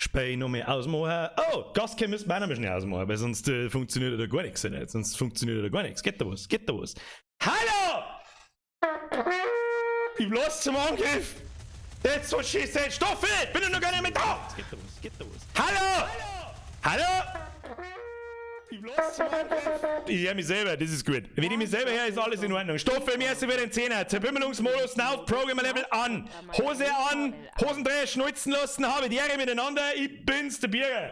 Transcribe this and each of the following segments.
Spei noch mehr ausmachen. Oh, Gascam müssen wir auch noch mal schnell ausmachen, weil sonst funktioniert da gar nichts. Nicht? Sonst funktioniert da gar nichts. Geht da was? Geht da was? Hallo! Ich los zum Angriff! That's what she said! Stoffel! Bin ich noch gar nicht mehr da! Geht da was? Geht da was? Hallo! Hallo! Ich los zum Angriff! Ich höre mich selber, das ist gut. Wenn ich mich selber höre, ist alles in Ordnung. Stoffel, mir ist wieder den Zehner. Zerbümmelungsmodus, Now, Program Level an. Hose an, Hosendreher schneuzen lassen, habe die Ehre miteinander. Ich bin's, der Bierer.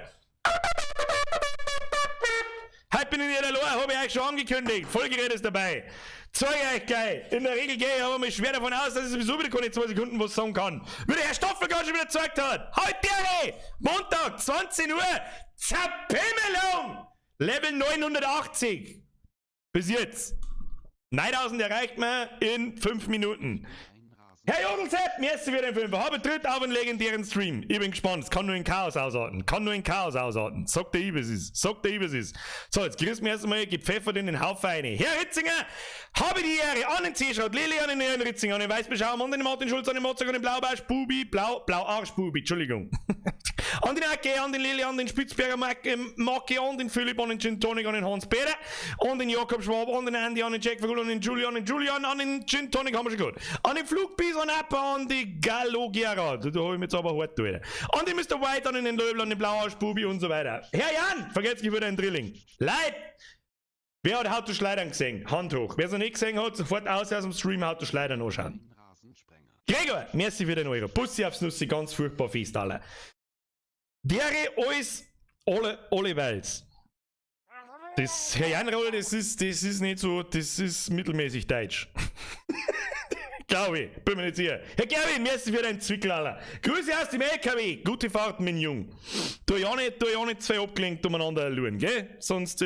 Heute bin ich nicht allein, habe ich euch schon angekündigt. Vollgerät ist dabei. Zeig euch gleich. In der Regel gehe ich aber mal schwer davon aus, dass ich sowieso wieder keine 2 Sekunden was sagen kann. Wie der Herr Stoffel gerade schon wieder gezeigt hat. Heute, Montag, 20 Uhr. Zerpimmelung! Level 980. Bis jetzt. 9000 erreicht man in 5 Minuten. Herr Jodelsepp, merci für den Fünfer. Habe tritt auf einen legendären Stream. Ich bin gespannt. Es kann nur in Chaos ausarten. Kann nur in Chaos ausarten. Sagt der ich, was ist. Sagt der ich, was ist. So, jetzt grüß mir erst einmal gepfeffert in den Haufen rein. Herr Ritzinger, habe die Ehre an den C-Schraut, Lili, an den Herrn Ritzinger, an den Weißbeschauer, an den Martin Schulz, an den Mozart, an den Blaubarsch, Bubi, Blau, Blauarsch, Bubi, Entschuldigung. An den Ecke, an den Lili, an den Spitzberger Marke, an den Philipp, an den Gin Tonic, an den Hans Peter, an den Jakob Schwab, an den Andy, an den Jack Vogel, an den Julian, an den Gin Tonic haben wir schon gut. An den Flugbies, an Appa, an die Gallo Gerard. Da hab ich mich jetzt aber hart, Alter. An den Mr. White, an den Löbel, an den Blauarsch Bubi und so weiter. Herr Jan, vergesst nicht für den Drilling. Leid! Wer hat How to Schleidern gesehen? Hand hoch. Wer es noch nicht gesehen hat, sofort aus dem Stream How to Schleidern anschauen. Gregor, merci für den Euro. Bussi aufs Nussi, ganz furchtbar fest, alle. Dere alles, alle Welt. Das, Herr Janroll, das ist nicht so, das ist mittelmäßig deutsch. Glaube ich, bin mir nicht sicher. Herr Gerwin, merci für deinen Zwickel, Alter. Grüße aus dem LKW. Gute Fahrt, mein Jung. Tu ja nicht zwei abgelenkt umeinander schauen, gell? Sonst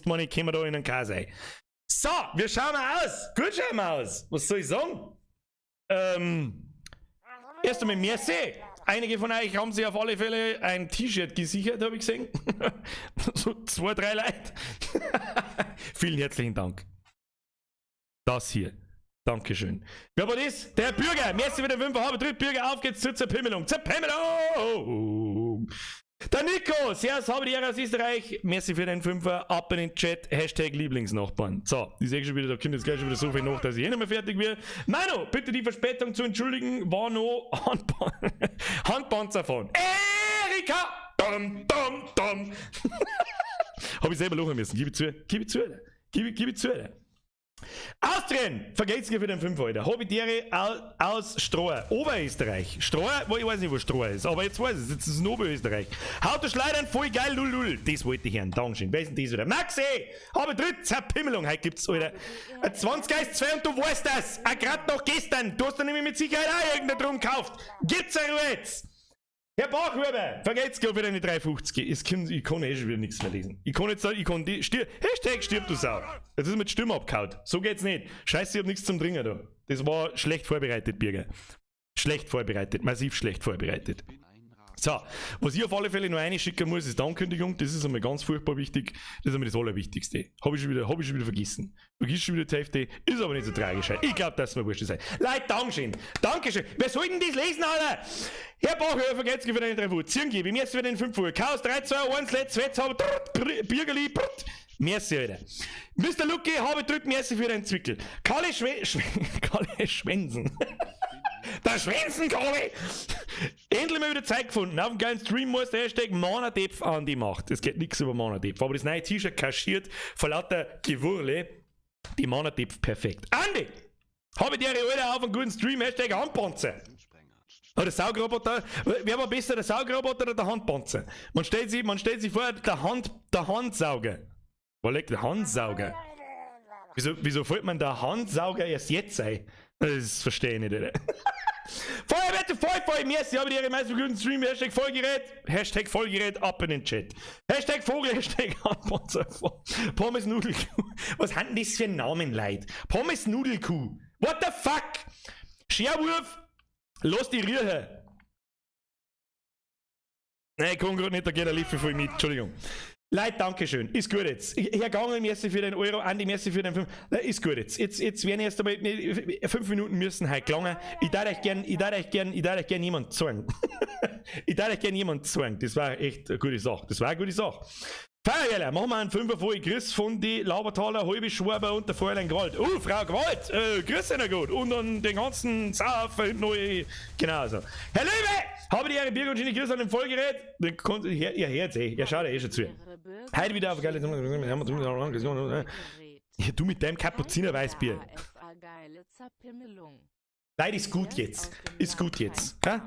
meine ich, kommen wir da in den Käse. So, wir schauen mal aus. Gut schauen wir aus. Was soll ich sagen? Erst einmal merci. Einige von euch haben sich auf alle Fälle ein T-Shirt gesichert, habe ich gesehen. So zwei, drei Leute. Vielen herzlichen Dank. Das hier. Dankeschön. Wer war das? Der Bürger. Merci wieder 5 habe dritt Bürger. Auf geht's zur Zerpimmelung. Zerpimmelung! Der Nico, servus, habe die Ehre aus Österreich. Merci für den Fünfer. Ab in den Chat. #Lieblingsnachbarn. So, ich sehe schon wieder, da kommt jetzt gleich schon wieder so viel nach, dass ich eh nicht mehr fertig werde. Manu, bitte die Verspätung zu entschuldigen, war noch Handpanzer fahren. Erika! Dum, dum, dum. Habe ich selber lachen müssen. Gib ich zu. Gib ich zu. Gib ich zu. Austrian! Vergelt's für den 5, Alter. Habe die Ehre aus Stroher. Oberösterreich. Stroher, wo ich weiß nicht, wo Stroher ist, aber jetzt weiß ich es. Jetzt ist es in Oberösterreich. Haut der Schleidern, voll geil, lul, Das wollte ich hören. Dankeschön. Wer ist denn das wieder? Maxi! Habe dritt Zerpimmelung. Heute gibt's, Alter. 20 Geist 2 und du weißt das. Auch grad noch gestern. Du hast da nämlich mit Sicherheit auch irgendeinen Drum gekauft. Gibt's ja jetzt! Herr Bachhuber, vergelt's für deine 3,50. Ich kann eh schon wieder nichts mehr lesen. Ich kann jetzt, ich kann die, stir, #StirbDuSau. Jetzt ist mit Stimme abgehauen. So geht's nicht. Scheiße, ich hab nichts zum Trinken da. Das war schlecht vorbereitet, Birger. Schlecht vorbereitet, massiv schlecht vorbereitet. So, was ich auf alle Fälle noch einschicken muss, ist die Ankündigung. Das ist einmal ganz furchtbar wichtig. Das ist einmal das Allerwichtigste. Habe ich, schon wieder, hab ich schon wieder vergessen. Vergiss schon wieder die Hälfte. Ist aber nicht so tragisch. Ich glaube, dass mir wurscht ist. Leute, Dankeschön. Dankeschön. Wer soll denn das lesen, Alter? Herr Bachhöfer, vergesst für den 3 Uhr. Zirngi, bei mir ist für den 5 Uhr. Chaos 3, 2, 1, let's, let's, Bürgerli, Merci, Alter. Mr. Lucky, habe drückt merci für den Zwickel. Kalle, Schwe Schwe Kalle Schwensen. Der Schwensen, Kalle! Endlich mal wieder Zeit gefunden. Auf dem geilen Stream muss der #Manadepf an die Macht. Es geht nichts über Manadepf. Aber das neue T-Shirt kaschiert vor lauter Gewurle. Die Manadepf perfekt. Andi! Habe die Alter auf einen guten Stream, #Handpanzer. Oh, der Saugroboter, wer war besser, der Saugroboter oder der Handpanzer? Man stellt sich vor, der Handsauger. Wo liegt der Handsauger? Wieso fällt man der Handsauger erst jetzt ein? Das verstehe ich nicht, oder? Feuerwette, voll, voll, merci, habe die Ehre, meisten guten Stream, #Vollgerät, #Vollgerät, ab in den Chat. #Vogel, #Handpanzer, Pommes Nudelkuh. Was haben das für Namen, Leute? Pommes Nudelkuh. What the fuck? Scherwurf, lass die Rühe. Nein, ich kann gerade nicht, da geht der Lieffe voll mit, Entschuldigung. Leute, Dankeschön. Ist gut jetzt. Herr Gangl, merci für den Euro, Andi, merci für den 5. Ist gut jetzt. Jetzt werden erst einmal 5 Minuten müssen heute gelangen. Ich darf euch gern jemand zeigen. Ich darf euch gern jemand zeigen. Das war echt eine gute Sache. Das war eine gute Sache. Feierler, machen wir einen Fünfer voll. Grüß von die Laubertaler, halbe Schwaber und der Fräulein Gewalt. Oh, Frau Gewalt, grüß Ihnen gut. Und dann den ganzen Saufer und neu. Genau so. Herr Löwe, habe die Ehre, Birger und schöne Grüße an dem Vollgerät. Dann kommt, ihr hört eh, ihr schaut ja eh schon zu. Heute wieder auf geile. Ja, du mit deinem Kapuziner Weißbier. Leid ist gut jetzt. Ist gut jetzt. Ja?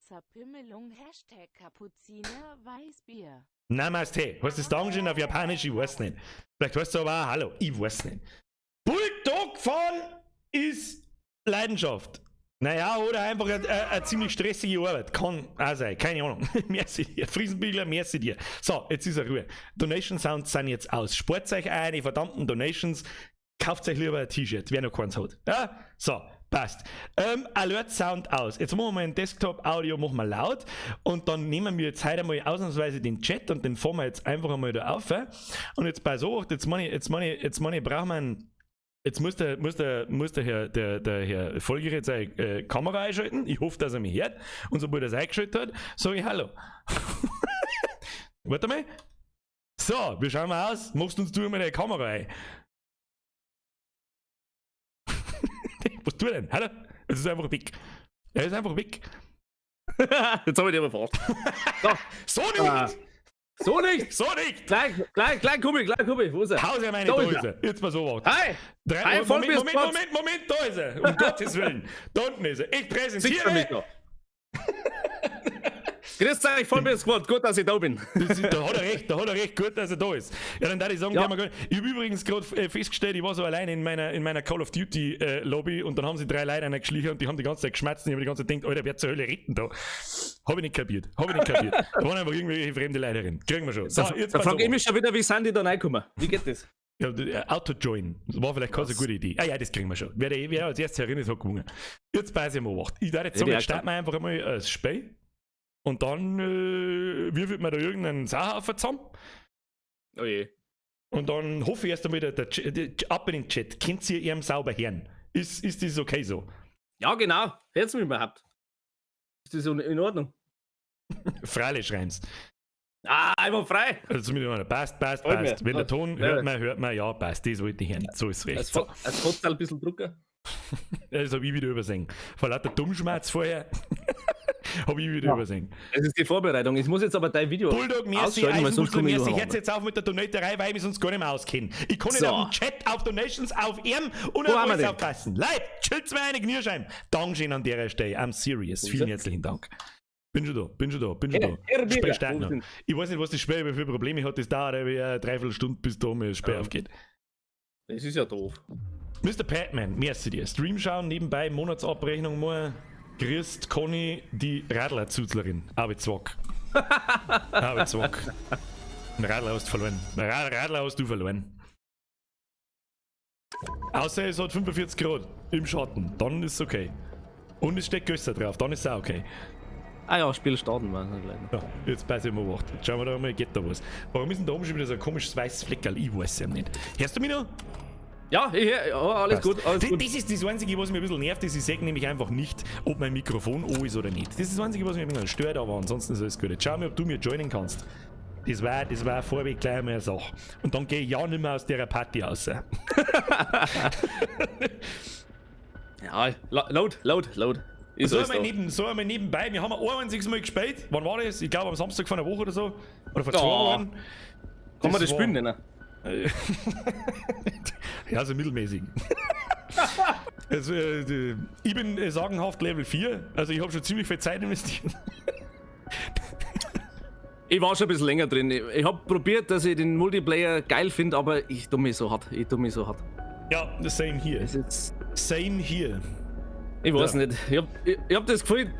#Zerpimmelung, #KapuzinerWeißbier. Namaste. Heißt das Dankeschön auf Japanisch? Ich weiß nicht. Vielleicht heißt es aber auch Hallo. Ich weiß nicht. Bulldog fahren ist Leidenschaft. Naja, oder einfach eine ziemlich stressige Arbeit. Kann auch sein. Keine Ahnung. Merci dir. Friesenbiegler, merci dir. So, jetzt ist er Ruhe. Donation Sounds sind jetzt aus. Spart euch eine verdammten Donations. Kauft euch lieber ein T-Shirt, wer noch keins hat. Ja? So, passt. Alert Sound aus. Jetzt machen wir mal den Desktop Audio machen wir laut und dann nehmen wir jetzt heute einmal ausnahmsweise den Chat und den fahren wir jetzt einfach einmal da auf. Und jetzt bei so, jetzt meine ich, brauchen wir einen. Jetzt muss der Herr Vollgerät seine Kamera einschalten. Ich hoffe, dass er mich hört. Und sobald er es eingeschaltet hat, sage ich Hallo. Warte mal. So, wie schauen wir aus? Machst du uns du mal deine Kamera ein? Was tut er denn? Hallo? Es ist einfach weg. Er ist einfach weg. Jetzt habe ich dich aber verarscht. So. So nicht! Ah. So nicht! So nicht! Gleich, gleich, gleich komme ich, gleich komme ich. Wo ist er? Haus er meine, Da da ist ist er. Jetzt mal so was. Hi! Drei, Hi, oh, Moment, Moment, Vollbier-Spot. Moment, Moment, da ist er. Um Gottes Willen. Da unten ist er. Ich Siehst du mich präsentiere. da? Grüß euch, Vollbier Squad. Gut, dass ich da bin. Da hat er recht, da hat er recht, gut, dass er da ist. Ja, dann darf ich sagen, Ja. ja. Ich habe übrigens gerade festgestellt, ich war so allein in meiner Call of Duty Lobby und dann haben sie drei Leute geschlichen und die haben die ganze Zeit geschmatzt und ich habe die ganze Zeit gedacht, Alter, wer zur Hölle redet da? Habe ich nicht kapiert, habe ich nicht kapiert. Da waren einfach irgendwelche fremde Leute drin. Kriegen wir schon. So, jetzt Da pass frage ich auf. mich schon wieder, wie sind die da reingekommen? Wie geht das? Ja, Auto-Join. Das war vielleicht keine so gute Idee. Ah ja, das kriegen wir schon. Wer als erstes herin ist, hat gewonnen. Jetzt pass ich mal acht. Ich darf jetzt sagen, Hätte ich jetzt auch starten wir einfach einmal das Spiel. Und dann würfelt man da irgendeinen Sauhaufen zusammen. Oh je. Und dann hoffe ich erst einmal, der ab in den Chat. Könnt ihr ihm sauber hören? Ist das okay so? Ja, genau. Hört's mich überhaupt? Ist das in Ordnung? Freilich schreiben's. Ah, einmal frei. Also zumindest mal, passt, passt, Freut passt. mich. Wenn der Ton hört man, ja, passt. Das wollte ich hören. So ist recht. Als, So, als Vorteil ein bisschen drucken. das habe ich wieder übersehen. Vor lauter Dummschmerz vorher habe ich wieder übersehen. Das ist die Vorbereitung. Ich muss jetzt aber dein Video Bulldog, merci, ausschalten, weil sonst Eisenbusler, komme ich merci. Hört durcheinander. jetzt auf mit der Donaterei, weil ich mich sonst gar nicht mehr auskenne. Ich kann nicht So. auf den Chat, auf Donations, auf ihm und Wo auf haben wir alles den? aufpassen. Leute, chillt's mir eine Knirscheim. Dankeschön an der Stelle. I'm serious. Wo ist Vielen er? herzlichen Dank. Bin schon da, bin schon da, bin schon Herr- da. Herr Bürger, Spiel starten wo noch. sind- Ich weiß nicht, was das Spiel für Probleme hat. Das dauert ja eine Dreiviertelstunde, bis da mal das Spiel aufgeht. Das ist ja doof. Mr. Patman, merci dir. Stream schauen, nebenbei Monatsabrechnung mal. Grüßt Conny, die Radler-Zuzlerin. Arbeitszwack. Arbeitszwack. Ein Radler hast du verloren. Ein Radler hast du verloren. Außer es hat 45 Grad im Schatten. Dann ist es okay. Und es steht Gösser drauf, dann ist es auch okay. Ah ja, Spiel starten wir gleich. Ja, jetzt pass ich mal wacht. Jetzt schauen wir da mal, geht da was. Warum ist denn da oben schon wieder so ein komisches weißes Fleckerl? Ich weiß es ja nicht. Hörst du mich noch? Ja, ich, ja, alles Passt. gut, alles gut. Das ist das Einzige, was mich ein bisschen nervt, ist, ich sehe nämlich einfach nicht, ob mein Mikrofon an ist oder nicht. Das ist das Einzige, was mich ein bisschen stört, aber ansonsten ist alles gut. Jetzt schau mal, ob du mir joinen kannst. Das war vorweg gleich einmal eine Sache. Und dann gehe ich ja nicht mehr aus der Party raus. Ja, load, load, load. Ist So alles einmal, da. so einmal nebenbei, wir haben ein einziges Mal gespielt. Wann war das? Ich glaube am Samstag vor einer Woche oder so. Oder vor 2 Wochen. Kann man das war- spielen nennen? Ja, so mittelmäßig. Also, ich bin sagenhaft Level 4, also ich habe schon ziemlich viel Zeit investiert. Ich war schon ein bisschen länger drin. Ich habe probiert, dass ich den Multiplayer geil finde, aber ich tue mich so hart. Ich tue mich so hart. Ja, same here. Das ist, Same here. ich weiß Ja. nicht. Ich hab das Gefühl,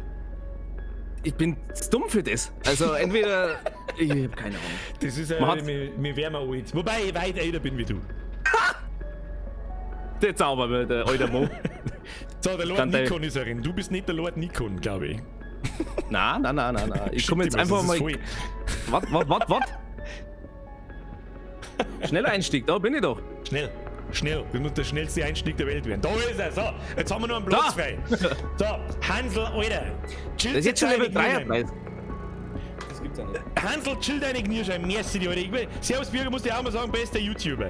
ich bin zu dumm für das. Also entweder. Ich habe keine Ahnung. Das ist ja, mir wär mir alt. Wobei ich weit älter bin wie du. Der Zauber, der alte Mo. So, der Lord Dann Nikon ist herin. Du bist nicht der Lord Nikon, glaube ich. Nein, nein, nein, nein, nein. Ich Schick komme dir jetzt was, einfach das ist mal. voll. Warte, warte, warte, warte. Schneller Einstieg, da bin ich doch. Schnell, schnell. Das muss der schnellste Einstieg der Welt werden. Da ist er. So, jetzt haben wir noch einen Platz Da. frei. So, Hansel, Alter. Chill Das ist jetzt schon Level 33. Das gibt's ja nicht. Hansel, chill deine Knirschein. Merci dir, Alter. Ich will, Servus, Bürger, muss dir auch mal sagen, bester YouTuber.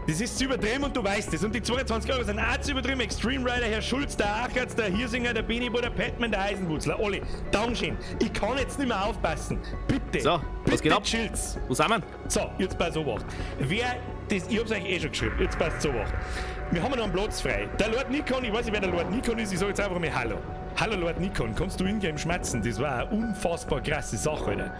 Das ist zu übertrieben und du weißt es. Und die 22 Euro sind auch zu übertrieben. Extreme Rider, Herr Schulz, der Achatz, der Hirsinger, der Benibo, der Patman, der Eisenwurzler. Alle, Dankeschön. Ich kann jetzt nicht mehr aufpassen. Bitte. So, bitte was geht ab? Chill's. Wo sind wir? So, jetzt pass auf. Wer das, ich hab's euch eh schon geschrieben, jetzt passt so auf. Wir haben noch einen Platz frei. Der Lord Nikon, ich weiß nicht, wer der Lord Nikon ist, ich sag jetzt einfach mal Hallo. Hallo Lord Nikon, kannst du in-game schmerzen? Das war eine unfassbar krasse Sache, Alter.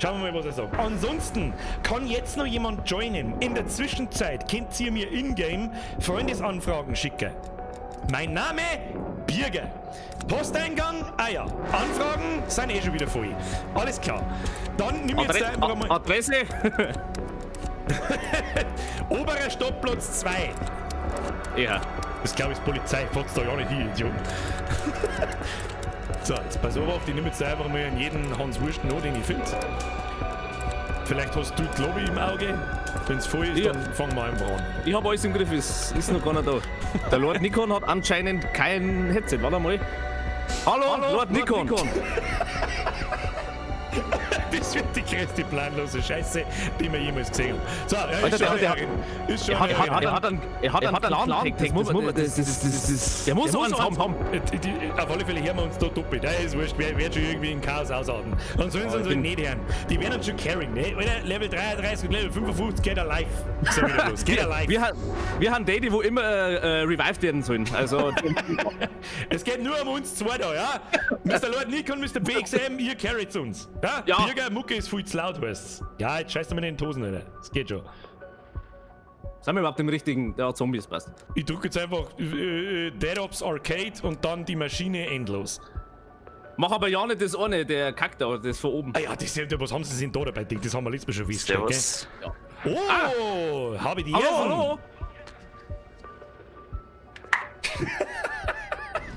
Schauen wir mal, was er sagt. Ansonsten kann jetzt noch jemand joinen. In der Zwischenzeit könnt ihr mir in-game Freundesanfragen schicken. Mein Name, Birger. Posteingang, ah ja. Anfragen sind eh schon wieder voll. Alles klar. Dann nimm ich jetzt da einfach mal. Adresse? Oberer Stoppplatz 2. Ja. Das glaube ich ist Polizei. Fahrt's da ja nicht hin, Idioten. So, jetzt pass auf, ich nehme jetzt einfach mal in jeden Hans Wurst noch, den ich finde. Vielleicht hast du die Lobby im Auge. Wenn's voll ist, Ja. dann fangen wir einfach an. Ich hab alles im Griff, es ist noch gar nicht da. Der Lord Nikon hat anscheinend kein Headset. Warte mal. Hallo, Hallo Lord Nikon. Das wird die größte planlose Scheiße, die wir jemals gesehen haben. So, ja, Alter, ist schon der- eine- ist schon Er hat, eine- er hat einen Clan das muss man, das, der muss so eins haben. Auf alle Fälle hören wir uns da doppelt. Ja, ist wurscht, wer wird schon irgendwie in Chaos ausarten. Dann sollen sie uns halt nicht hören. Die werden uns schon carrying, ne? Alter, Level 33 und Level 55, get alive. Sag ich dir bloß. Get alive. Wir haben die, die wo immer revived werden sollen. Also, Es geht nur um uns zwei da, ja? Mr. Lord Nikon, Mr. BXM, ihr carryt uns. Ja? Ja. Bürger, Mucke ist viel zu laut, heißt's. Ja, jetzt scheißt mir in den Hosen, Alter. Das geht schon. sind wir überhaupt im richtigen? Der Zombies passt. Ich drücke jetzt einfach Dead Ops Arcade und dann die Maschine endlos. Mach aber ja nicht das eine, der kackt da, das von oben. Ah ja, das, ist ja- was haben sie denn da dabei gedacht? Das haben wir letztes Mal schon festgestellt, gell? Servus. Oh, habe ich die Hallo, Ersten. hallo!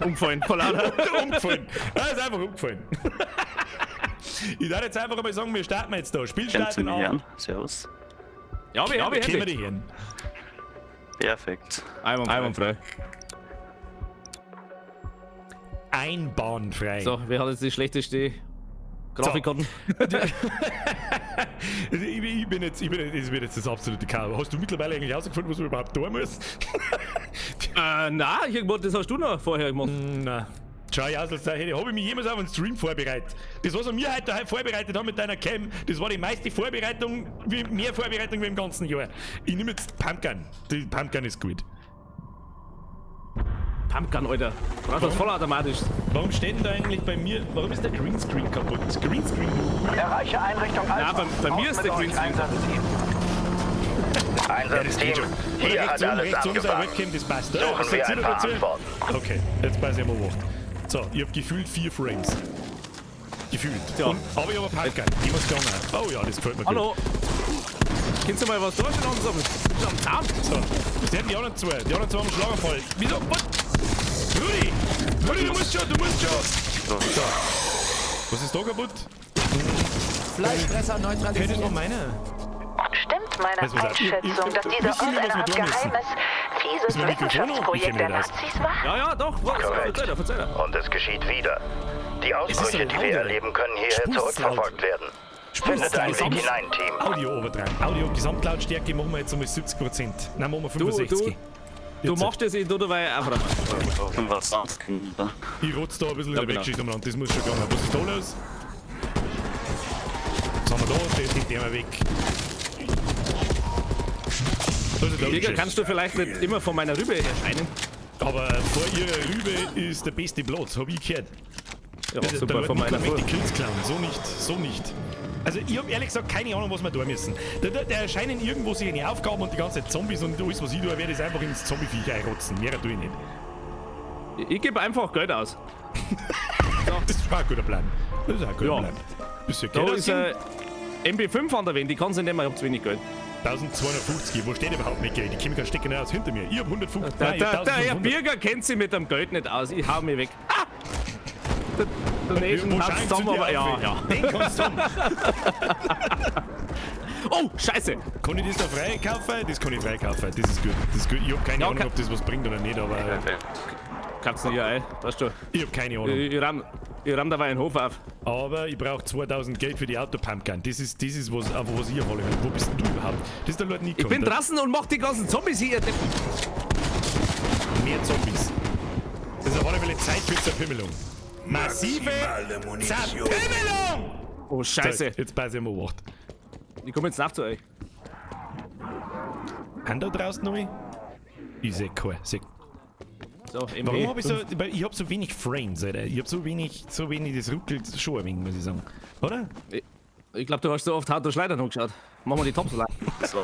Umgefallen, voll lauter. Umgefallen. Er ist einfach umgefallen. Ich darf jetzt einfach mal sagen, wir starten jetzt da. Spielstart Kannst du in mich A. hören? Servus. Ja, wir haben Können wir die hören? Perfekt. Einwandfrei. Einbahnfrei. So, wer hat jetzt die schlechteste Grafikkarten? Ich bin jetzt, das wird jetzt das absolute Chaos. Hast du mittlerweile eigentlich herausgefunden, was du überhaupt tun musst? Nein, ich, das hast du noch vorher gemacht. Na. Schau, ich aus, als hätte habe ich mich jemals auf einen Stream vorbereitet. Das, was wir mir heute vorbereitet haben mit deiner Cam, das war die meiste Vorbereitung, mehr Vorbereitung wie im ganzen Jahr. Ich nehme jetzt Pumpgun. Die Pumpgun ist gut. Pumpgun, Alter. Brauchst das vollautomatisch. Warum steht denn da eigentlich bei mir, warum ist der Greenscreen kaputt? Greenscreen. Erreiche Einrichtung Alpha. bei mir ist der Raus mit euch, Greenscreen. Einsatzteam. Ja, das geht Einsatzteam, schon. Oder hier rechts hat oben, alles rechts oben seine angefangen. Webcam, das passt. Oder? Suchen Was wir sagt ihr ein paar dazu? Antworten. Okay, jetzt pass ich mal auf. So, ich hab gefühlt 4 Frames. Gefühlt. Ja. Und, aber ich hab eine Pumpgun. Die muss gegangen. Oh ja, das gefällt mir Hallo. gut. Kannst du mal was da schon langsam? Bist du am Zaun? So, was sind die anderen zwei? Die anderen zwei haben einen Schlaganfall. Wieso? Was? Rudi! Rudi, du musst schon, du musst schon! So. Was ist da kaputt? Fleischfresser Hey, das war neutralisiert. meiner. Stimmt meine Weißt du was? Einschätzung, dass dieser Wissen Ort wir, was eine wir Art tun müssen? geheimes, fieses Ist mein Mikrofon noch? Ich Wissenschaftsprojekt kenn der mich nicht aus. Nazis war? Ja, ja, doch. Was? Korrekt. Verzeih dir, verzeih dir. Und es geschieht wieder. Die Es ist so Ausbrüche, die laut, wir oder? erleben, können hierher Spur's laut. zurückverfolgt werden. Findet einen Weg hinein, Team. Audio overdrein. Audio Gesamtlautstärke machen wir jetzt einmal 70%. Nein, machen wir 65. Du Jetzt. machst das, ich tu dabei einfach mal. Was? Ich rotz da ein bisschen in Ja, der genau. Weggeschichte umeinander, das muss schon gehen. Was ist da los? Was haben wir da? Das nimmt der mal weg. Das ist Digga, logisch. kannst du vielleicht nicht immer vor meiner Rübe erscheinen? Aber vor ihrer Rübe ist der beste Platz, hab ich gehört. Ja, Der super, Lord von meiner Nikon möchte Vor. die Kills klauen. So nicht, so nicht. Also ich hab ehrlich gesagt keine Ahnung, was wir tun müssen. Da erscheinen irgendwo sich eine Aufgaben und die ganze Zombies und alles, was ich tue, werde ich einfach ins Zombieviech einrotzen. Mehr tue ich nicht. Ich gebe einfach Geld aus. Das ist auch ein guter Plan. Das ist auch ein guter Ja. Plan. Ist ja Da okay. ist ein MP5 an der Wand, die kannst du nicht mehr, ich hab zu wenig Geld. 1250, wo steht überhaupt nicht Geld? Die Chemiker stecken nicht aus hinter mir. Ich hab 150. Der, nein, ich hab der Herr 1500. Birger kennt sich mit dem Geld nicht aus, ich hau mich weg. Ah! Der Donation Wo hat's scheint zusammen, zu dir aber ja, auf? ja. Den kannst du haben. Oh, Scheiße! Kann ich das da freikaufen? Das kann ich freikaufen. Das ist gut. Das ist gut. Ich hab keine Ja, Ahnung, ob das was bringt oder nicht, aber Perfekt. Kannst du nicht ein, weißt du. ich hab keine Ahnung. Ich ramm dabei einen Hof auf. Aber ich brauche 2000 Geld für die Autopumpgun. Das ist was, einfach was ich auf alle Fälle. Wo bist denn du überhaupt? Das ist der Lord Nikon. Ich bin draußen und mach die ganzen Zombies hier. Mehr Zombies. Das ist auf alle Fälle Zeit für Zerpimmelung. Massive Zerpimmelung! Oh, Scheiße. So, jetzt pass ich mal Obacht. Ich komme jetzt nach zu euch. Haben da draußen noch einen? Ich seh keinen. Seh. So, MP. Warum hab ich so. Weil ich hab so wenig Frames, Alter. Ich hab so wenig, das ruckelt schon ein wenig, muss ich sagen. Oder? Ich glaube, du hast so oft hart durch Schleudern angeschaut. Machen wir die Tops allein. So,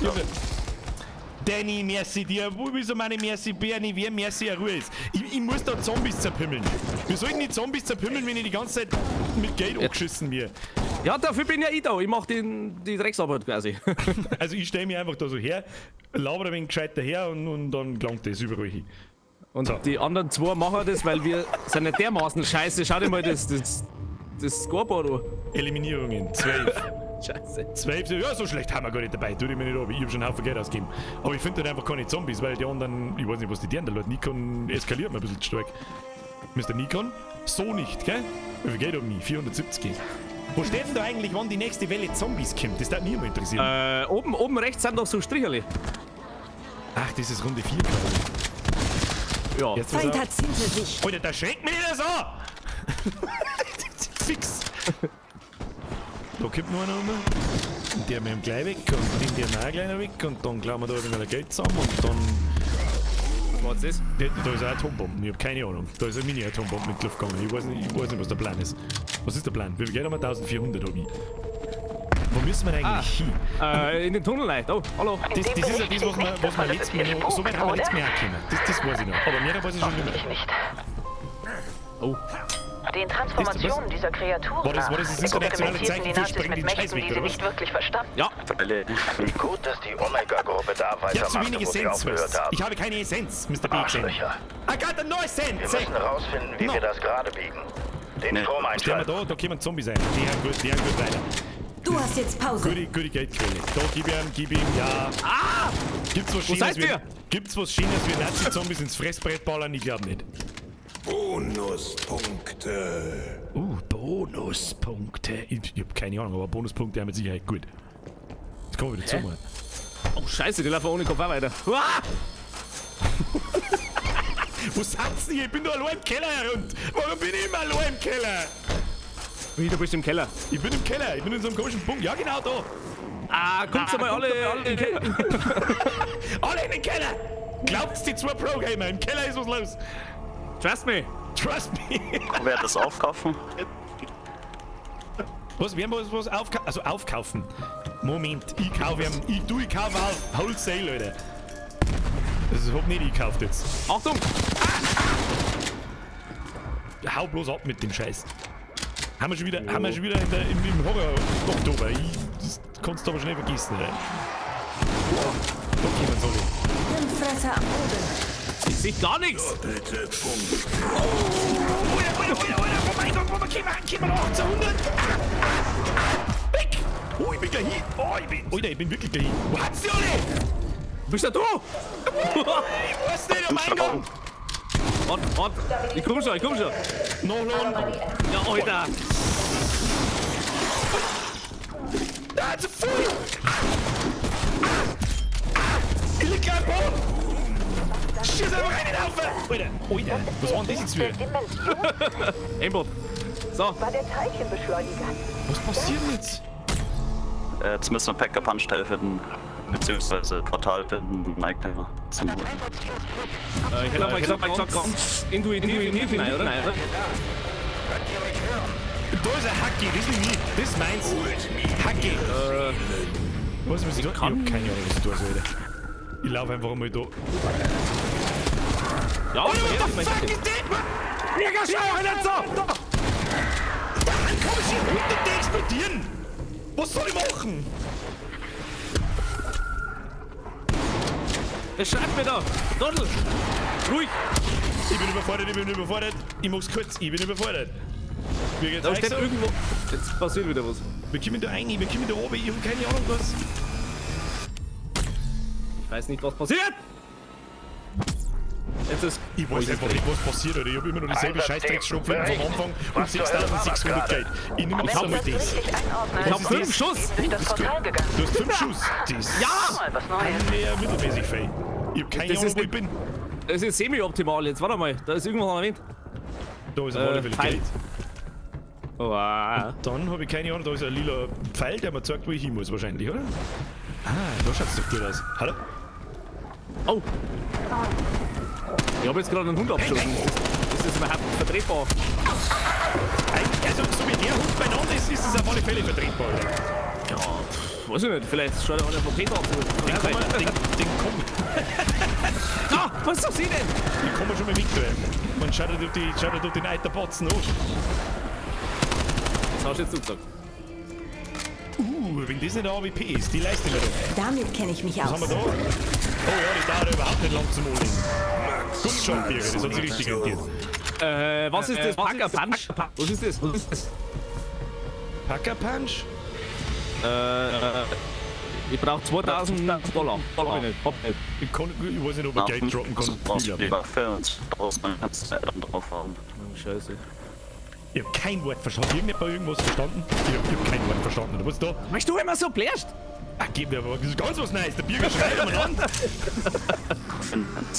Junge. Danny, merci dir. Wo wieso meine merci Bernie, wer merci eine Ruhe ist? Ich muss da Zombies zerpimmeln. Wir sollten die Zombies zerpimmeln, wenn ich die ganze Zeit mit Geld angeschissen wird. Ja, dafür bin ja ich da. Ich mach die Drecksarbeit quasi. Also ich stelle mich einfach da so her, laber ein wenig gescheit daher und dann gelangt das überall hin. Und So. die anderen zwei machen das, weil wir sind nicht dermaßen scheiße. Schau dir mal das Scoreboard an. Eliminierungen, 12. Scheiße. 12, ja, so schlecht haben wir gar nicht dabei. Tu ich mir nicht ab. Ich hab schon einen Haufen Geld ausgegeben. Aber ich finde halt einfach keine Zombies, weil die anderen, ich weiß nicht, was die deren, der Leute Nikon eskaliert mir ein bisschen stark. Mr. Nikon? So nicht, gell? Wie viel Geld hab ich? 470. Wo steht denn da eigentlich, wann die nächste Welle Zombies kommt? Das würde mich immer interessieren. Oben rechts sind doch so Stricherli. Ach, das ist Runde 4 quasi. Ja. Jetzt pass Feind auf. hat's hinter sich. Alter, da schreckt mich nicht so! Fix! Da kommt noch einer rum. Und der mit dem gleich weg und den der auch gleich noch weg und dann klauen wir da ein wenig Geld zusammen und dann. Was ist das? Da ist eine Atombombe, ich hab keine Ahnung. Da ist eine Mini-Atombombe mit Luft gegangen. Ich weiß nicht, was der Plan ist. Was ist der Plan? Wie viel Geld haben wir? 1400 hab ich. Wo müssen wir denn eigentlich hin? In den Tunnel rein. Oh, hallo. Das ist ja das, was wir letztes Mal noch. So weit haben wir letztes Mal auch gekommen. Das weiß ich noch. Aber mehr weiß ich schon nicht mehr. Hoffentlich nicht. Oh. Den Transformationen dieser Kreaturen War das nach das internationale experimentierten Zeichen die für Nazis spring mit den Mächten, Scheiß weg, die sie oder was? nicht wirklich verstanden. Ja. Freilich. Wie gut, dass die Omega-Gruppe da Ich hab zu weitermachte, wenig wo sie Essenz, aufgehört weißt. haben. Ich habe keine Essenz, Mr. BXN. Arschlöcher. I got no Wir Essenz! müssen rausfinden, wie No. wir das gerade biegen. Den Nee. Strom Stellen wir einschalten. da kommen Zombies ein. Die haben gut, weiter. Du hast jetzt Pause. Gute Geldquelle. Da gib ihm, ja. Ah! Gibt's was Schönes seid wie, ihr? Gibt's was Schönes wie Nazi-Zombies ins Fressbrett ballern? Ich glaub nicht. Bonuspunkte. Bonuspunkte. Ich hab keine Ahnung, aber Bonuspunkte haben mit Sicherheit gut. Jetzt kommen wir wieder zu mir. Oh, Scheiße, die laufen ohne Kopf auch weiter. Ah! Wo seid's denn hier? Ich bin doch allein im Keller herunter. Warum bin ich immer allein im Keller? Wie, du bist im Keller. Ich bin im Keller. Ich bin in so einem komischen Punkt. Ja, genau da. Ah, kommt's mal alle in den Keller. Alle in den Keller! Glaubt's die zwei Pro-Gamer? Im Keller ist was los. Trust me. Trust me. Wer das aufkaufen? Was? Wir haben was aufkaufen? Also aufkaufen. Moment, ich kaufe ihm. Ich kaufe auf. Wholesale, Alter. Das hab nicht ich gekauft jetzt. Achtung! Hau bloß ab mit dem Scheiß. Haben wir schon wieder, haben wir schon wieder in der, im Horror-Oktober. Das kannst du aber schnell vergessen, Alter. Da kommen soll ich. Hirnfresser am Boden. Ich seh gar nichts. Doppelte Punkte. Oh, Alter, Alter, Alter, Alter, oh mein Gott, wo wir kommen, kommen 1800. Ah, weg! Oh, ich bin gleich hin. Oh, ich bin, Alter, ich bin wirklich gleich hin. Wo hat's die alle? Bist ja du? Ich weiß nicht, oh mein Gott. Warte, warte. Ich komm schon, ich komm schon. Nachladen. Ja, Alter. Ah, zu viel! Ah, ah, ah. Ich lieg gleich am Boden! Schieß einfach rein in den Haufen! Alter, Alter, was war denn das jetzt wieder? Dimension Aimbot. So, war der Teilchenbeschleuniger. Was passiert denn jetzt? Jetzt müssen wir Pack-a-Punch-Teil finden. Beziehungsweise Portal finden, Nightmare zum Holen. ich hätte mal gesagt, ganz intuitiv hinein, oder? Da ist ein Hacki, das ist nicht ich, das ist meins. Hacki. Was muss ich tun? Ich hab keine Ahnung, was ich tun soll, Alter. Ich laufe einfach mal da. Ja, Alter, what the fuck is that? Mega schau, nicht so! Da kommen sie runter, die explodieren! Was soll ich machen? Es schreibt mir da. Dodel. Ruhig. Ich bin überfordert, ich bin überfordert. Ich mach's kurz, ich bin überfordert. Wie geht's Da euch steht so? irgendwo. Jetzt passiert wieder was. Wir kommen da rein, wir kommen da oben, ich hab keine Ahnung was. Ich weiß nicht, was passiert! Jetzt ist. Ich weiß einfach nicht, was passiert, Alter. Ich hab immer noch dieselbe Einsatz-Team, Scheißdrecksschrotflinte vom Anfang und Was zur Hölle war das 6600 gerade? Geld. Ich nehme Wenn jetzt ich einmal das das. richtig einordne, Ich hab ist 5 das? Schuss! eben durch das Portal gegangen. Du hast 5 Schuss. Das Ja! Mal was Neues. Mehr mittelmäßig fei. Ich hab keine Das Ahnung, ist wo ich bin. Es ist semi-optimal jetzt. Warte mal, da ist irgendwas an der Wind. Da ist auf alle Fälle Pfeil. Geld. Oh, ah. Dann habe ich keine Ahnung, da ist ein lila Pfeil, der mir zeigt, wo ich hin muss wahrscheinlich, oder? Ah, da schaut's doch gut aus. Hallo? Oh! Ich habe jetzt gerade einen Hund abgeschossen. Ist das überhaupt vertretbar? Also, so wie der Hund beieinander ist, ist das auf alle Fälle vertretbar, oder? Ja, pff, weiß ich nicht. Vielleicht schaut er einer von Peter ab. Den kann man, den, den, Ah, was ist sie denn? den kann man schon mal mitnehmen. Man schaut halt auf den alten Batzen an. Das hast du jetzt zugesagt. Wenn das nicht eine AWP ist, die leiste ich mir doch. Damit kenne ich mich Was aus. haben wir da? Oh ja, die dauert überhaupt nicht lang zum Anlegen. Gut schon, Birger, das hat sich richtig rentiert. Was ist das? Packer Punch? Was ist das? Was ist das? Packer Punch? Ich brauche 2000 Dollar. Hab ich nicht. Hab nicht. Ich weiß nicht, ob er Geld droppen kann. Du Ich brauchst glaub die nicht. Waffe und brauchst man kannst du dann drauf haben. Oh, Scheiße. Ich hab kein Wort verstanden. Irgendjemand irgendwas verstanden? Ich hab kein Wort verstanden. Oder was ist da? Weißt du immer so blärst? Ach, gib mir aber das ist ganz was Neues. Der Birger schreit umeinander.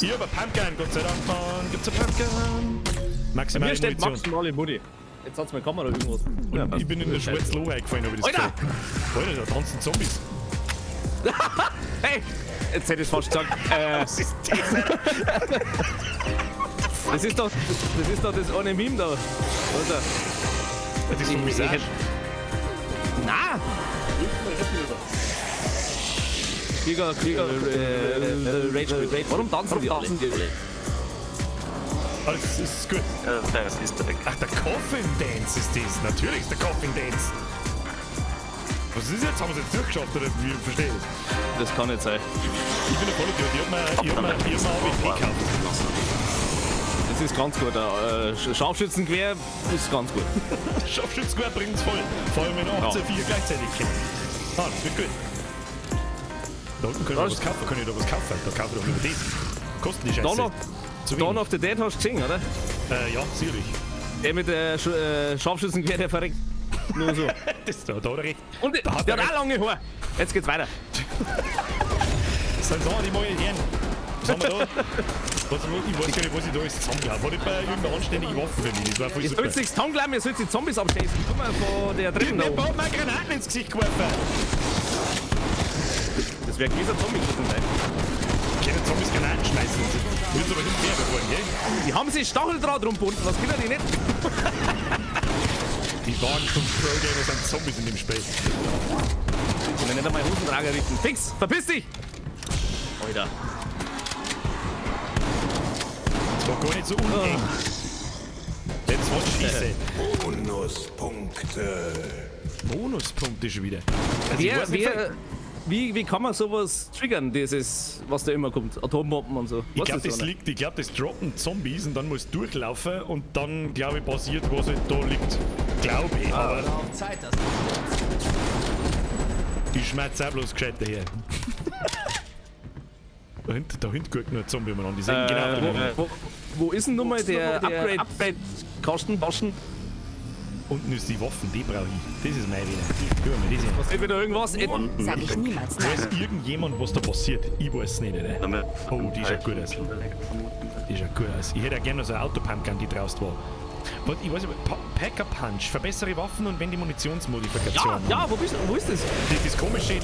Ich hab eine Pumpgun, Gott sei Dank, Mann. Gibt's eine Pumpgun? Maximale Mir steht Munition. maximale Mutti. Jetzt hat's meine Kamera irgendwas. Und ich bin in der schwarzen Loch eingefallen, hab ich das Alter! Gefühl. Alter, da tanzen Zombies. Hey! Jetzt hätte ich's fast gesagt. Was ist das, Alter? Das ist doch das eine Meme da. Oder? Das ist von Visage. Na! Krieger, Krieger, Rage Quit. Warum tanzen die alle? Ah, das ist gut. Das ist weg. Ach, der Coffin Dance ist das. Natürlich ist der Coffin Dance. Was ist jetzt? Haben wir es jetzt durchgeschafft oder wie verstehe ich das? Das kann nicht sein. Ich bin der Vollidiot. Ich hab mir AWP gekauft. Das ist ganz gut. Scharfschützengewehr ist ganz gut. Scharfschützengewehr bringt's voll. Vor allem wenn 18 4 gleichzeitig kommen. Ah, das wird gut. Da unten kann ich Das- was kaufen. Kann ich da was kaufen? Da kaufe ich doch lieber das. Kosten die Scheiße. Zu Dawn wenig. of the Dead hast du gesehen, oder? Ja, sicherlich. Der mit der Scharfschützengewehr, der verreckt. Nur so. Das, da hat er recht. Und Da hat der er hat auch lange Haare. Jetzt geht's weiter. Das sind Sachen, die mag ich hören. Was haben wir da? Ich weiß gar nicht, was ich da alles zusammengehauen habe. Hat nicht irgendeine anständige Waffe für mich. Das war voll Ihr super. sollt nichts tun glauben, ihr sollt die Zombies abschießen. Komm mal von der dritten da Irgendjemand oben. hat mir Granaten ins Gesicht geworfen. Das wäre gewisser Zombie gewesen sein. Können Zombies Granaten schmeißen. Wird aber nicht mehr geworden, gell? Die haben sich Stacheldraht rumbunden, was können die nicht? Die wahren Pro-Gamer sind Zombies in dem Spiel. Können nicht einmal Hosentrager richten. Fix, verpiss dich! Alter. Das war gar nicht so uneng. That's what she said. Bonuspunkte. Bonuspunkte schon wieder. Also ich weiß nicht, Wie kann man sowas triggern, dieses, was da immer kommt? Atombomben und so. Ich Weißt glaube, du das so, ne? liegt, ich glaube, das droppen Zombies und dann musst du durchlaufen und dann, glaube ich, passiert, was halt da liegt. Glaube ich, aber Auch Zeit, dass ich schmerz auch bloß gescheit daher. Da hinten guckt nur ein Zombie umeinander, die sehen genau. Wo ist denn nun mal der Upgrade-Kasten? Kasten? Unten ist die Waffen, die brauche ich. Das ist meine wieder. Guck mal, das hier. Passiert wieder irgendwas? Unten. Sag ich niemals nein. Weiß irgendjemand, was da passiert? Ich weiß es nicht, oder? Damit Oh, die schaut gut aus. Die schaut gut aus. Ich hätte auch gerne noch so eine Autopumpgun, die draußen war. Was, ich weiß nicht, Packer Punch, verbessere Waffen und wenn die Munitionsmodifikation. Ja, ja, wo ist das?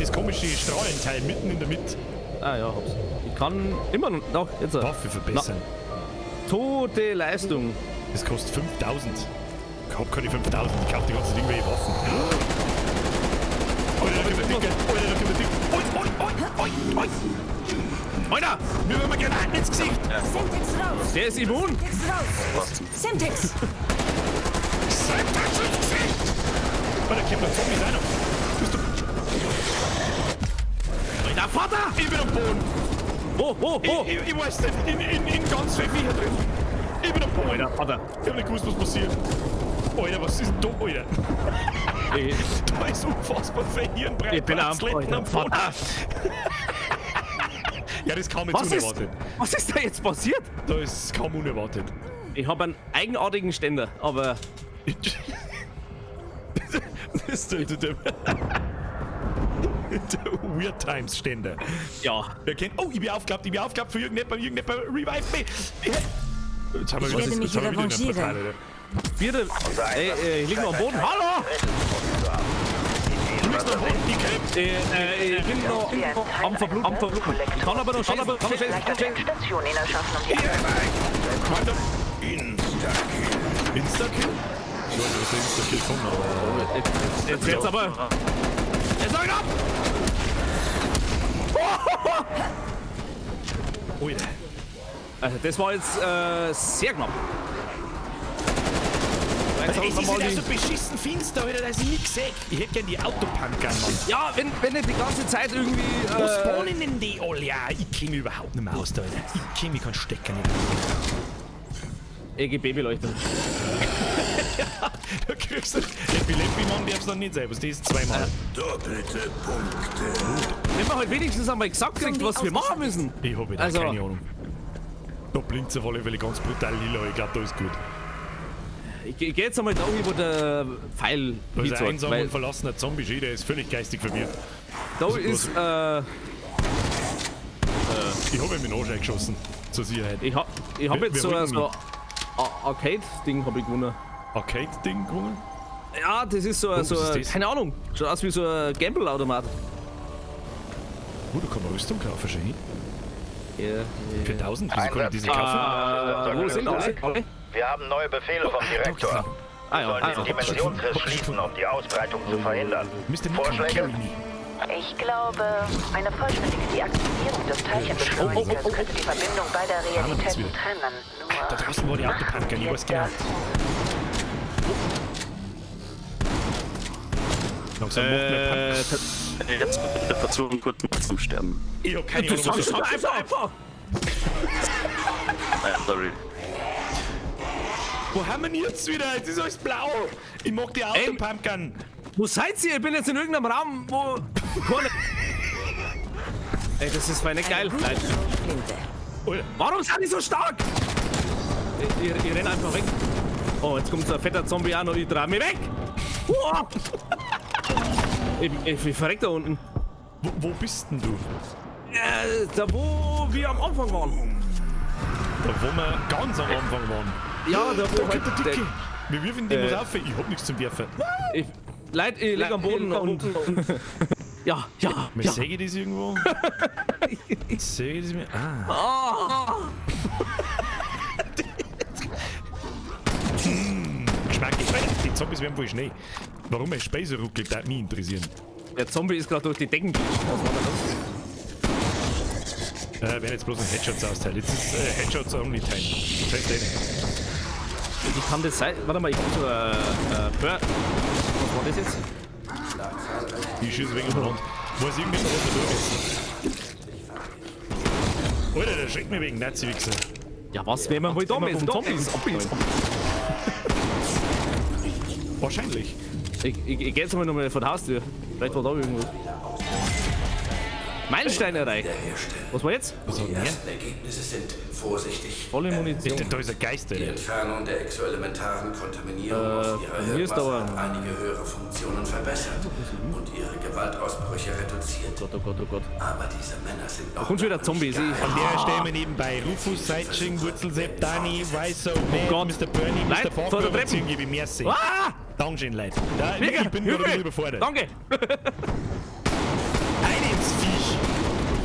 Das komische Strahlenteil mitten in der Mitte. Ah ja, hab's. Ich kann immer noch. Doch, jetzt. Waffe verbessern. Na, tote Leistung. Das kostet 5000. Ich hab keine 5000, ich kauf die ganze Zeit irgendwelche Waffen. Alter, da kommt der Dicke. Alter, da kommt der Dicke. Oi, oi, oi, oi, oi. Alter! Mir werden Granaten ins Gesicht. Semtex raus! Der ist immun! Semtex raus! Semtex! Semtex ins Gesicht. Alter, kommt der Zombies auch noch. Bist du... Alter, Vater! Ich bin am Boden. Wo, wo, wo? Ich weiß nicht, in ganz viel Viecher drin. Ich bin am Boden. Alter, Vater. Ich hab nicht gewusst, was passiert. Alter, was ist denn da, Alter? Da ist unfassbar viel Hirnbrei. Ich bin am am Boden. Ja, das kam jetzt Was ist, unerwartet. was ist da jetzt passiert? Da ist kaum unerwartet. Ich habe einen eigenartigen Ständer, aber Das ist der Weird Times Ständer. ja. Wer kennt. Oh, ich bin aufgeklappt, für irgendjemand, revive me! Jetzt haben wir Ich wieder, werde mich jetzt haben wir wieder ein revanchieren. Portal, Alter. Vierte. Ey, ich lieg noch am Boden. Hallo! Du liegst noch am Boden, ich kämpf! Ich bin noch Wie ein Teil am Verbluten. Am Verbluten. Ich kann aber noch schießen. Kann noch schießen. Vielleicht eine Endstation erschaffen, um die Warte. Insta-Kill. Insta-Kill? Ich weiß nicht, was der Insta-Kill kommt, aber. Jetzt wird's aber. Jetzt sag ich ab! Oh ja. Also, das war jetzt sehr knapp. Jetzt Es haben wir ist mal wieder die- so beschissen finster, Alter, dass ich nichts sehe. Ich hätte gern die Autopumpgun, Mann. Ja, wenn nicht die ganze Zeit irgendwie. Wo spawnen denn die alle? Ja, ich kenn mich überhaupt nicht mehr aus da, Alter. Ich kenn mich keinen Stecker nicht. EGB-Beleuchtung. Da kriegst du. Epilepsie, Mann, darfst du dann nicht sein. Was das ist zweimal. Doppelte Punkte. Wenn man halt wenigstens einmal gesagt kriegt, was wir machen müssen. Ich hab wieder Also- keine Ahnung. Da blinkt auf alle Fälle ganz brutal lila. Ich glaub, da ist gut. Ich geh jetzt einmal da hin, wo der Pfeil Da ist ein hinzeigt, einsamer weil und verlassener Zombie, der ist völlig geistig verwirrt. da ist, Ich hab ihm in den Arsch eingeschossen. Zur Sicherheit. ich hab jetzt wir so holen ein so Arcade-Ding hab ich gewonnen. Arcade-Ding gewonnen? Ja, das ist so, Oh, so was ist das? keine Ahnung, schaut aus wie so ein Gamble-Automat. Oh, da kann man Rüstung kaufen, schon. Ja. Für 1000? Wieso kann ich diese kaufen? Wo sind alle? Alle? Wir haben neue Befehle vom Direktor. Ah Wir ja, sollen ah, den ja. Dimensionsriss schließen, um die Ausbreitung zu verhindern. Mr. Nikon, Vorschläge? carry me. Ich glaube, eine vollständige Deaktivierung des Teilchenbeschleunigers Oh, oh, oh, oh. könnte die Verbindung beider Realitäten wieder. trennen. Nur Da draußen war die Autopumpgun, ich weiß genau. Langsam macht mir Pump. Jetzt bitte versuchen, kurz mal zum Sterben. Ich hab keine Ahnung, was Das das ist einfach, einfach. Naja, sorry. Wo haben wir denn jetzt wieder? Jetzt ist alles blau. Ich mag die Autopumpgun. Wo seid ihr? Ich bin jetzt in irgendeinem Raum, wo. Keine- Ey, das ist nicht geil. Nein. Flinte. Alter, Warum sind die so stark? Ich renn einfach weg. Oh, jetzt kommt so ein fetter Zombie an und ich dreh mich weg. Uah. Ich verreck da unten. wo bist denn du? Da wo wir am Anfang waren. Da wo wir ganz am Anfang waren. Ja, da wo Da kommt halt der Dicke. Wir werfen den was auf. Ich hab nichts zum Werfen. Ich, Leute, ich lieg am Boden und. Ja, ja, Ja. ja. Sehe ich das irgendwo? Sehe ich das mir? Ah. Geschmackig. Die Zombies werden wohl schnell. Warum mein Speise ruckelt, würde mich interessieren. Der Zombie ist gerade durch die Decken geglitscht. Was war da los? Wenn jetzt bloß ein Headshots austeilt. Jetzt ist Headshots only time. Das heißt eh nicht. Wie kann das sein? Warte mal, ich hab so Was war das jetzt? Ich schieße wegen umeinander. Weiß irgendjemand, was wir tun müssen? Alter, der schreckt mich wegen Nazi-Wichser. Ja, was werden wir wohl da müssen? Zombies abholen. Wahrscheinlich. Ich geh jetzt mal nochmal vor die Haustür. Vielleicht war da irgendwas. Meilenstein erreicht. Was war jetzt? Was hat Die denn der? ersten Ergebnisse sind vorsichtig. Volle Munition. Da ist ein Geist, Die Alter. Entfernung der exoelementaren Kontaminierung aus ihrer mir ist Hirnmasse aber- hat einige höhere Funktionen verbessert und ihre Gewaltausbrüche reduziert. Gott, oh Gott, oh Gott. Aber diese Männer sind noch Kommt schon wieder lange Zombies. nicht Ich, An der Stelle mal nebenbei. Rufus, Seitsching, Wurzelsepp, Dani, Weißer, Mad, Gott. Mr. Bernie, Mr. Leute, vor der Parker, Treppe. gebe ich merci. Ah! Dankeschön, Leute. Da, Mega, ich bin gerade ein bisschen Hilfe! überfordert. Danke! Ein ins Viech.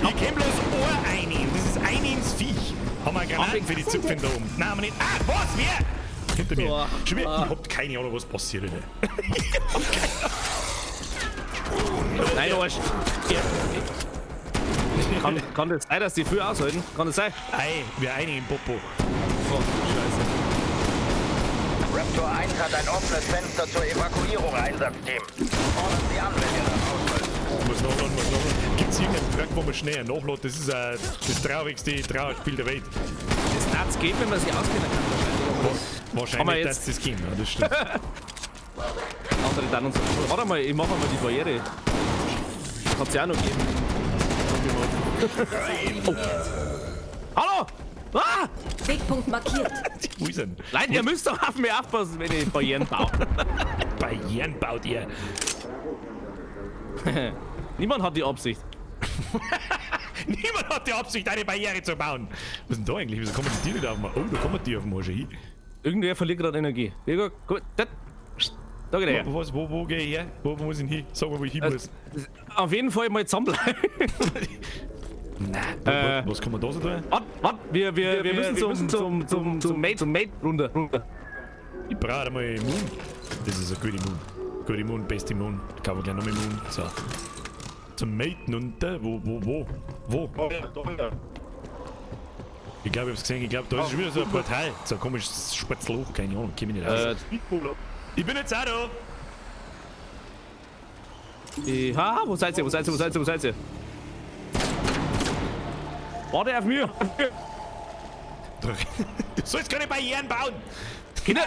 Ich kenn bloß Ohr ein. Das ist ein ins Viech. Haben wir Granaten für die Zipfeln da oben? Nein, haben wir nicht. Ah, was? Wer? Hinter mir. Schon wieder, ich hab keine Ahnung, was passiert. Alter. Ich hab keine Ahnung. Nein, du Arsch. Ja. Kann das sein, dass die früh aushalten? Kann das sein? Ei, wir eine im Popo. Oh, scheiße. Raptor 1 hat ein offenes Fenster zur Evakuierung, Einsatzteam. Fordern Sie an, wenn ihr das ausfüllt. Muss nachladen, muss nachladen. Gibt's irgendeinen Perk, wo man schneller nachlädt? Das ist das traurigste Trauerspiel der Welt. Das darf's geben, wenn man sich auskennen kann. Wahrscheinlich. Wahrscheinlich, dass das gehen, ja, das stimmt. Andere dann und so. Warte mal, ich mach mal die Barriere. Hat's ja auch noch gegeben. Oh. Hallo! Ah! Wegpunkt markiert. Wo ist denn? Leute, ihr müsst doch auf mich aufpassen, wenn ich Barrieren baue. Barrieren baut ihr. Niemand hat die Absicht. Niemand hat die Absicht, eine Barriere zu bauen. Was ist denn da eigentlich? Wieso kommen die Tiere da auf den Oh, da kommen die auf den Arsch hin. Irgendwer verliert gerade Energie. Birger, gut. Da geht er her. Was, wo gehe ich her? Wo muss ich hin? Sag mal, wo ich hin muss. Auf jeden Fall mal zusammenbleiben. Nein. Was kann man da so tun? Warte, warte, wir müssen zum Mate runter. Ich brauche einmal Immun. Das ist ein guter Immun. Guter Immun, beste Immun. Ich kaufe gleich noch mehr Immun. So. Zum Mate runter. Wo? Ich glaube, ich hab's gesehen. Ich glaube, da ist schon wieder so ein Portal. So ein komisches schwarzes Loch. Keine Ahnung, komm ich nicht raus. Ich bin jetzt auch da. Ha, wo seid ihr? Wo seid ihr? Wo seid ihr? Wo seid ihr? Warte auf mir! Du sollst keine Barrieren bauen! Kinder!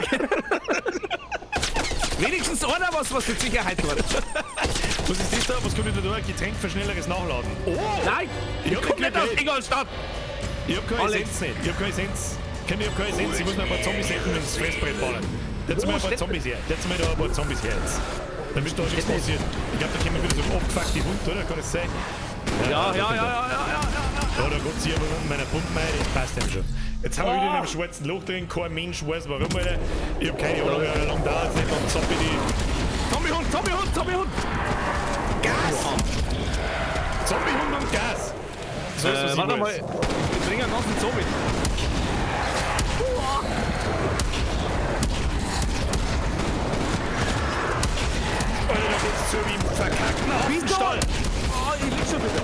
Wenigstens einer, was mit Sicherheit tut. Was ist das da? Was kommt da? Ein Getränk für schnelleres Nachladen. Oh! Nein! Ich komm nicht aus Ingolstadt! Ich hab keine Essenz nicht. Ich hab keine Essenz. Ich hab keine Essenz. Ich muss noch ein paar Zombies hätten und ins Fressbrett ballern. Jetzt mal ein paar Zombies her. Jetzt mal da ein paar Zombies her jetzt. Damit da nichts passiert. Ich glaube, da kommen wieder so abgefuckte Hund, oder? Kann das sein? Ja. Ja, da kommt sie aber mit meiner Pumpe rein, das passt ihm schon. Jetzt haben wir wieder in einem schwarzen Loch drin, kein Mensch weiß warum, Alter. Ich hab keine Ahnung, wie lange dauert es nicht, dann zapp ich die. Zombiehund, Zombiehund, Zombiehund! Gas! Zombiehund und Gas! So ist, was warte mal, ich bringe einen ganzen Zombie. Alter, da geht's zu wie im verkackten Affenstall! Oh, ich lieg schon wieder.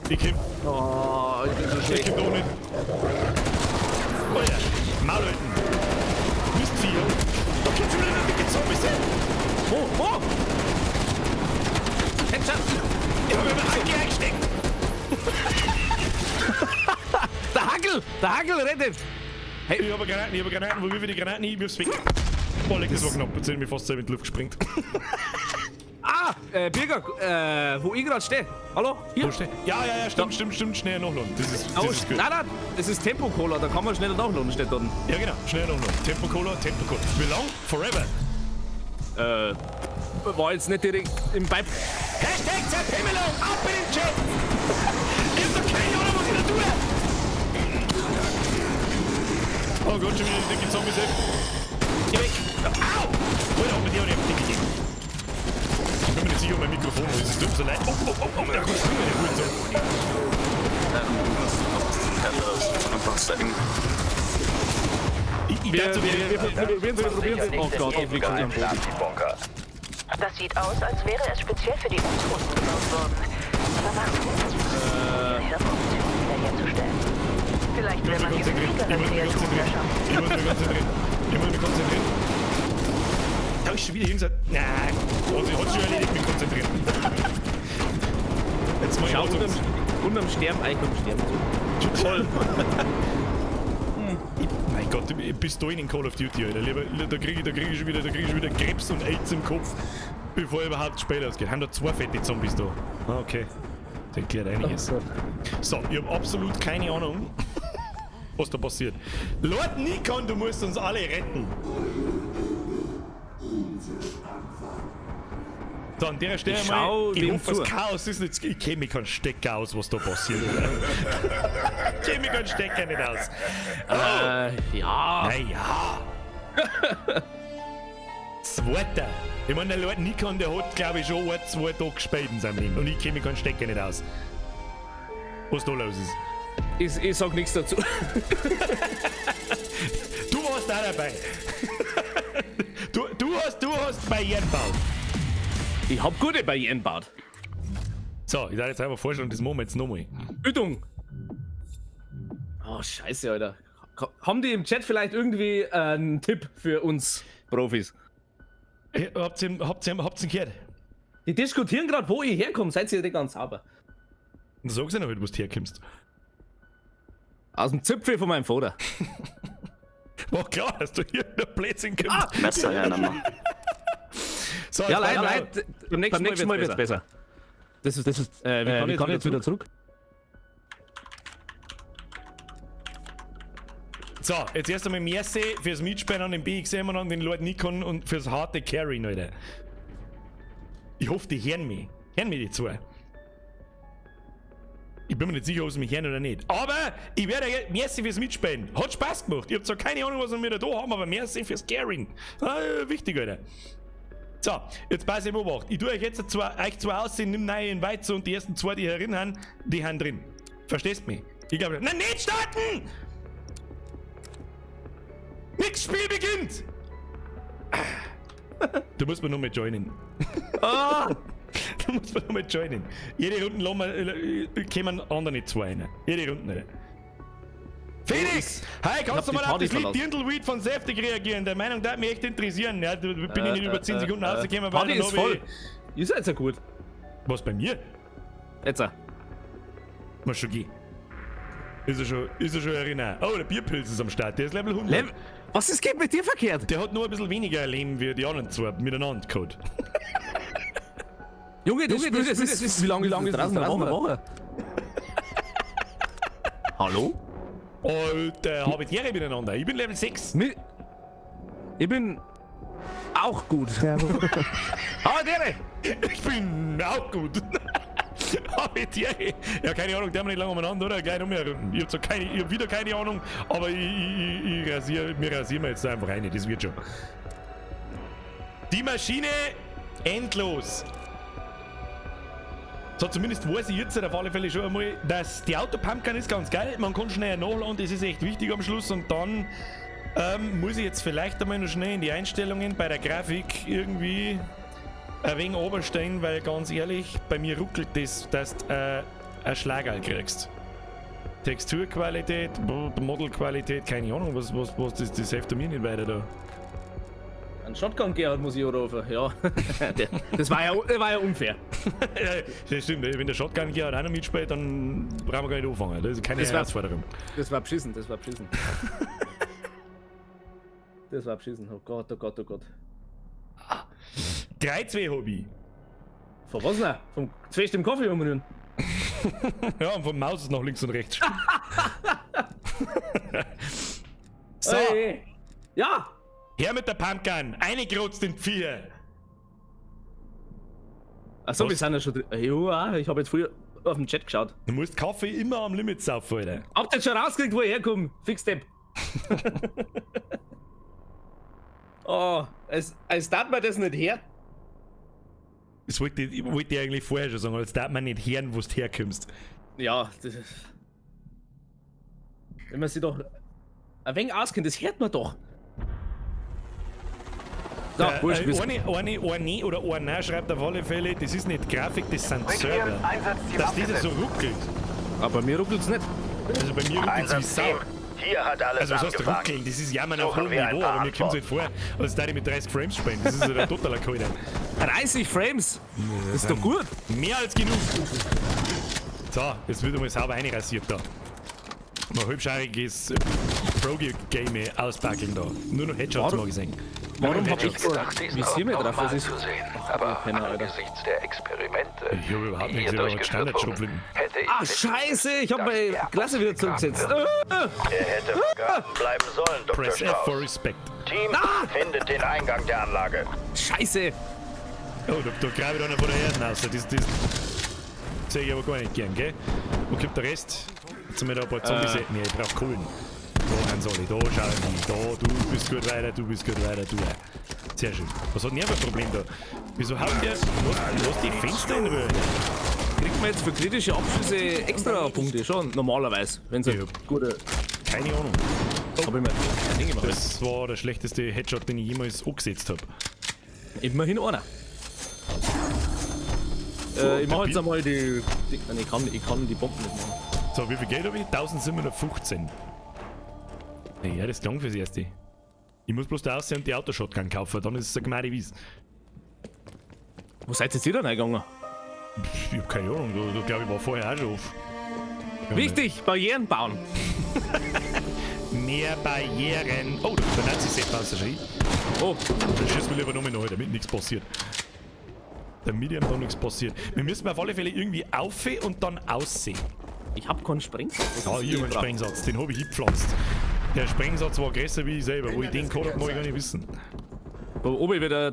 Ich komm. Oh, ich bin so schlecht. Ich komm doch nicht. Alter, Maul halten. Mistvieh. Da kommt schon wieder dicke Zombies hin. Wo? Wo? Headshot. Ich hab mir mit Hacke eingesteckt. Der Hackel rettet. Hey. Ich hab Granaten, Wo will ich die Granaten hin? Ich wirf's weg. Boah, leck, das war knapp. Jetzt hab ich mich fast selber in die Luft gesprengt. Ah, Birger, wo ich gerade stehe. Hallo? Hier? Wo steh? Ja, stimmt, schneller nachladen. Das ist gut. Nein, das ist Tempo-Cola, da kann man schneller nachladen, steht dort. Ja, genau, schneller nachladen. Tempo-Cola, Tempo-Cola. Wie lang? Forever. War jetzt nicht direkt im Pipe. Hashtag Zerpimmelung, ab in den Chat! Ich hab doch keine Ahnung, was ich da tue! Oh Gott, schon wieder die dicke Zombies, ey. Geh weg! Au! Alter, mit dir hab ich einen Dick gegeben. Ich bin mir nicht sicher, ob mein Mikrofon ist. Es tut mir so leid. Oh, da kommt schon wieder der Hurensohn. Wir probieren es. Oh Gott, ich lieg schon am Boden. Das sieht aus, als wäre es speziell für die Untoten gebaut worden. Aber warum? Ihre Hirnfunktion wiederherzustellen. Vielleicht, wenn man die fähigeren Kreaturen erschafft. Ich muss mich konzentrieren. Ich muss mich konzentrieren. Da ist schon wieder irgend so. Nein, hat schon erledigt, mich konzentrieren. Jetzt mal Schau, unterm Sterben, eigentlich unterm Sterben. Toll. Mein Gott, du bist da in Call of Duty, Alter. Lieber, da krieg ich schon wieder, Krebs und AIDS im Kopf, bevor überhaupt das Spiel ausgeht. Haben da zwei fette Zombies da. Ah, okay. Das erklärt einiges. So, ich hab absolut keine Ahnung, was da passiert. Lord Nikon, du musst uns alle retten. So, an der Stelle mal, ich hoffe, das Chaos ist nicht. Ich kenne mich keinen Stecker aus, was da passiert. Ich kenne mich keinen Stecker nicht aus. Oh. Ja. Naja. Zweiter. Ich meine, der Lord Nikon, der hat, glaube ich, schon 1, 2 Tage gespielt in seinem Leben. Und ich kenne mich keinen Stecker nicht aus. Was da los ist. Ich sag nichts dazu. Du warst auch dabei. Du hast Barrieren gebaut. Ich hab gute Barrieren gebaut. So, ich darf jetzt einfach vorstellen, das machen wir jetzt nochmal. Üdung! Oh, scheiße, Alter. Haben die im Chat vielleicht irgendwie einen Tipp für uns Profis? Hey, habt ihr ihn gehört? Die diskutieren gerade, wo ihr herkommt. Seid ihr nicht ganz sauber? Sag's ja noch nicht, wo du herkommst. Aus dem Zipfel von meinem Vater. War klar, dass du hier der Blödsinn kommst. Ah! Messer hernehmen. So, Ja, jetzt Leute, warte mal. Leute, beim nächsten Mal wird's besser. Das ist, wie kann ich jetzt wieder zurück? So, jetzt erst einmal merci fürs Mitspielen an den BXM und an den Lord Nikon und fürs harte Carry, Alter. Ich hoffe, die hören mich. Hören mich die zwei. Ich bin mir nicht sicher, ob sie mich hören oder nicht. Aber ich werde euch merci fürs Mitspielen. Hat Spaß gemacht. Ich hab zwar keine Ahnung, was wir da haben, aber merci fürs Carrying. Ah, wichtig, Alter. So, jetzt pass ich Obacht. Ich tue euch jetzt euch zwei aussehen, nimm neue in Weizen und die ersten zwei, die hier drin sind, die haben drin. Verstehst mich? Ich glaube. Nein, nicht starten! Nix, Spiel beginnt! Du musst mir noch mal joinen. Ah! Du musst mir noch mal joinen. Jede Runde lassen wir, kommen andere zwei rein. Jede Runde nicht. Felix! Hi, kannst du die mal auf Party das Lied verlassen. Dirndlweed von Saftig reagieren? Der Meinung darf mich echt interessieren. Ja, da bin ich nicht über 10 Sekunden rausgekommen, weil Party dann ist hab voll. ich- Ihr seid ja gut. Was bei mir? Jetzt. Muss schon gehen. Ist er schon erinnert. Oh, der Bierpilz ist am Start. Der ist Level 100. Was ist geht mit dir verkehrt? Der hat nur ein bisschen weniger Leben wie die anderen zwei miteinander gehabt. Junge, das, Junge, das, ist, wie lange ist das draußen? Eine Woche. Hallo? Alter, hab ich die Ehre miteinander. Ich bin Level 6. Ich bin auch gut. Hau Ehre! Ich bin auch gut. Hab ich die Ehre. Ja, keine Ahnung, der haben wir nicht lange umeinander, oder? Gleich noch mehr Runden. Ich hab zwar keine, ich hab wieder keine Ahnung, aber ich rasiere, mir rasieren wir jetzt einfach rein. Das wird schon. Die Maschine endlos. So, zumindest weiß ich jetzt auf alle Fälle schon einmal, dass die Autopumpgun ist ganz geil. Man kann schnell nachladen, das ist echt wichtig am Schluss. Und dann muss ich jetzt vielleicht einmal noch schnell in die Einstellungen bei der Grafik irgendwie ein wenig oberstellen, weil ganz ehrlich, bei mir ruckelt das, dass du einen Schlagerl kriegst. Texturqualität, Modelqualität, keine Ahnung, was das hilft mir nicht weiter da. Ein Shotgun-Gerhard muss ich anrufen, ja. Das war ja unfair. Ja, das stimmt, wenn der Shotgun Gerhard auch noch mitspielt, dann brauchen wir gar nicht anfangen. Das ist keine Das war- Herausforderung. Das war beschissen, das war beschissen. Das war beschissen, oh Gott, oh Gott, oh Gott. 3-2 Hobby. Von was denn? Vom Zwest im Kaffee umrühren. Ja, und vom Maus nach links und rechts. So, Hey. Ja! her mit der Pumpgun. Eingerotzt in Vier. Achso, wir sind ja schon drin. Ja, ich habe jetzt früher auf den Chat geschaut. Du musst Kaffee immer am Limit saufen, Alter. Habt ihr schon rausgekriegt, wo ich herkomme? Fix Depp. Oh, als darf man das nicht her. Das wollte ich eigentlich vorher schon sagen, als darf man nicht hören, wo du herkommst. Ja, das ist. Wenn man sich doch ein wenig auskennt, das hört man doch. So, wurscht, eine oder einer schreibt auf alle Fälle, das ist nicht Grafik, das sind Server. Dass dieser so ruckelt. Aber bei mir ruckelt's nicht. Also bei mir ruckelt's wie Sau. Hier hat alles Also was heißt angefangen. ruckeln? Das ist Jammern auf Suchen hohem wir ein Niveau, paar aber mir kommt's halt vor, als da die mit 30 Frames spielen. Das ist ja der totaler Kalter. 30 Frames? Das ist doch gut. Mehr als genug. So, jetzt wird einmal sauber einrasiert da. Mal halbschariges Pro-Game auspacken da. Nur noch Headshots mag ich sehen. Warum hab ich gedacht, diesen Visier Ort mit drauf? nochmal Was ist? zu sehen. Aber Penner, Alter. angesichts der Experimente, Ich hab überhaupt die nichts, hier ich hab durchgeführt Standardschrotflinten. wurden, hätte ich Ah, nicht scheiße, ich hab dass meine er Klasse wieder ausgegraben zurückgesetzt. wird. Ah! Er hätte vergraben bleiben sollen, Dr. Press F for Strauss. Respect. Team, findet den Eingang der Anlage. Scheiße. Oh, da grabe ich einer von der Erde raus. Das sehe ich aber gar nicht gern, gell? Wo kommt der Rest? Jetzt haben wir da ein paar Zombies. Nee, ich brauch Kohlen. Da sind sie alle, da schauen die. Da, du bist gut weiter, du bist gut weiter, du auch. Sehr schön. Was hat denn der für ein Problem da? Wieso haut der. Lass die Fenster in Ruhe. Kriegt man jetzt für kritische Abschüsse extra Punkte? Schon, normalerweise. Wenn es Ja. halt gute. Keine Ahnung. Hab ich mir kein Ding gemacht. Das war der schlechteste Headshot, den ich jemals angesetzt habe. Immerhin einer. Ich mach jetzt einmal die. Nein, ich kann die Bomben nicht machen. So, wie viel Geld habe ich? 1715. Ja, das klang fürs Erste. Ich muss bloß da aussehen und die Autoshotgun kaufen, dann ist es eine gemeine Wies. Wo seid ihr jetzt wieder reingegangen? Ich hab keine Ahnung, da glaube ich war vorher auch schon auf. Wichtig, Barrieren bauen. Mehr Barrieren. Oh, da kommt der Nazi-Sepp raus, schau. Oh, Dann schießen wir lieber nochmal nach, damit nichts passiert. Damit ihm da nichts passiert. Wir müssen auf alle Fälle irgendwie auf und dann aussehen. Ich hab keinen Sprengsatz. Ja, ich hab einen Sprengsatz, den hab ich hingepflanzt. Der Sprengsatz war größer wie ich selber. Wo ich den gehabt hab, mag ich gar nicht wissen. Da oben wieder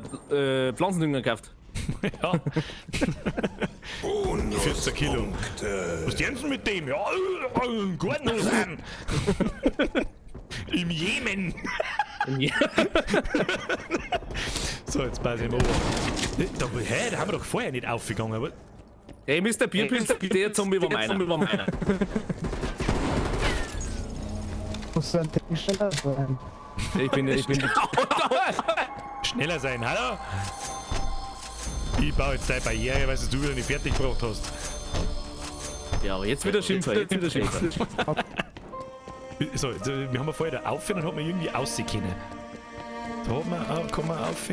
Pflanzendünger gekauft. Ja. 14 Kilo. Was denkst du mit dem? Ja, Garten sein. Im Jemen. Ja. So, jetzt pass ich mal an. Da, hä, da haben wir doch vorher nicht aufgegangen, aber. Hey, Mr. Bierpilz, der Zombie war meiner. Muss ein Ticken schneller sein. Ich bin. Schneller sein, hallo? Ich baue jetzt deine Barriere, weil du wieder nicht fertig gebracht hast. Ja, aber jetzt wieder schimpfen, jetzt wieder schimpfen. So, jetzt, wir haben ja vorher da auf und dann hat man irgendwie aussehen können. Da hat man, kann man auf.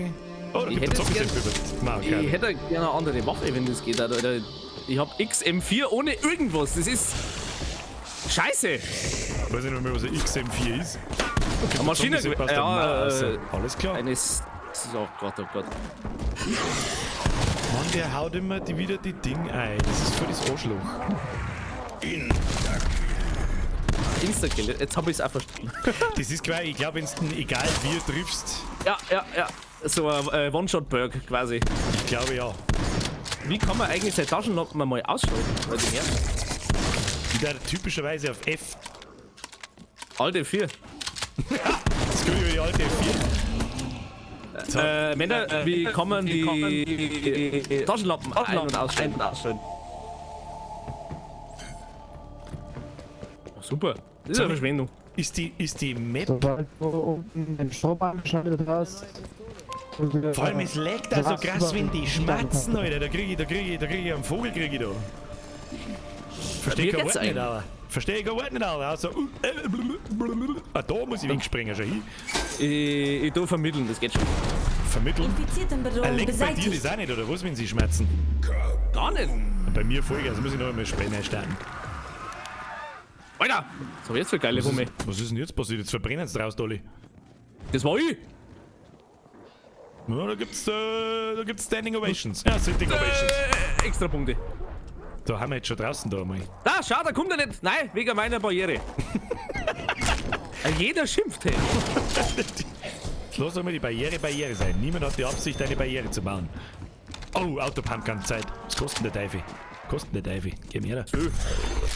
Oh, da Ich gibt hätte es gern- Ich hätte gerne eine andere Waffe, wenn das geht. Alter. Ich hab XM4 ohne irgendwas. Das ist scheiße. Ich weiß nicht mehr, was ein XM4 ist. Eine Maschine. Ja, alles klar. Eine. Oh Gott, oh Gott. Mann, der haut immer wieder die Ding ein. Das ist voll das Arschloch. Instakill, jetzt hab ich's auch verstanden. Das ist quasi, ich glaube, wenn du egal wie triffst. Ja, ja, ja. So ein One-Shot-Perk quasi. Ich glaube ja. Wie kann man eigentlich seine Taschenlampen mal ausschalten? Weil die nerven. Ich da typischerweise auf F. Alt F4. Das geht über die alte F4. So. Männer, wie kann man die Taschenlampen ein- und ausschalten? Oh, super. Das ist eine Verschwendung. Ist die Map... Sobald du unten den Strom angeschaltet hast... Vor allem, es leckt da so krass, wenn die schmatzen, Alter. Da krieg ich einen Vogel, krieg ich da. Versteh kein Wort nicht, aber. Verstehe ich kein Wort nicht, aber. Also, da muss ich wegspringen, schon hin. Ich tu vermitteln, das geht schon. Vermitteln? Infiziertenbedrohung Leckt bei dir beseitigt. das auch nicht, oder was, wenn sie schmerzen? Gar nicht. Bei mir Vollgas, also muss ich noch einmal Spinne starten. Alter! Was hab ich jetzt für geile Wumme? Was ist denn jetzt passiert? Jetzt verbrennen sie draus, Dolly. Das war ich! Ja, da gibt's Standing Ovations. Ja, Sitting Ovations. Extra Punkte. Da haben wir jetzt schon draußen da einmal. Da, schau, da kommt er nicht. Nein, wegen meiner Barriere. Jeder schimpft, hey. Lass doch mal die Barriere Barriere sein. Niemand hat die Absicht, eine Barriere zu bauen. Oh, Autopumpgun-Zeit. Was kostet denn der Teufel? Kostet denn der Teufel? Geh mir her.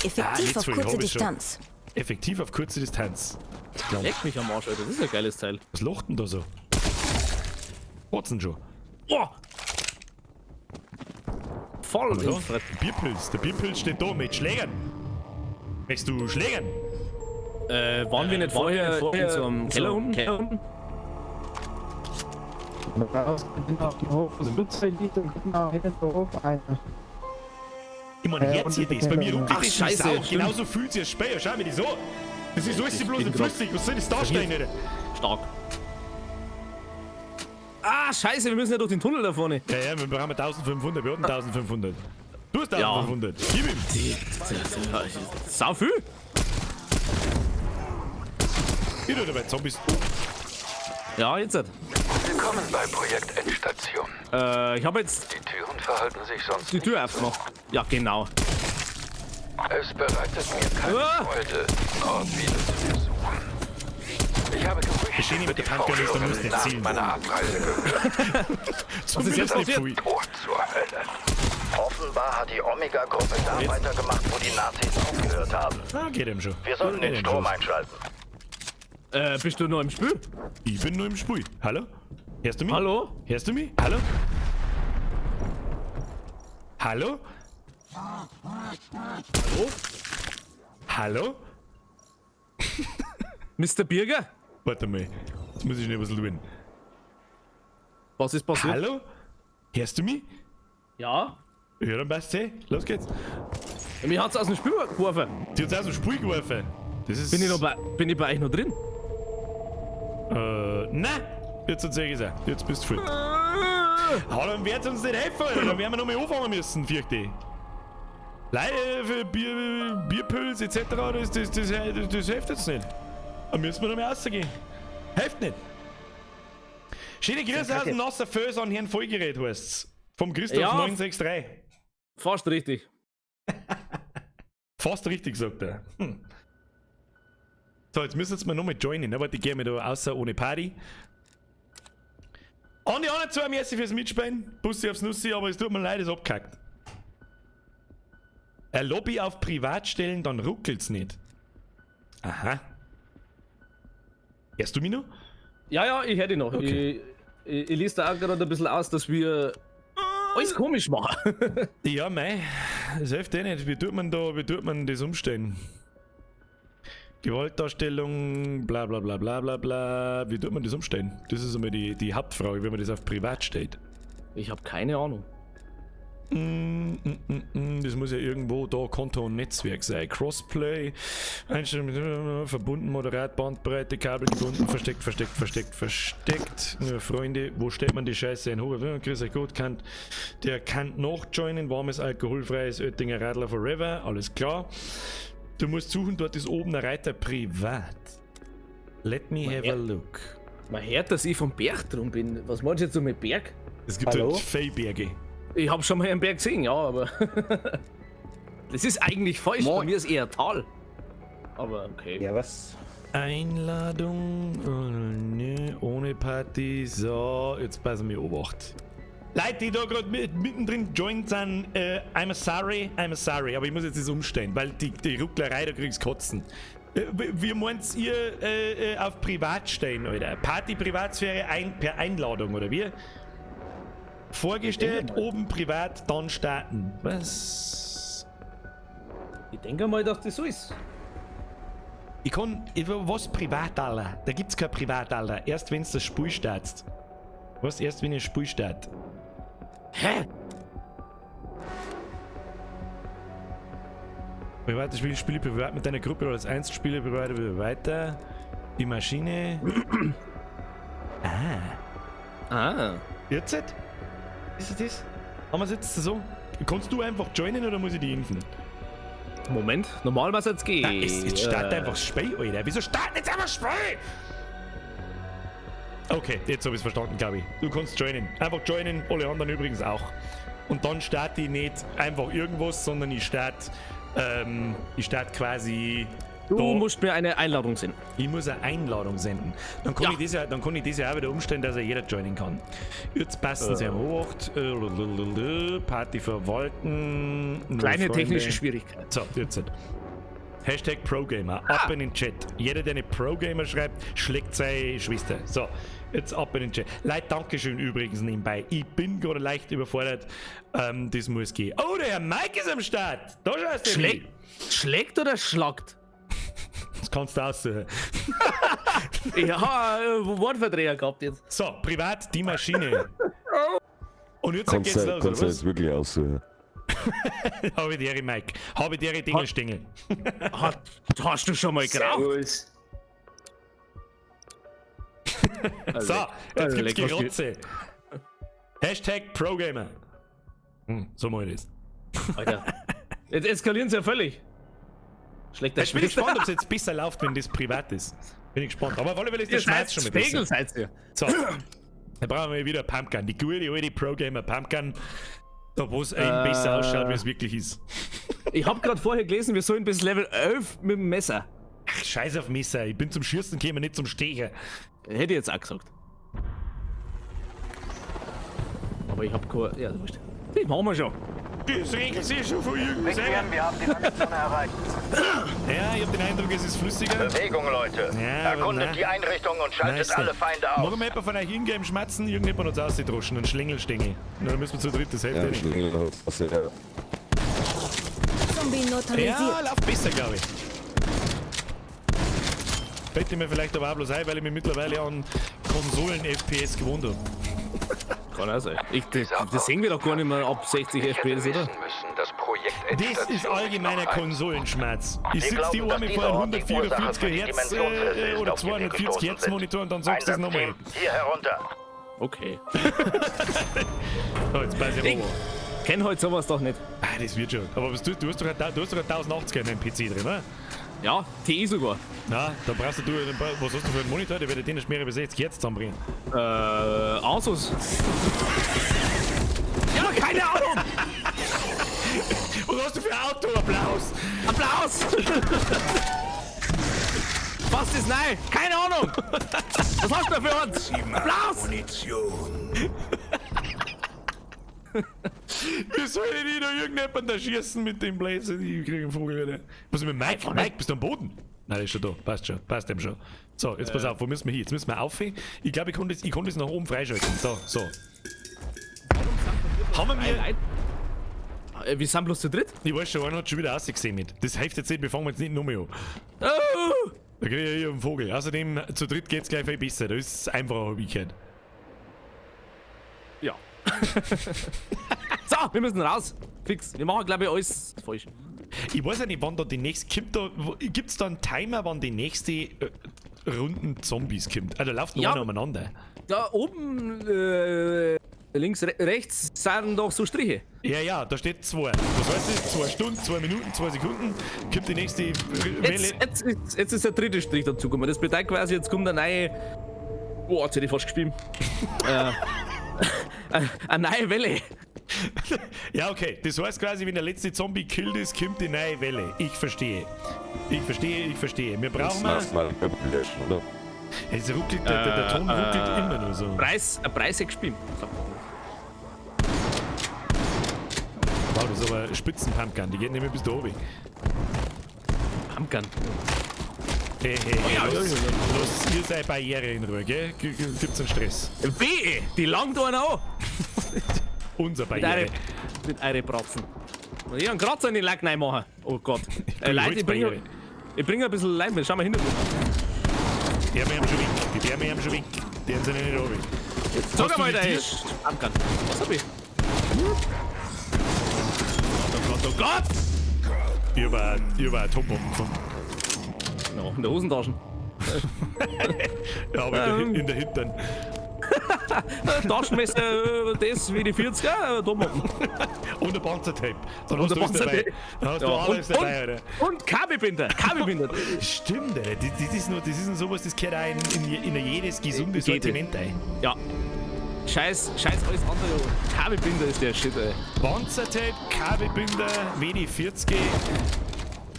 Effektiv auf kurze Distanz. Effektiv auf kurze Distanz. Leck mich am Arsch, Alter. Das ist ein geiles Teil. Was lacht denn da so? Wart's denn schon? Oh! Voll da? Bierpilz. Der Bierpilz steht da mit Schlägern. Möchtest du Schlägern? Waren wir nicht vorher in so einem Keller unten? Raus, auf den Hof, das Flugzeug liegt und gucken mal hinten den Hof ein. Ich meine, jetzt hier das. Bei mir ruckelt Ach, das scheiße, Sau. Genauso fühlt sich das Speer. Schau mir das an. Das ist alles bloß in flüssig. Was soll das darstellen, Alter? Stark. Ah, scheiße, wir müssen ja durch den Tunnel da vorne. Ja, ja, wir brauchen 1500. Wir hatten 1500. Du hast 1500. Ja. Gib ihm. Sau viel. Ich tue dabei Zombies. Ja, jetzt. Willkommen bei Projekt Endstation. Ich habe jetzt Die Türen verhalten sich sonst die Tür aufgemacht. Ja, genau. Es bereitet mir keine Freude, diesen Ort wieder zu besuchen. Ich habe Gerüchte mit über der die Pumpgun ist, da musst du Forschungen nicht nach zielen. meiner Abreise gehört. Was ist jetzt passiert? Tor zur Hölle. Offenbar hat die Omega-Gruppe da weitergemacht, wo die Nazis aufgehört haben. Ah, geht ihm schon. Wir sollten den Geht ihm Strom schon. einschalten. Bist du noch im Spiel? Ich bin nur im Spiel. Hallo? Hörst du mich? Hallo? Hörst du mich? Hallo? Hallo? Hallo? Hallo? Mr. Birger? Warte mal. Jetzt muss ich schnell was tun. Was ist passiert? Hallo? Hörst du mich? Ja. Ja, dann passt's eh. Los geht's. Mich hat's aus dem Spiel geworfen. Die hat's aus dem Spiel geworfen. Das ist. Bin ich bei euch noch drin? Nein! Jetzt hat's eh gesagt. Jetzt bist du voll. Aber dann wird's uns nicht helfen, Alter. Dann werden wir nochmal anfangen müssen, fürchte ich. Leider für Bier, Bierpülz etc., das hilft jetzt nicht. Da müssen wir noch mehr rausgehen. Hilft nicht. Schöne Grüße aus dem Nasser Föß an Herrn Vollgerät heißt's. Vom Christoph Ja. 963. Fast richtig. Fast richtig, sagt er. Hm. So, jetzt müssen wir nochmal joinen. Ne? Warte, ich gehe mir da außer ohne Party. An die anderen zwei, merci fürs Mitspielen. Bussi aufs Nussi, aber es tut mir leid, ist abgekackt. Ein Lobby auf Privat stellen, dann ruckelt's nicht. Aha. Hörst du mich noch? Ja, ja, ich hätte noch. Okay. Ich lese da auch gerade ein bisschen aus, dass wir alles komisch machen. Ja, mei. Das hilft eh nicht. Wie tut man da, wie tut man das umstellen? Gewaltdarstellung, bla bla bla bla bla bla. Wie tut man das umstellen? Das ist immer die Hauptfrage, wenn man das auf privat stellt. Ich habe keine Ahnung. Das muss ja irgendwo da Konto und Netzwerk sein. Crossplay, Einstellung, verbunden, moderat, Bandbreite, Kabel gebunden, versteckt, versteckt, versteckt, versteckt. Nur Freunde, wo stellt man die Scheiße ein? Hoch, grüß euch gut, kann, der kann noch joinen, warmes, alkoholfreies Oettinger Radler Forever, alles klar. Du musst suchen, dort ist oben der Reiter privat. Let me have a look. Man hört, dass ich vom Berg drum bin. Was meinst du jetzt so mit Berg? Es gibt Hallo? halt Fellberge. Ich habe schon mal einen Berg gesehen, ja, aber. Das ist eigentlich falsch. Bei Moin. mir ist eher Tal. Aber okay. Ja, was? Einladung, nö, ohne Party, so, jetzt passen wir Obacht. Leute, die da gerade mittendrin joint sind, I'm sorry, aber ich muss jetzt das umstellen, weil die Rucklerei, da kriegst Kotzen. Wie meint ihr auf Privat stellen, Alter? Party Privatsphäre per Einladung, oder wie? Vorgestellt, oben privat, dann starten. Was? Ich denke mal, dass das so ist. Ich kann. Was privat, Alter? Da gibt's kein Privat, Alter. Erst wenn's das Spiel startet. Was? Erst wenn das Spiel startet. Hä? Privates Spiel, Spiele privat mit deiner Gruppe oder als Einzelspieler privat weiter. Die Maschine. Ah. Jetzt? Ist es das? Haben wir es jetzt so? Kannst du einfach joinen oder muss ich die impfen? Moment, normalerweise jetzt gehen. Nein, es startet einfach das Spiel, Alter. Wieso startet jetzt einfach das Spiel? Okay, jetzt habe ich es verstanden, glaube ich. Du kannst joinen. Einfach joinen, alle anderen übrigens auch. Und dann starte ich nicht einfach irgendwas, sondern ich starte quasi. Du da. musst mir eine Einladung senden. Ich muss eine Einladung senden. Dann kann, Ja. ich, das ja, dann kann ich das ja auch wieder umstellen, dass ja jeder joinen kann. Jetzt passen sie am Hoch. Party verwalten. Nur Kleine Freunde. technische Schwierigkeit. So, jetzt. halt. Hashtag ProGamer. Ab in den Chat. Jeder, der nicht ProGamer schreibt, schlägt seine Schwester. So, jetzt ab in den Chat. Leute, Dankeschön übrigens nebenbei. Ich bin gerade leicht überfordert. Das muss gehen. Oh, der Herr Mike ist am Start. Da schaust du. Schlägt oder schlagt? Das kannst du aussuchen. Ja, Wortverdreher gehabt jetzt. So, privat die Maschine. Und jetzt Kannst geht's du los, oder kannst du was? jetzt wirklich aussuchen. Habe die Ehre, Mike. Habe die Ehre, Dingelstängel. Hast du schon mal geraucht? Servus. So, jetzt gibt's Leck, was Gerotze. Hashtag ProGamer. So mach ich das. Alter. Jetzt eskalieren sie ja völlig. Schlägt der Jetzt bin ich gespannt, ob es jetzt besser läuft, wenn das privat ist. Bin ich gespannt. Aber auf alle Fälle ist der Ihr Schmerz seid schon mal Spegel besser. seid ihr. So, dann brauchen wir wieder Pumpgun. Die gute alte ProGamer Pumpgun. Da wo es eben besser ausschaut, wie es wirklich ist. Ich hab grad vorher gelesen, wir sollen bis Level 11 mit dem Messer. Ach, scheiß auf Messer. Ich bin zum Schießen gekommen, nicht zum Stechen. Hätte ich jetzt auch gesagt. Aber ich hab kein. Ja, wurscht. Das machen wir schon. Das regelt sich schon von irgendwie selber. Big wir haben die Landezone erreicht. Ja, ich hab den Eindruck, es ist flüssiger. Bewegung, Leute. Ja, aber Erkundet nein. die Einrichtung und schaltet Nice. alle Feinde aus. Machen wir jemand von euch Ingame schmatzen, irgendjemand uns ausgedroschen, einen Schlängelstängel. Na, dann müssen wir zu dritt, das hilft Ja, ja nicht. Schlingel hat was ja. Zombie neutralisiert. Ja, läuft besser, glaube ich. Bette mir vielleicht aber auch bloß ein, weil ich mich mittlerweile an Konsolen-FPS gewohnt habe. Kann auch sein. Das sehen wir doch gar nicht mehr ab 60 Ich hätte FPS, oder? wissen müssen, dass Projekt Das ist allgemeiner Konsolenschmerz. Ich Wir sitze die glauben, dass Arme dieser vor einem Ort die Ursache 144 für die Hertz Dimensionsrisse ist, oder auf die wir 240 gestoßen Hertz sind. Monitor und dann sagst du das nochmal. Einsatzteam, hier herunter. Okay. So, jetzt pass ich mal. Kenn halt sowas doch nicht. Ah, das wird schon. Aber was, du hast doch ein 1080er in deinem PC drin, oder? Ja, TI sogar. Na, da brauchst du, was hast du für einen Monitor? Der wird den nicht mehr über 60 Hertz zusammenbringen. Asus. Ja, keine Ahnung! Was hast du für ein Auto? Applaus! Applaus! Was ist neu? Keine Ahnung! Was hast du für uns? Applaus! Munition. Wie soll denn ich da irgendjemanden da schießen mit dem Blödsinn? Ich krieg einen Vogel wieder. Was ist mit Mike? Mike, bist du am Boden? Nein, der ist schon da. Passt schon. Passt dem schon. So, jetzt pass auf, wo müssen wir hin? Jetzt müssen wir auf. Ich glaube, ich konnte das nach oben freischalten. Da, so. Haben wir mir. Wir sind bloß zu dritt? Ich weiß schon, einer hat schon wieder ausgesehen mit. Das hilft jetzt nicht, wir fangen jetzt nicht nochmal an. Oh! Da krieg ich hier einen Vogel. Außerdem, zu dritt geht's gleich viel besser. Das ist einfacher, hab ich gehört. Ja. So, wir müssen raus. Fix. Wir machen, glaube ich, alles falsch. Ich weiß ja nicht, wann da die nächste. Kommt da, gibt's da einen Timer, wann die nächste Runden Zombies kommt? Also läuft nur Ja. einer umeinander. Da oben, links, rechts sind doch so Striche. Ja, ja, da steht 2. Was heißt das? 2 Stunden, 2 Minuten, 2 Sekunden. Kommt die nächste Welle. Jetzt ist der dritte Strich dazugekommen. Das bedeutet quasi, jetzt kommt eine neue. Boah, jetzt hätte ich fast gespielt. Eine neue Welle. Ja, okay. Das heißt quasi, wenn der letzte Zombie killt ist, kommt die neue Welle. Ich verstehe. Ich verstehe, ich verstehe. Wir brauchen mal. Oder? Es ruckelt, der Ton ruckelt immer nur so. Preis gespielt. So. Wow, das ist aber eine Spitzen-Pumpgun. Die geht nicht mehr bis da oben. Pumpgun. Hey, hey, hey, oh, ja, los, ja, ja. los, ihr seid Barriere in Ruhe, gell? Gibt's einen Stress. Wehe, die langt einer an. Unser Barriere. Mit eure Bratzen. Ich einen Kratzer in den Lack reinmachen. Oh Gott. Leute, ich bring ein bisschen Leim mit. Schau mal hinter mir. Die haben schon weg. Die haben schon weg. Die sind nicht oben. Jetzt sag mal, der ist. Pumpgun. Was hab ich? Oh Gott, oh Gott! Ich hab eine Atombombe gefunden. No, in der Hosentasche. Ja, aber in der Hintern. Taschenmesser, das wie die 40er, Atombomben. Und ein Panzertape. Dann hast du alles dabei. Dann hast du alles dabei, Alter. Und Kabelbinder. Kabelbinder. Stimmt, Alter. Das ist noch sowas, das gehört auch in jedes gesunde Sortiment ein. Ja. Scheiß alles andere. Kabelbinder ist der Shit, ey. Panzertape, Kabelbinder, WD-40.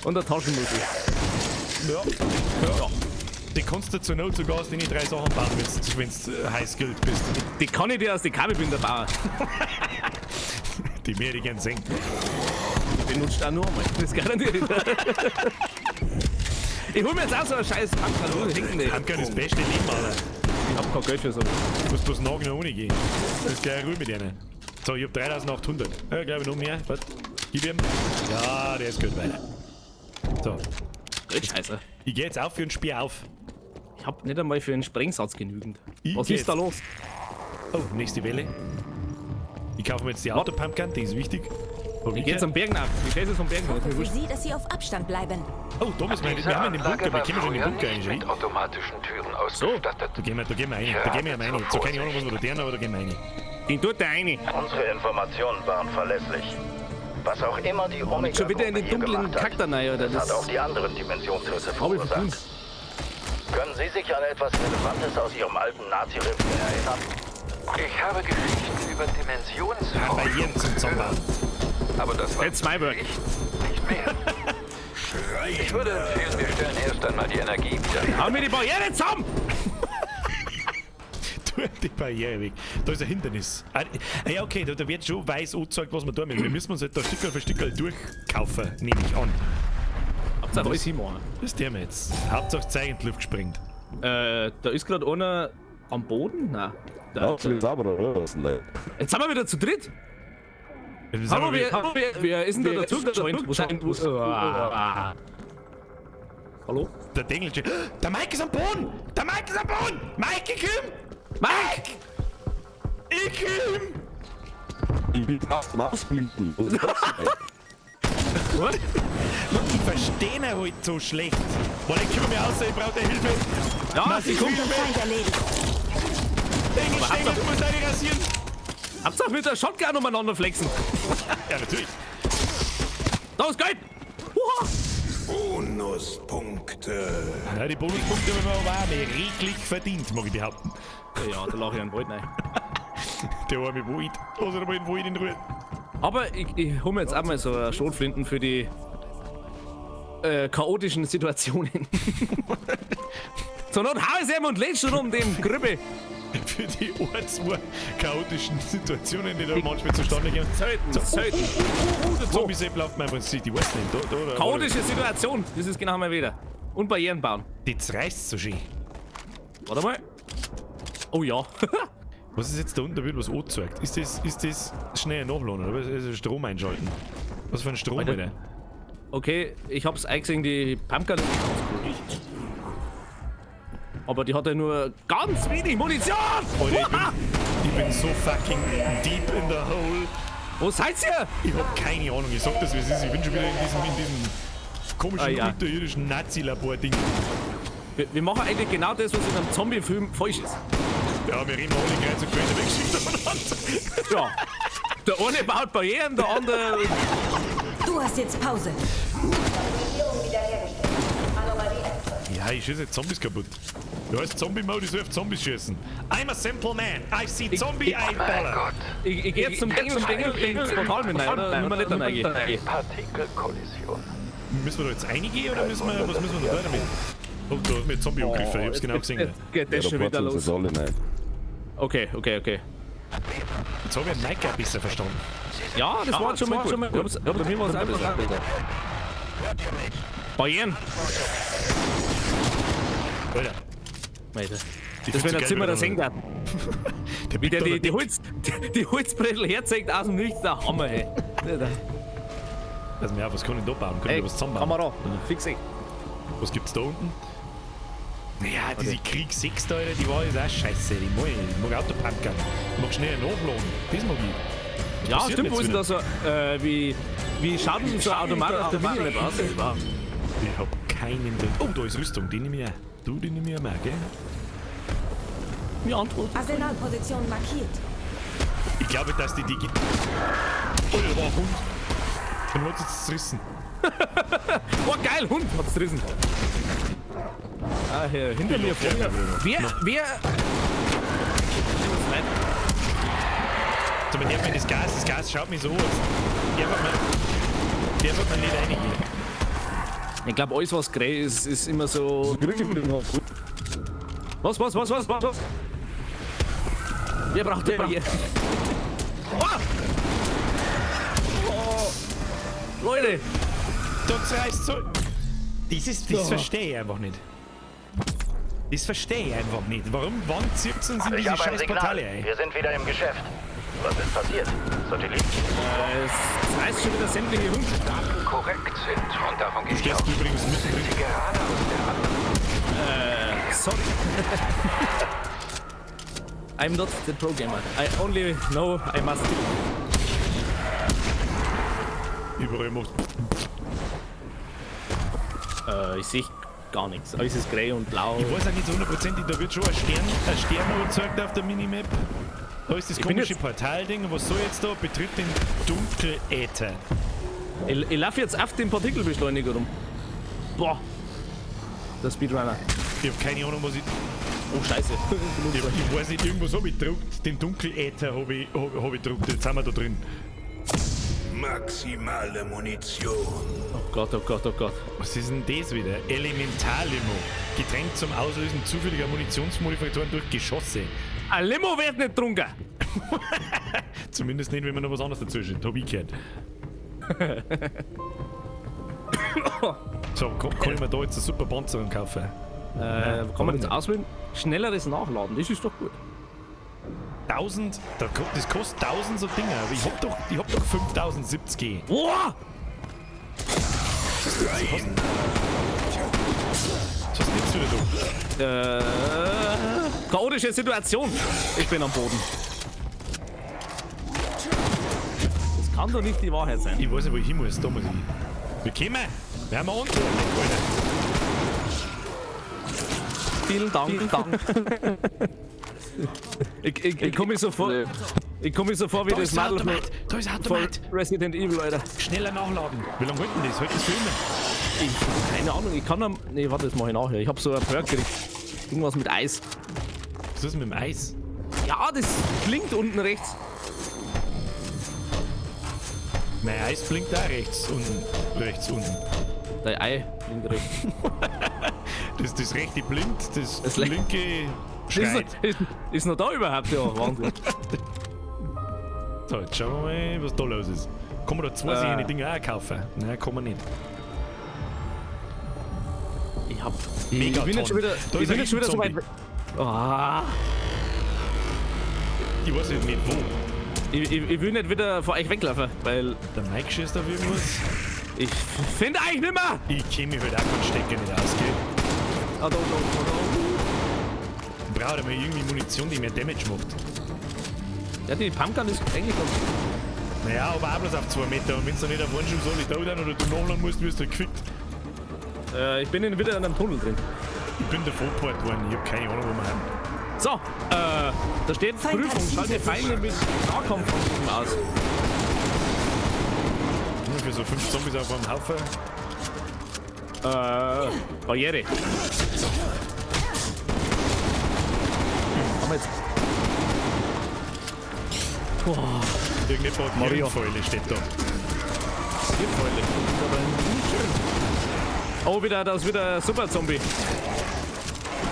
Und der Taschenmuschi. Ja. Ja. Die kannst du zur Not sogar aus den 3 Sachen bauen, wenn du high skilled bist. Die kann ich dir aus den Kabelbinder bauen. Die werde ich gern sehen. Die benutzt auch nur einmal. Das garantiert nicht. Ich hol mir jetzt auch so einen scheiß Pumpgun. Pumpgun ist das beste Leben, Alter. Ich hab kein Geld für sowas. Du musst bloß nach ohne gehen. Das ist gleich ruhig mit denen. So, ich hab 3800. Ja, glaube ich noch mehr. Warte. Gib ihm. Ja, der ist gut weiter. So. Scheiße. Ich geh jetzt auf für ein Speer auf. Ich hab nicht einmal für einen Sprengsatz genügend. Was ist da los? Oh, nächste Welle. Ich kaufe mir jetzt die Auto-Pumpgun, die ist wichtig. Ich geh jetzt am Berg nach. Die Scheiße ist vom Berg nach. Ich hoffe für Sie, dass Sie auf Abstand bleiben. Oh, da müssen wir, wir haben einen Bunker. Wir können schon in den Bunker nicht mit automatischen Türen ausgestattet. So. Da gehen wir rein. Da gehen wir rein. So, keine Ahnung, was wir da tun, aber da gehen wir rein. Den tut der rein. Unsere Informationen waren verlässlich. Was auch immer die Omega schon wieder in den dunklen Kack da rein, oder? Das hat auch die anderen Dimensionsrisse verursacht. Können Sie sich an etwas Relevantes aus Ihrem alten Nazi-Revier erinnern? Ich habe Geschichten über Dimensionsforschung gehört. Aber das war That's my work. nicht mehr. Ich würde empfehlen, wir stellen erst einmal die Energie wieder. Hau mir die Barriere zusammen! Die Barriere weg. Da ist ein Hindernis. Ah, ja, okay, da wird schon weiß angezeigt, was wir da müssen. Wir müssen uns halt da Stückerl für Stückerl durchkaufen, nehme ich an. Hauptsache alles hinmachen. Das tun wir jetzt. Hauptsache Zeug in die Luft gesprengt. Da ist gerade einer am Boden? Nein. Da, jetzt sind wir wieder zu dritt! Hallo, wer ist denn da dazu gejoint? Hallo? Der Dengel. Der Mike ist am Boden! Der Mike ist am Boden! Mike, ich komm! Mike! Ich komm! Ich bin fast am Ausbluten. Was? Ich verstehe ihn heute so schlecht. Weil ich komme mir aus, ich brauche deine Hilfe. Ja, sie kommt. Feind erledigt. Dengel, Stengel, du musst eine rasieren. Hauptsache mit der Shotgun umeinander flexen. Ja, natürlich. Da ist Geld! Uha! Bonuspunkte. Ja, die Bonuspunkte haben wir aber auch reglich verdient, mag ich behaupten. Ja, da lach ich einen Wald rein. Der arme Wald. Lass ihn mal den Wald in Ruhe. Aber ich hol mir jetzt auch mal so eine Schrotflinten für die chaotischen Situationen. Zur Not hau ich ihm und lädt schon um den Grübbe. Für die zwei chaotischen Situationen, die da manchmal zustande kommen. Selten, So, selten. Der Zombie-Sepp läuft mir einfach ins Gesicht, ich weiß nicht. Da. Chaotische Situation, das ist genau mal wieder. Und Barrieren bauen. Das reißt so schön. Warte mal. Oh ja. Was ist jetzt da unten? Da wird was angezeigt. Ist das schnell nachladen oder was ist das Strom einschalten? Was für ein Strom, Alter. Alter? Okay, ich hab's eingesehen, die Pumpgun ist ganz gut. Aber die hat ja nur ganz wenig Munition! Alter, ich bin so fucking deep in the hole. Wo seid ihr? Ich hab keine Ahnung, ich sag das, wie es ist. Ich bin schon wieder in diesem komischen, Ah, ja. unterirdischen Nazi-Labor-Ding. Wir machen eigentlich genau das, was in einem Zombie-Film falsch ist. Ja, wir reden alle kreuz und quer weggeschickt aufeinander. Ja. Der eine baut Barrieren, der andere. Du hast jetzt Pause. Ja, ich schieße jetzt Zombies kaputt. Du heißt Zombie-Mode, ich soll auf Zombies schießen. I'm a simple man. I see Zombie, I Mein baller. Gott. Ich geh jetzt zum Engel ins Portal mit rein, oder? Müssen wir nicht da reingehen? Partikelkollision. Müssen wir da jetzt reingehen oder müssen wir, was müssen wir da damit? Oh, da hat mir Zombie angegriffen, ich hab's genau gesehen. Jetzt geht das Ja, schon da wieder purzeln sie los. alle rein. Okay, okay, okay. Jetzt hab ich Mike auch besser verstanden. Ja, das war schon mal gut. Ja, bei mir war es auch besser. Barrieren! Alter. Alter. Ich Das find's wenn so der geil, Zimmer wie da sehen der- darf. Der Wie der biegt da die, die Holzbrettel herzeigt aus dem Nichts, der Hammer, ey. Lass mich auf, was kann ich da bauen? Kann ich Ey, da was zusammenbauen? Kamera, fix ich. Was gibt's da unten? Naja, diese Krieg 6 da, Alter, die war jetzt auch scheiße. Die mag ich nicht. Ich mag Autopumpgun. Ich mag schnell nachladen. Das mag ich. Was Ja, passiert stimmt, denn wo ist jetzt denn da so, wie schaut denn so ein Automat auf der Minimap aus? wieder? Ich hab keinen drin. Oh, da ist Rüstung. Die nehme ich auch. Du, die nehme ich auch mal, gell? Wie Antwort. Arsenalposition markiert. Ich glaube, dass die Digi... Oh, da war ein Hund. Den hat's jetzt zerrissen. Oh, geil, Hund hat's zerrissen. Ah, hier, hinter mir, vor mir. Wer? So, man darf mir das Gas schaut mich so an. Darf man nicht reingehen. Ich glaube, alles, was grey ist, ist immer so. Was? Wer braucht den hier? Ah! Oh. Leute! Da zerreißt so. Das verstehe ich einfach nicht. Das verstehe ich einfach nicht. Warum, wann zirkt uns in Ich diese habe ein scheiß Signal. Portale ein? Wir sind wieder im Geschäft. Was ist passiert? Satellit? Es reißt schon wieder sämtliche Hunde. Daten korrekt sind und davon gehe Du ich stehst aus. übrigens mittendrin. Sind sie gerade aus der anderen Sorry. I'm not the pro gamer. I only know I must kill. Überall macht. Ich sehe gar nichts. Alles ist grey und blau. Ich weiß auch nicht so hundertprozentig, da wird schon ein Stern angezeigt auf der Minimap. Da ist das Ich bin komische jetzt- Portalding. Was soll jetzt da? Betritt den Dunkeläther. Ich laufe jetzt auf den Partikelbeschleuniger rum. Boah. Der Speedrunner. Ich hab keine Ahnung, was ich. Oh, Scheiße. Ich weiß nicht, irgendwas hab ich gedruckt. Den Dunkeläther hab ich, hab ich gedruckt. Jetzt sind wir da drin. Maximale Munition. Oh Gott, oh Gott, oh Gott. Was ist denn das wieder? Elementarlimo. Getränk zum Auslösen zufälliger Munitionsmodifikatoren durch Geschosse. Ein Limo wird nicht getrunken. Zumindest nicht, wenn man noch was anderes dazwischen. Hab ich gehört. So, kann ich mir da jetzt eine super Panzerung kaufen? Kann man das auswählen? Schnelleres Nachladen, das ist doch gut. 1000, das kostet 1000 so Dinger, aber ich hab doch 5070. Boah! Was ist denn jetzt wieder da? Chaotische Situation. Ich bin am Boden. Das kann doch nicht die Wahrheit sein. Ich weiß nicht, wo ich hin muss. Da muss ich hin. Wir kommen! Wir haben unten, Alter. Vielen Dank. Vielen Dank. Ich komme mir so vor. Ich komme mir so vor wie Da das ist der Madel Automat. Da ist der von Automat. Resident Evil, Alter. Schneller nachladen. Wie lange hält denn das? Hält das für immer? Ich, keine Ahnung, ich kann am. Nee, warte, das mache ich nachher. Ich hab so ein Perk gekriegt. Irgendwas mit Eis. Was ist denn mit dem Eis? Ja, das blinkt unten rechts. Mein Eis blinkt da rechts unten. Rechts unten. Dein Ei blinkt rechts. Das rechte blinkt, das, Das linke Ist, schreit. ist noch da überhaupt? Ja, Wahnsinn. So, jetzt schauen wir mal, was da los ist. Kann man da zwei solche Dinge auch kaufen? Nein, kann man nicht. Ich hab. Megaton. Ich bin jetzt schon wieder. Da Ich ist bin ein jetzt schon wieder so weit. Zombie. Ah, Ich weiß nicht wo. ich will nicht wieder vor euch weglaufen, weil Der Mike schießt auf irgendwas. ich finde euch nimmer! Ich kenne mich halt auch mit Stecker nicht aus, gell? Ah, da, da, da, da. Ich brauche mal irgendwie Munition, die mehr Damage macht. Ja, die Pumpgun ist eigentlich ganz gut. Naja, aber auch bloß auf 2 Meter. Und wenn du nicht auf einen Schuss alle da dann oder du nachladen musst, wirst du halt gefickt. Ich bin wieder in einem Tunnel drin. Ich bin davon geport worden. Ich hab keine Ahnung, wo wir haben. So, da steht Feind Prüfung, hat schalte Feinde mit Nahkampfangriffen aus. Nur für so 5 Zombies auf einem Haufen. Barriere. Haben wir jetzt. Boah, Irgendjemand hat Mario. Hirnfäule steht da. Hirnfäule. Das ist aber nicht schön. Oh, wieder, da ist wieder Super Zombie.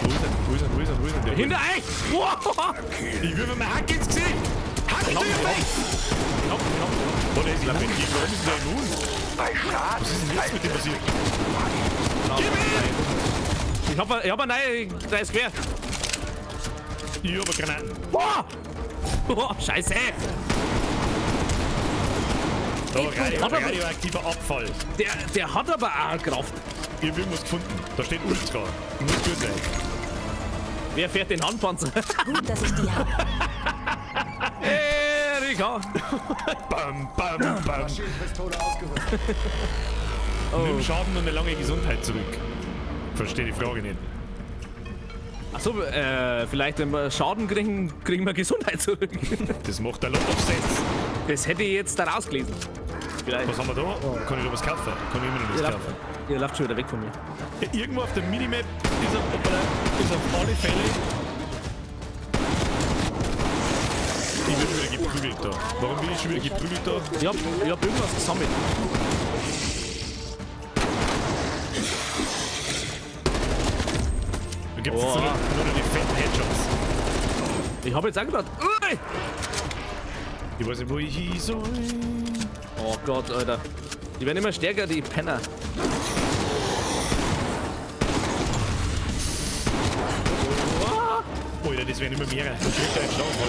Wo ist er? Wo ist er? Wo ist er? Wo ist er? Der Hinter euch! Wow. Ich würfe mir Hack ins Gesicht! Hack in die Face! Oh, der ist immun. Warum ist der immun? Bei Schaden Was ist denn jetzt mit dem passiert? Gib ihm! Ich hab ein neues Gewehr. Ich hab eine Granaten. Boah! Oh, Scheiße! Da, radioaktiver Abfall. Der hat aber auch Kraft. Ich hab irgendwas gefunden. Da steht Ultra. Muss gut sein. Wer fährt den Handpanzer? Gut, dass ich die habe. Erika! Bam, bam, bam. Maschinenpistole ausgerüstet. Nimm Schaden und eine lange Gesundheit zurück. Verstehe die Frage nicht. Achso, vielleicht wenn wir Schaden kriegen, kriegen wir Gesundheit zurück. Das macht a lot of sense. Das hätte ich jetzt da rausgelesen. Vielleicht. Was haben wir da? Kann ich da was kaufen? Kann ich immer noch Ihr nichts lauft, kaufen. ihr lauft schon wieder weg von mir. Ja, irgendwo auf der Minimap ist auf alle Fälle. Ich werde wieder geprügelt da. Warum bin ich schon wieder geprügelt da? Ich hab irgendwas gesammelt. Da gibt's jetzt nur noch die fetten Headshots. Ich hab jetzt auch gedacht. Ui! Ich weiß nicht, wo ich hin soll. Oh Gott, Alter. Die werden immer stärker, die Penner. Alter, das werden immer mehr. Ich krieg da einen Schlaganfall.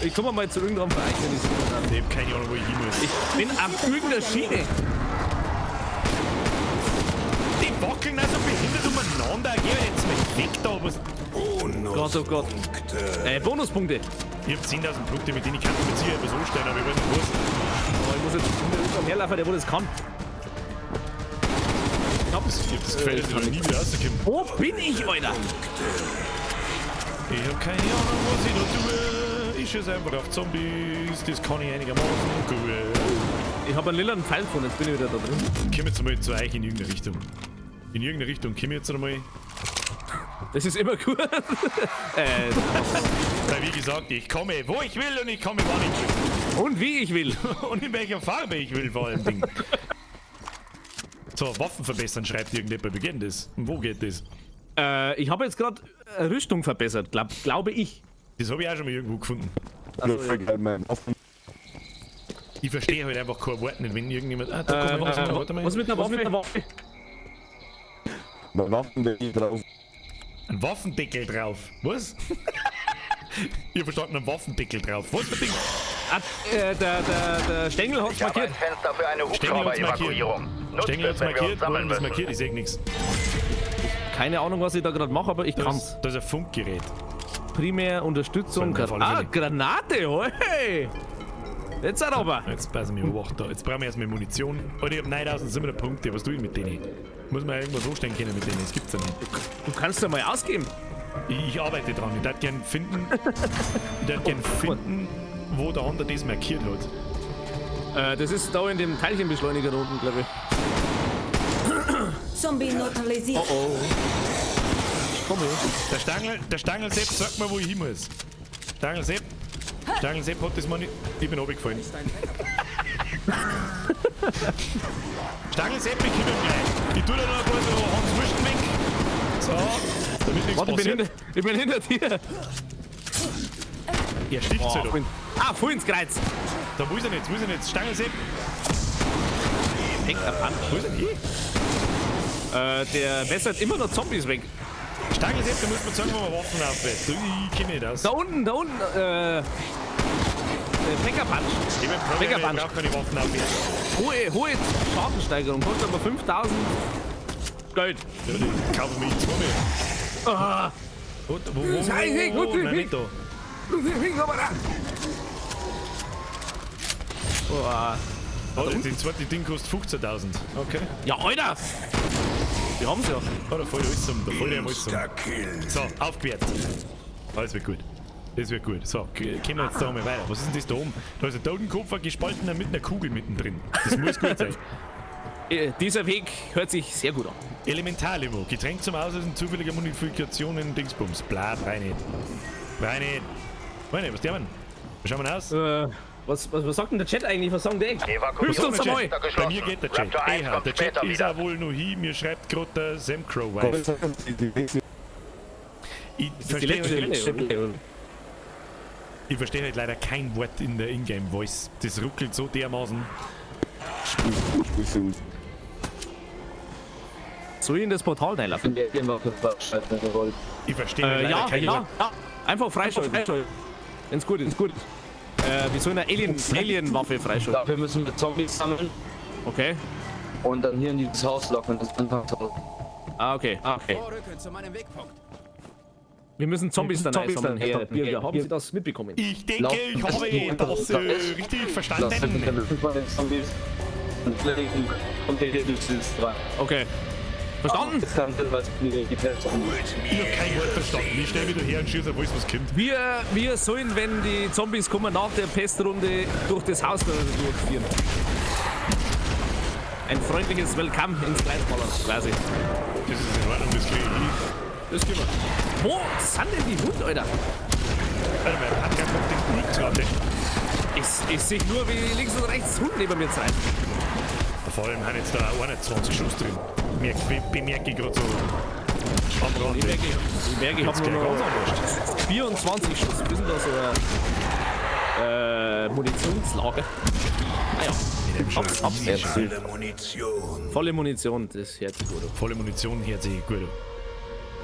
Ich komme mal zu irgendeinem Verein, wenn ich es Ich hab keine Ahnung, wo ich hin muss. Ich bin auf irgendeiner Schiene. Die wackeln also behindert umeinander. Geh jetzt mal weg da. Was? Gott, oh Gott. Bonuspunkte. Ich hab 10.000 Punkte, mit denen ich kann mit Sicherheit etwas anstellen, aber ich weiß nicht was. Oh, ich muss jetzt irgendwann herlaufen, der wo das kann. Ich hab das Gefühl, dass ich noch nie wieder rauskomme. Wo bin ich, Alter? Ich hab keine Ahnung, was ich da tue. Ich schieße einfach auf Zombies. Das kann ich einigermaßen gut. Ich hab einen lilanen Pfeil gefunden, jetzt bin ich wieder da drin. Komm jetzt mal zu euch in irgendeine Richtung. In irgendeine Richtung komm jetzt einmal. Das ist immer gut. Weil wie gesagt, ich komme, wo ich will und ich komme, wann ich will. Und wie ich will. Und in welcher Farbe ich will vor allem Ding. So, Waffen verbessern, schreibt irgendjemand. Wie geht denn das? Und wo geht das? Ich habe jetzt gerade Rüstung verbessert, glaube ich. Das habe ich auch schon mal irgendwo gefunden. Also, Ich verstehe halt einfach kein Wort nicht, wenn irgendjemand... Ah, da kommt was, warte mal. Was mit einer Waffe? Mein Waffendeckel drauf. Ein Waffendeckel drauf. Was? Ich hab verstanden, ein Waffendeckel drauf. Was für Ding? Ah, der Stängel hat's Ich habe markiert. ein Fenster für eine Stängel hat's markiert. Hubschrauber-Evakuierung. Nutzt Stängel es, hat's wenn wir uns markiert. sammeln Warum ist müssen. markiert? Ich seh nix. Keine Ahnung, was ich da gerade mache, aber ich kann's. Das ist ein Funkgerät. Primär Unterstützung. Sollen wir auf alle Ah, Fälle. Granate, hey! Jetzt aber. Jetzt passen wir auf da. Jetzt brauchen wir erstmal Munition. Alter, ich hab 9700 Punkte. Was tue ich mit denen? Muss man ja irgendwas hochstellen können mit denen. Das gibt's ja nicht. Du kannst ja mal ausgeben. Ich arbeite dran. Ich darf gern finden. Ich darf gern finden. wo der andere das markiert hat. Das ist da in dem Teilchenbeschleuniger da unten, glaube ich. Zombie neutralisiert. Oh oh. Komm her. Der Stangelsepp sagt mir, wo ich hin muss. Stangelsepp. Stangelsepp hat das mal nicht. Ich bin runtergefallen. Stangelsepp, ich komme gleich. Ich tue da noch ein paar so Hans Wursten weg. So, damit nichts Warte, passiert. ich bin hinter dir. Er sticht Oh, sich da. voll ins Kreuz. Da, wo ist er jetzt? Wo ist er jetzt? Stangelsepp. Hängt am Hand. Wo ist er denn? Der wässert immer noch Zombies weg. Stangelsepp, da muss man sagen, wo man Waffen aufwärts. Ich kenne nicht aus. Da unten, Packer Punch. Ich bin Packer Programmer, ich Punch. brauche keine Waffen aufwärts. Hohe Schadensteigerung, kostet aber 5000 Geld. Ja, die kaufen mich zweimal. Ah. Wo, wo, nein, nicht da. Boah. Oh, das zweite Ding kostet 15.000. Okay. Ja, Alter! Wir haben's ja. Oh, da fällt alles um. Da fällt ja alles um. So, aufgewärts. Alles wird gut. Das wird gut. So, gehen wir jetzt da mal weiter. Was ist denn das da oben? Da ist ein Totenkopf, ein gespaltener mit einer Kugel mittendrin. Das muss gut sein. Dieser Weg hört sich sehr gut an. Elementarlimo. Getränk zum Auslösen zufälliger Modifikationen Dingsbums. Bla, rein. Rein. Rein, was der denn? Wie schauen wir aus? Was sagt denn der Chat eigentlich? Was sagen die? Hilft uns einmal! Bei mir geht der Chat. Eha, der Chat ist auch wohl noch hin. Mir schreibt gerade der Sam Crow Wife. Ich verstehe halt leider kein Wort in der Ingame-Voice. Das ruckelt so dermaßen. Soll ich in das Portal reinlaufen? Ich verstehe halt leider kein Wort. Ja. Einfach freischalten. Wenn's gut ist. Gut. Wir sollen eine Alien-Waffe freischalten. Dafür müssen wir Zombies sammeln. Okay. Und dann hier in dieses Haus locken, das Anfangshaus. Ah, okay. Okay. Vorrücken zu meinem Wegpunkt. Wir müssen Zombies dann einsammeln. Herr Birger, haben Sie das mitbekommen? Ich denke, ich habe das richtig verstanden. Okay. Verstanden? Ich hab kein Wort verstanden. Ich stell mich da her und schieße auf alles, was kommt. Wir sollen, wenn die Zombies kommen, nach der Pestrunde durch das Haus durchführen. Ein freundliches Willkommen ins Kleinballern, quasi. Das ist in Ordnung, das kriege ich hin. Das kriegen wir. Wo sind denn die Hunde, Alter? Warte mal, Packer kommt den Ultra. Ich sehe nur, wie links und rechts Hund neben mir zeigt. Vor allem haben jetzt da 21 Schuss drin. Bemerke ich gerade so am Rand. Ich merke, ich habe nur noch 24 Schuss. Wir sind da so ein Munitionslager. Ah ja. Hab's. Volle Munition. Volle Munition, das hört sich gut an. Volle Munition hört sich gut an.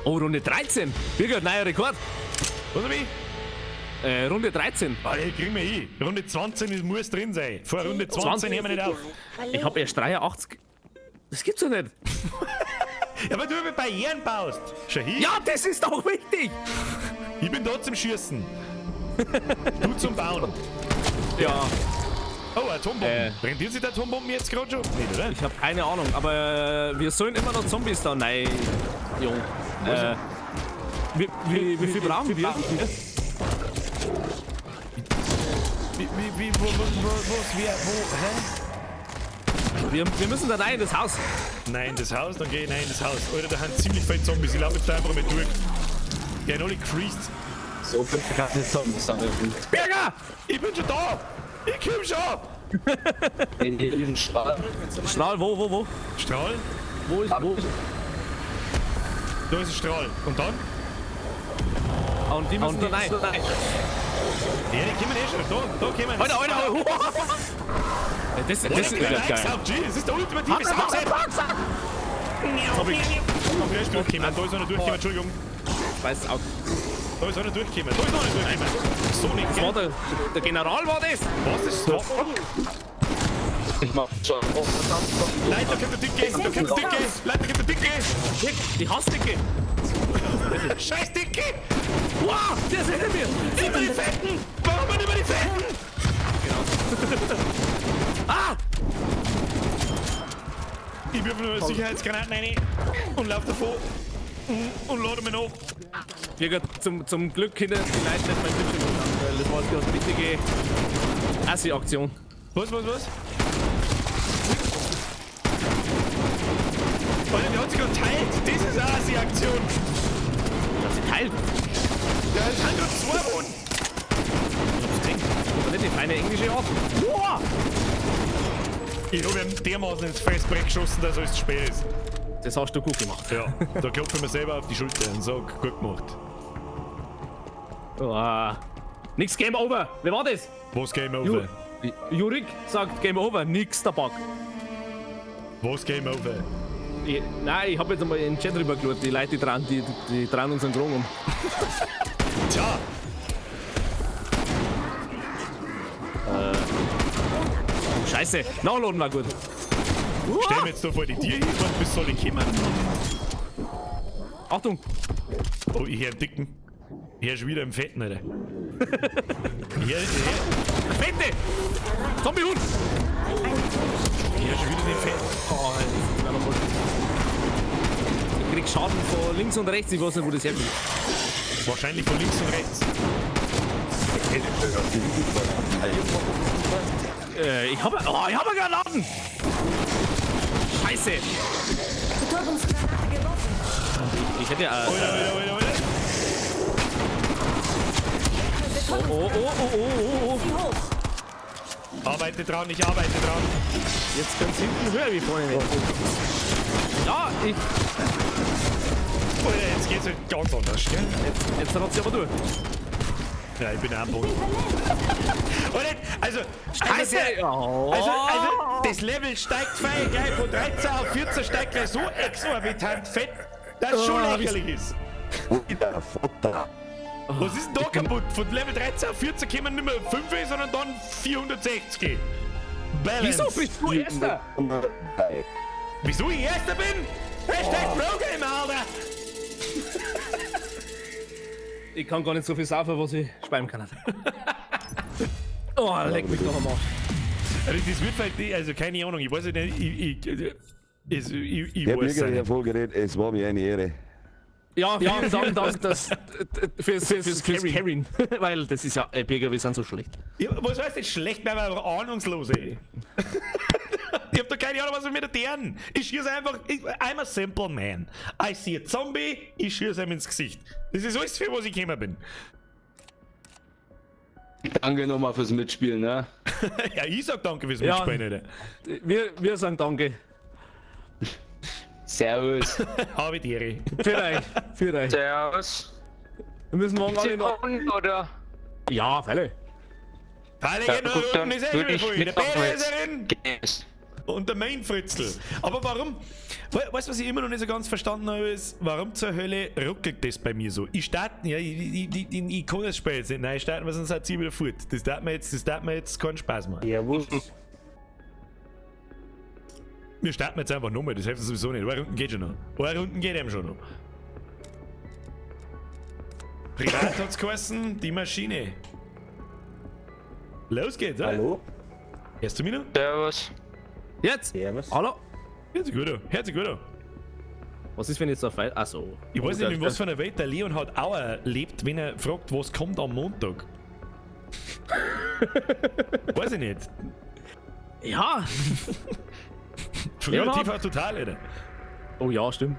Oh, Runde 13. Birgit, neuer Rekord. Was hab ich? Runde 13. Alter, kriegen wir hin. Runde 20 muss drin sein. Vor Runde 20 nehmen wir nicht auf. Ich hab erst 83. Das gibt's doch nicht. Ja, aber du mit Barrieren baust. Schau hin. Ja, das ist doch wichtig. Ich bin da zum Schießen. Du zum Bauen. Ja. Oh, Atombomben. Rentiert sich der Atombomben jetzt gerade schon? Nicht, oder? Ich hab keine Ahnung, aber wir sollen immer noch Zombies da. Nein, Jung. Wie viel brauchen wir? Wo, was, wer, wo, hä? Wir müssen da rein in das Haus. Nein, das Haus, dann geh ich rein in das Haus. Alter, da haben ziemlich viele Zombies. Ich laufe jetzt da einfach mal durch. Die haben alle gefreezed. So viel keine Zombies sammeln. Berger! Ich bin schon da! Ich komm schon! In diesem Strahl. Strahl, wo? Strahl? Wo ist, wo? Da ist ein Strahl. Und dann? Und die müssen da rein. Ja, die kommen eh schon. Da kommen sie. Alter, Alter! Das ist ja geil. Das ist der ultimative Sack. Hab ich. Okay, ist durchgekommen. Da ist einer durchgekommen, Entschuldigung. Weiß auch. Da ist einer durchgekommen. Da ist noch einer durchgekommen. So nicht, Das war der General war das. Was ist das? Ich mach schon. Oh, verdammt. Leute, da kommt der Dicke. Da kommt der Dicke. Leute, da kommt der Dicke. Die Hassdicke. Scheiß Dicke. Wow, der ist hinter mir. Immer die Fetten. Warum immer die Fetten? Genau. Ah! Ich wirf nur Sicherheitsgranaten rein und lauf davon und lade mich noch. Birgit, zum Glück können die Leute nicht mein Bildschirm an, weil das war jetzt gerade richtige. Assi-Aktion. Was, was, was? Alter, der hat sich gerade teilt. Das ist eine Assi-Aktion. Der hat sich teilt? Ja, es sind gerade zwei geworden. Ich hab's gesehen. Aber nicht die feine englische Art. Boah! Ich hab ihm dermaßen ins Fressbrett geschossen, dass alles zu spät ist. Das hast du gut gemacht. Ja, da klopfe ich mir selber auf die Schulter und sag, gut gemacht. Oh. Nix Game Over. Wer war das? Was Game Over? Jurik sagt Game Over, nix der Bug. Was Game Over? Nein, ich hab jetzt einmal in den Chat rüber geschaut, die Leute, die dran unseren Krone um. Tja. Oh, Scheiße, nachladen war gut. Stell mir jetzt da vor die Tür hin, warte, bis soll ich kommen. Achtung! Oh, ich hör einen Dicken. Ich hör schon wieder einen Fetten, Alter. Ich hör Fette! Zombie-Hund! Ich hör schon wieder den Fetten. Oh, ich krieg Schaden von links und rechts, ich weiß nicht, wo das herkommt. Wahrscheinlich von links und rechts. Ich hab oh, ich hab Granaten! Scheiße! Betäubungsgranate geworfen. Ich hätte ja. Alter, Alter, Alter, Alter. Oh, oh, oh, oh, oh, oh. Sieh hoch. Arbeite dran, ich arbeite dran. Jetzt könnte es hinten höher wie vorne werden. Ja, ich. Alter, jetzt geht's halt ganz anders, gell? Jetzt ratzt sie aber durch. Ja, ich bin auch am Boden. Alter, also. Scheiße! Also, also, das Level steigt fein, gleich von 13 auf 14 steigt gleich so exorbitant fett, dass es schon lächerlich ist. Alter, Vater. Was ist denn da kaputt? Von Level 13 auf 14 kommen nicht mehr 5, sondern dann 460. Balance. Wieso bist du Erster? Wieso ich Erster bin? Hashtag ProGamer, Alter! Ich kann gar nicht so viel saufen, was ich speiben kann. Oh, leck mich doch am Arsch. Also das wird vielleicht, also keine Ahnung, ich weiß nicht, ich Herr weiß Bürger, es Herr nicht. Vollgerät, es war mir eine Ehre. Ja, vielen Dank, Dank das, fürs Carryen. Weil das ist ja, ey, Birger, wir sind so schlecht. Ja, was heißt das schlecht? Wir sind einfach ahnungslos, ey. Ich hab doch keine Ahnung, was wir mit der deren. Ich schieße einfach, I'm a simple man. I see a zombie, ich schieße ihm ins Gesicht. Das ist alles, für was ich gekommen bin. Danke nochmal fürs Mitspielen, ne? Ja, ich sag danke fürs Ja. Mitspielen, Alter. Wir sagen danke. Servus. Habe die Ehre. Für euch. Für euch. Servus. Wir müssen morgen alle noch. Oder? Ja, Fälle. Fälle, Ja, genau, gut, dann unten ist eh würd schon wieder ich voll. Der mitmachen Bär jetzt. ist drin. Yes. Und der Main-Fritzel. Aber warum? Weißt du, was ich immer noch nicht so ganz verstanden habe, ist, warum zur Hölle ruckelt das bei mir so? Ich starte, ja, ich kann das Spiel jetzt nicht neu starten, weil sonst hat sie wieder fort. Das tat mir jetzt keinen Spaß mehr. Ja, wo? Wir starten jetzt einfach nochmal, das hilft uns sowieso nicht. Eine Runden geht schon noch. Eine Runden geht eben schon noch. Privat hat's geheißen, die Maschine. Los geht's, oder? Hallo? Hörst du mich noch? Servus. Jetzt! Servus. Hallo? Hört sich gut an. Hört sich gut an. Was ist, wenn jetzt auf Welt? Achso. Ich weiß nicht, in was für einer Welt der Leonhard Auer lebt, wenn er fragt, was kommt am Montag. Weiß ich nicht. Ja! Früher Leonhard? TV total, Alter. Oh ja, stimmt.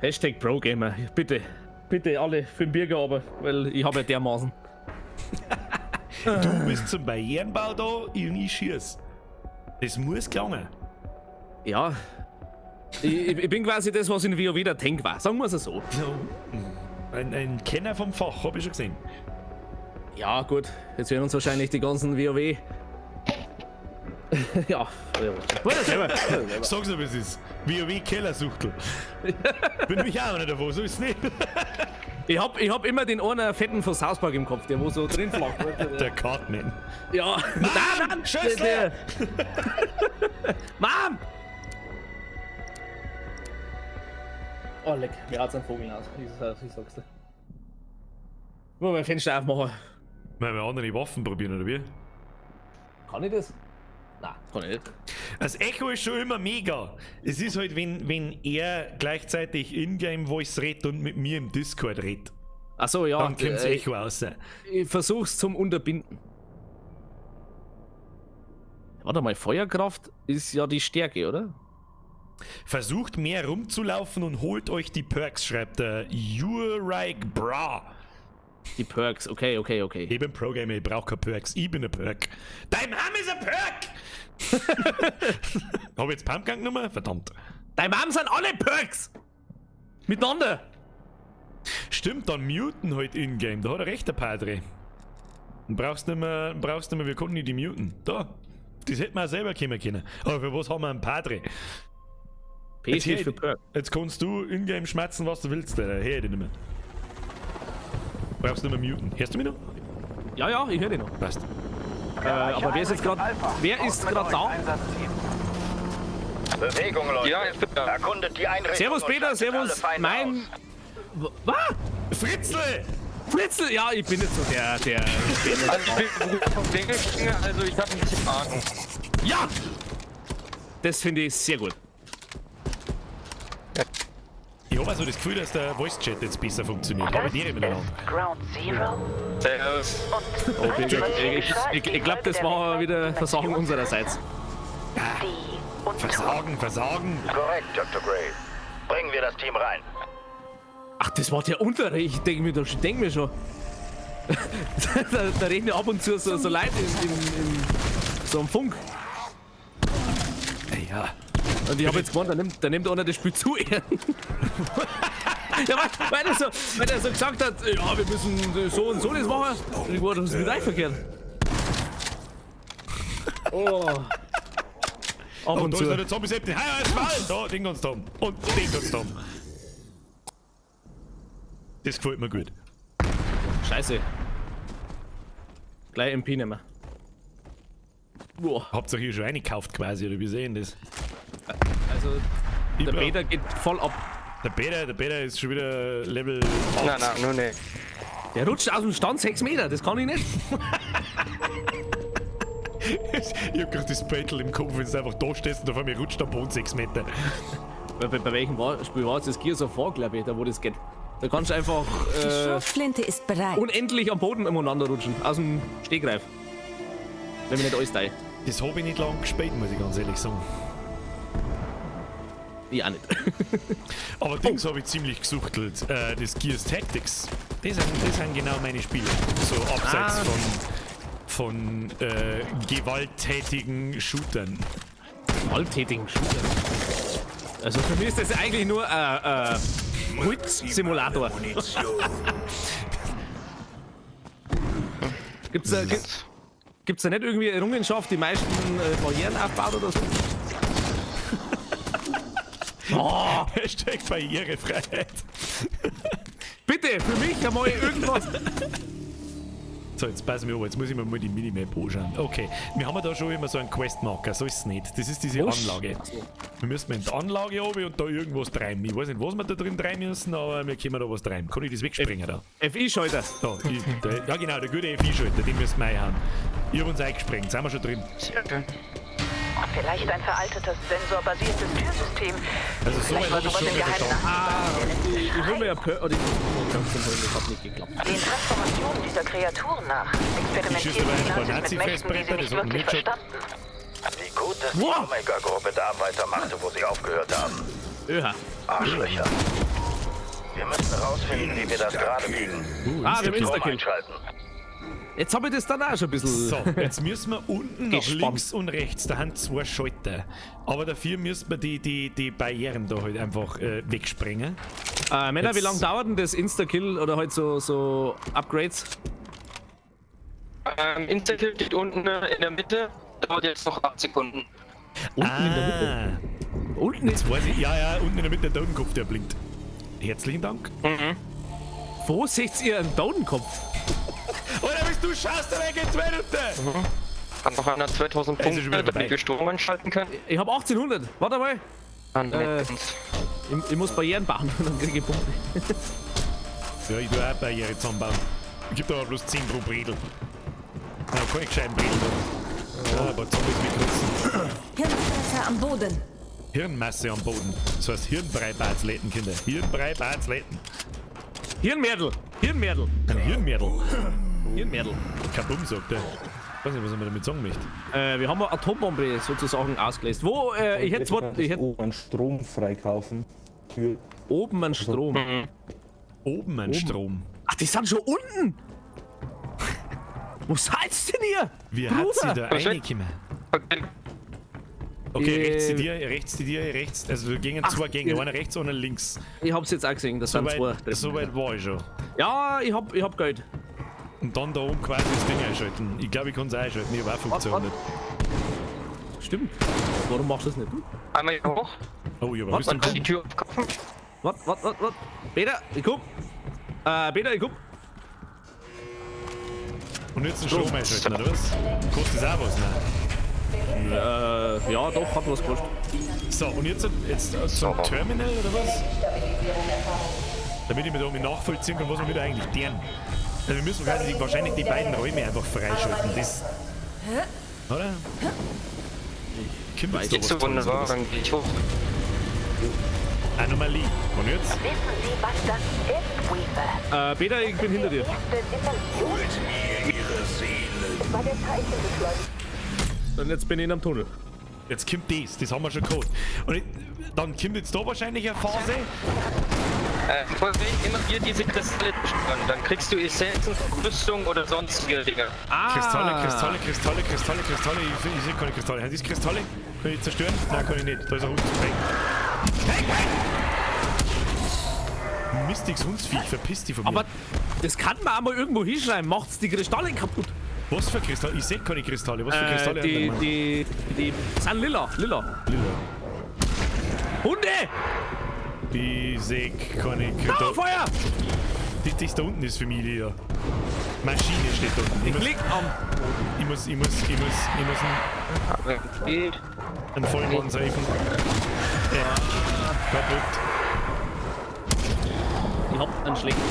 Hashtag ProGamer. Bitte. Bitte alle für den Birger, aber, weil ich habe ja dermaßen. Du bist zum Barrierenbau da und ich schieß. Das muss gelangen. Ja. Ich bin quasi das, was in WoW der Tank war. Sagen wir es so. Ein Kenner vom Fach, hab ich schon gesehen. Ja, gut. Jetzt werden uns wahrscheinlich die ganzen WoW. Ja, ja. Sag's mir, wie es ist. WoW Kellersuchtel. Bin nämlich auch einer davon, so ist es nicht. Ich hab immer den einen fetten von South Park im Kopf, der wo so drin flacht. Der Cartman. Ja. Mann, Nein, nein, Schüssel! Mann! Oh, leck, mir hat's einen Vogel aus. Ich sag's dir. Nur mein Fenster aufmachen. Wollen wir andere Waffen probieren, oder wie? Kann ich das? Nein, kann ich nicht. Das Echo ist schon immer mega. Es ist halt, wenn er gleichzeitig in-game Voice redet und mit mir im Discord redet. Achso, ja. Dann kommt's Echo raus. Ich versuch's zum Unterbinden. Warte mal, Feuerkraft ist ja die Stärke, oder? Versucht mehr rumzulaufen und holt euch die Perks, schreibt der Jurike Bra. Die Perks, okay, okay, okay. Ich bin Pro-Gamer, ich brauch keine Perks. Ich bin ein Perk. Dein Mom ist ein Perk! Hab ich jetzt Pumpgun genommen? Verdammt. Dein Mom sind alle Perks! Miteinander! Stimmt, dann muten halt in-game. Da hat er recht, der Padre. Dann brauchst nicht mehr, wir konnten nicht die muten. Da. Das hätten wir auch selber kommen können. Aber für was haben wir einen Padre? P steht für Perk. Jetzt kannst du in-game schmerzen, was du willst, Alter. Hör ich dich nicht mehr. Brauchst nicht mehr muten. Hörst du mich noch? Ja, ja, ich höre dich noch. Passt. Aber wer ist jetzt gerade. Wer ist gerade da? Bewegung, Leute. Ja, ich bin da. Erkundet die Einrichtung. Servus und Peter, schaltet alle servus Feinde mein. aus. Was? Fritzl! Fritzl! Ja, ich bin nicht so der. Also ich bin vom Klingelstinger, also ich habe ein bisschen Ahnung. Ja! Das finde ich sehr gut. Ich habe also das Gefühl, dass der Voice-Chat jetzt besser funktioniert. Aber die miteinander. Ground Zero? Servus. Und Oh, alles, was hier geschah, ist Ich die glaube, das Folge der war wieder weltweiten Versagen unsererseits. Die Untoten. Versagen, Versagen. Korrekt, Dr. Gray. Bringen wir das Team rein. Ach, das war der untere. Ich denke mir, ich denk mir schon. da reden ja ab und zu so Leute in so einem Funk. Ja. Und ich habe jetzt gemeint, da nimmt einer das Spiel zu Ehren. Ja, weil er so gesagt hat, ja, wir müssen so und so das machen. Und ich war das mit verkehrt. Oh. Ab Und und da zu. ist noch der Zombie Septin. Hi, ist Mal! Da, den kannst du haben. Und den kannst du haben. Das gefällt mir gut. Scheiße. Gleich MP nehmen. Boah. Habt ihr hier schon eingekauft quasi, oder wie sehen das? Also, Ich der Peter geht voll ab. Der Peter ist schon wieder Level 8. Nein, nein, nur nicht. Der rutscht aus dem Stand 6 Meter, das kann ich nicht. Ich hab grad das Battle im Kopf, wenn du einfach da stehst und auf einmal rutscht am Boden 6 Meter. Bei welchem Spiel war es? Das Gears of War, glaube ich, da wo das geht. Da kannst du einfach Die Schrotflinte ist bereit. unendlich am Boden umeinander rutschen. Aus dem Stegreif. Wenn mir nicht alles da. Das hab ich nicht lang gespielt, muss ich ganz ehrlich sagen. Ich auch nicht. Aber Dings habe ich ziemlich gesuchtelt. Das Gears Tactics. Das sind genau meine Spiele. So abseits von gewalttätigen Shootern. Gewalttätigen Shootern? Also für mich ist das eigentlich nur Simulator. Gibt's da, gibt's da nicht irgendwie eine Errungenschaft, die meisten Barrieren aufbaut oder so? Oh. Hashtag Barrierefreiheit. Bitte, für mich einmal irgendwas. So, jetzt passen wir auf, jetzt muss ich mir mal die Minimap anschauen. Okay, wir haben ja da schon immer so einen Questmarker, so ist es nicht. Das ist diese Anlage. Wir müssen in die Anlage oben und da irgendwas treiben. Ich weiß nicht, was wir da drin treiben müssen, aber wir können da was treiben. Kann ich das wegspringen da? FI-Schalter. Da, ja genau, der gute FI-Schalter, den müssen wir einhauen. Ich hab uns eingesprengt, sind wir schon drin. Sehr schön. Vielleicht ein veraltetes, sensorbasiertes Türsystem. Also so weit hab ich schon verstanden. Ah, ich hol mir ja oder ich das hat nicht geklappt. Den Transformationen dieser Kreaturen nach experimentieren die Nazis mit Mächten, die sie nicht wirklich verstanden. Wie gut, dass die Omega-Gruppe da weitermachte, wo sie aufgehört haben. Öha. Arschlöcher. Wir müssen rausfinden, wie wir das gerade biegen. Wir haben Insta-Kill. Einschalten. Jetzt habe ich das dann auch schon ein bisschen. So, jetzt müssen wir unten nach Gespannt. links und rechts, da haben zwei Schalter. Aber dafür müssen wir die Barrieren da halt einfach wegsprengen. Männer, Jetzt- wie lange dauert denn das Insta-Kill oder halt so Upgrades? Insta-Kill steht unten in der Mitte, dauert jetzt noch 8 Sekunden. Unten in der Mitte? Unten? Jetzt weiß ich, ja, unten in der Mitte der Totenkopf, der blinkt. Herzlichen Dank. Mhm. Wo seht ihr einen Totenkopf? Oder bist du schaust, da geht's weiter! Mhm. Hat noch einer 2000 Es ist schon wieder Punkte, vorbei. damit wir Strom einschalten können? Ich hab 1800. Warte mal. Ich muss Barrieren bauen, dann krieg ich Punkte. Ja, ich tue auch Barriere zusammenbauen. Ich geb da aber bloß 10 pro Bredel. Na, keine gescheiten Bredel da. Ja, ein paar Zombies mit Krutzen. Hirnfresser am Boden. Hirnmasse am Boden. Das heißt Hirnbrei-Batzletten, Kinder. Hirnbrei-Batzletten. Hirnmerdel. Hirnmädel. Ein Hirnmädel. Hirnmädel. Kabum, sagt er. Ich weiß nicht, was er mir damit sagen möchte. Wir haben eine Atombombe sozusagen ausgelöst. Wo, ich hätte zwar. Ich hätte oben einen Strom freikaufen. Für oben einen Strom. Oben ein Strom. Ach, die sind schon unten! Wo seid ihr denn hier? Wie hat sie da Bruder! reingekommen? Okay, rechts die Tür, rechts. Also wir gingen zwei Gänge, einer rechts, einer links. Ich hab's jetzt auch gesehen, das sind zwei. So weit war ich schon. Ja, ich hab Geld. Und dann da oben quasi das Ding einschalten. Ich glaube, ich kann es einschalten, ich habe auch Funktion nicht. Stimmt. Warum machst du das nicht du? Einmal hier hoch. Oh, ja, aber Warte, die Tür aufkaufen. Warte. Peter, ich komm. Peter, ich komm. Und jetzt den Strom einschalten, oder was? Kostet das auch was, ne? Ja, doch, hat was gekostet. So, und jetzt zum Terminal, oder was? Damit ich mir da nachvollziehen kann, was wir wieder eigentlich deren. Also wir müssen wahrscheinlich die beiden Räume einfach freischalten. Das. Oder? Kommt jetzt da was wunderbar, dann geh ich hoch. Anomalie. Und jetzt? Wissen Sie, was das ist, Weaver? Peter, ich bin hinter dir. Holt mir Ihre Seelen. Es war der Teilchenbeschleuniger. Und jetzt bin ich in einem Tunnel. Jetzt kommt das haben wir schon geholt. Und dann kommt jetzt da wahrscheinlich eine Phase. Vorsicht, immer hier diese Kristalle zerstören. Dann kriegst du Essenzen, Rüstung oder sonstige Dinge. Ah. Kristalle, Kristalle, Kristalle, Kristalle, Kristalle. Ich sehe keine Kristalle. Sind das Kristalle? Kann ich zerstören? Nein, kann ich nicht. Da ist ein Hund. Hey. Hey, hey! Mistiges Hundsviech, verpiss dich von mir. Aber das kann man auch mal irgendwo hinschreiben. Macht's die Kristalle kaputt. Was für Kristalle? Ich sehe keine Kristalle. Was für Kristalle? Die sind lila. Lila. Lila. Hunde! Ich sehe keine Kristalle. Dauerfeuer! Das da unten ist für mich lila. Maschine steht da unten. Ich klick am. Ich muss einen Vollmann safen. Ja. Kaputt. Ich hab einen schlechten.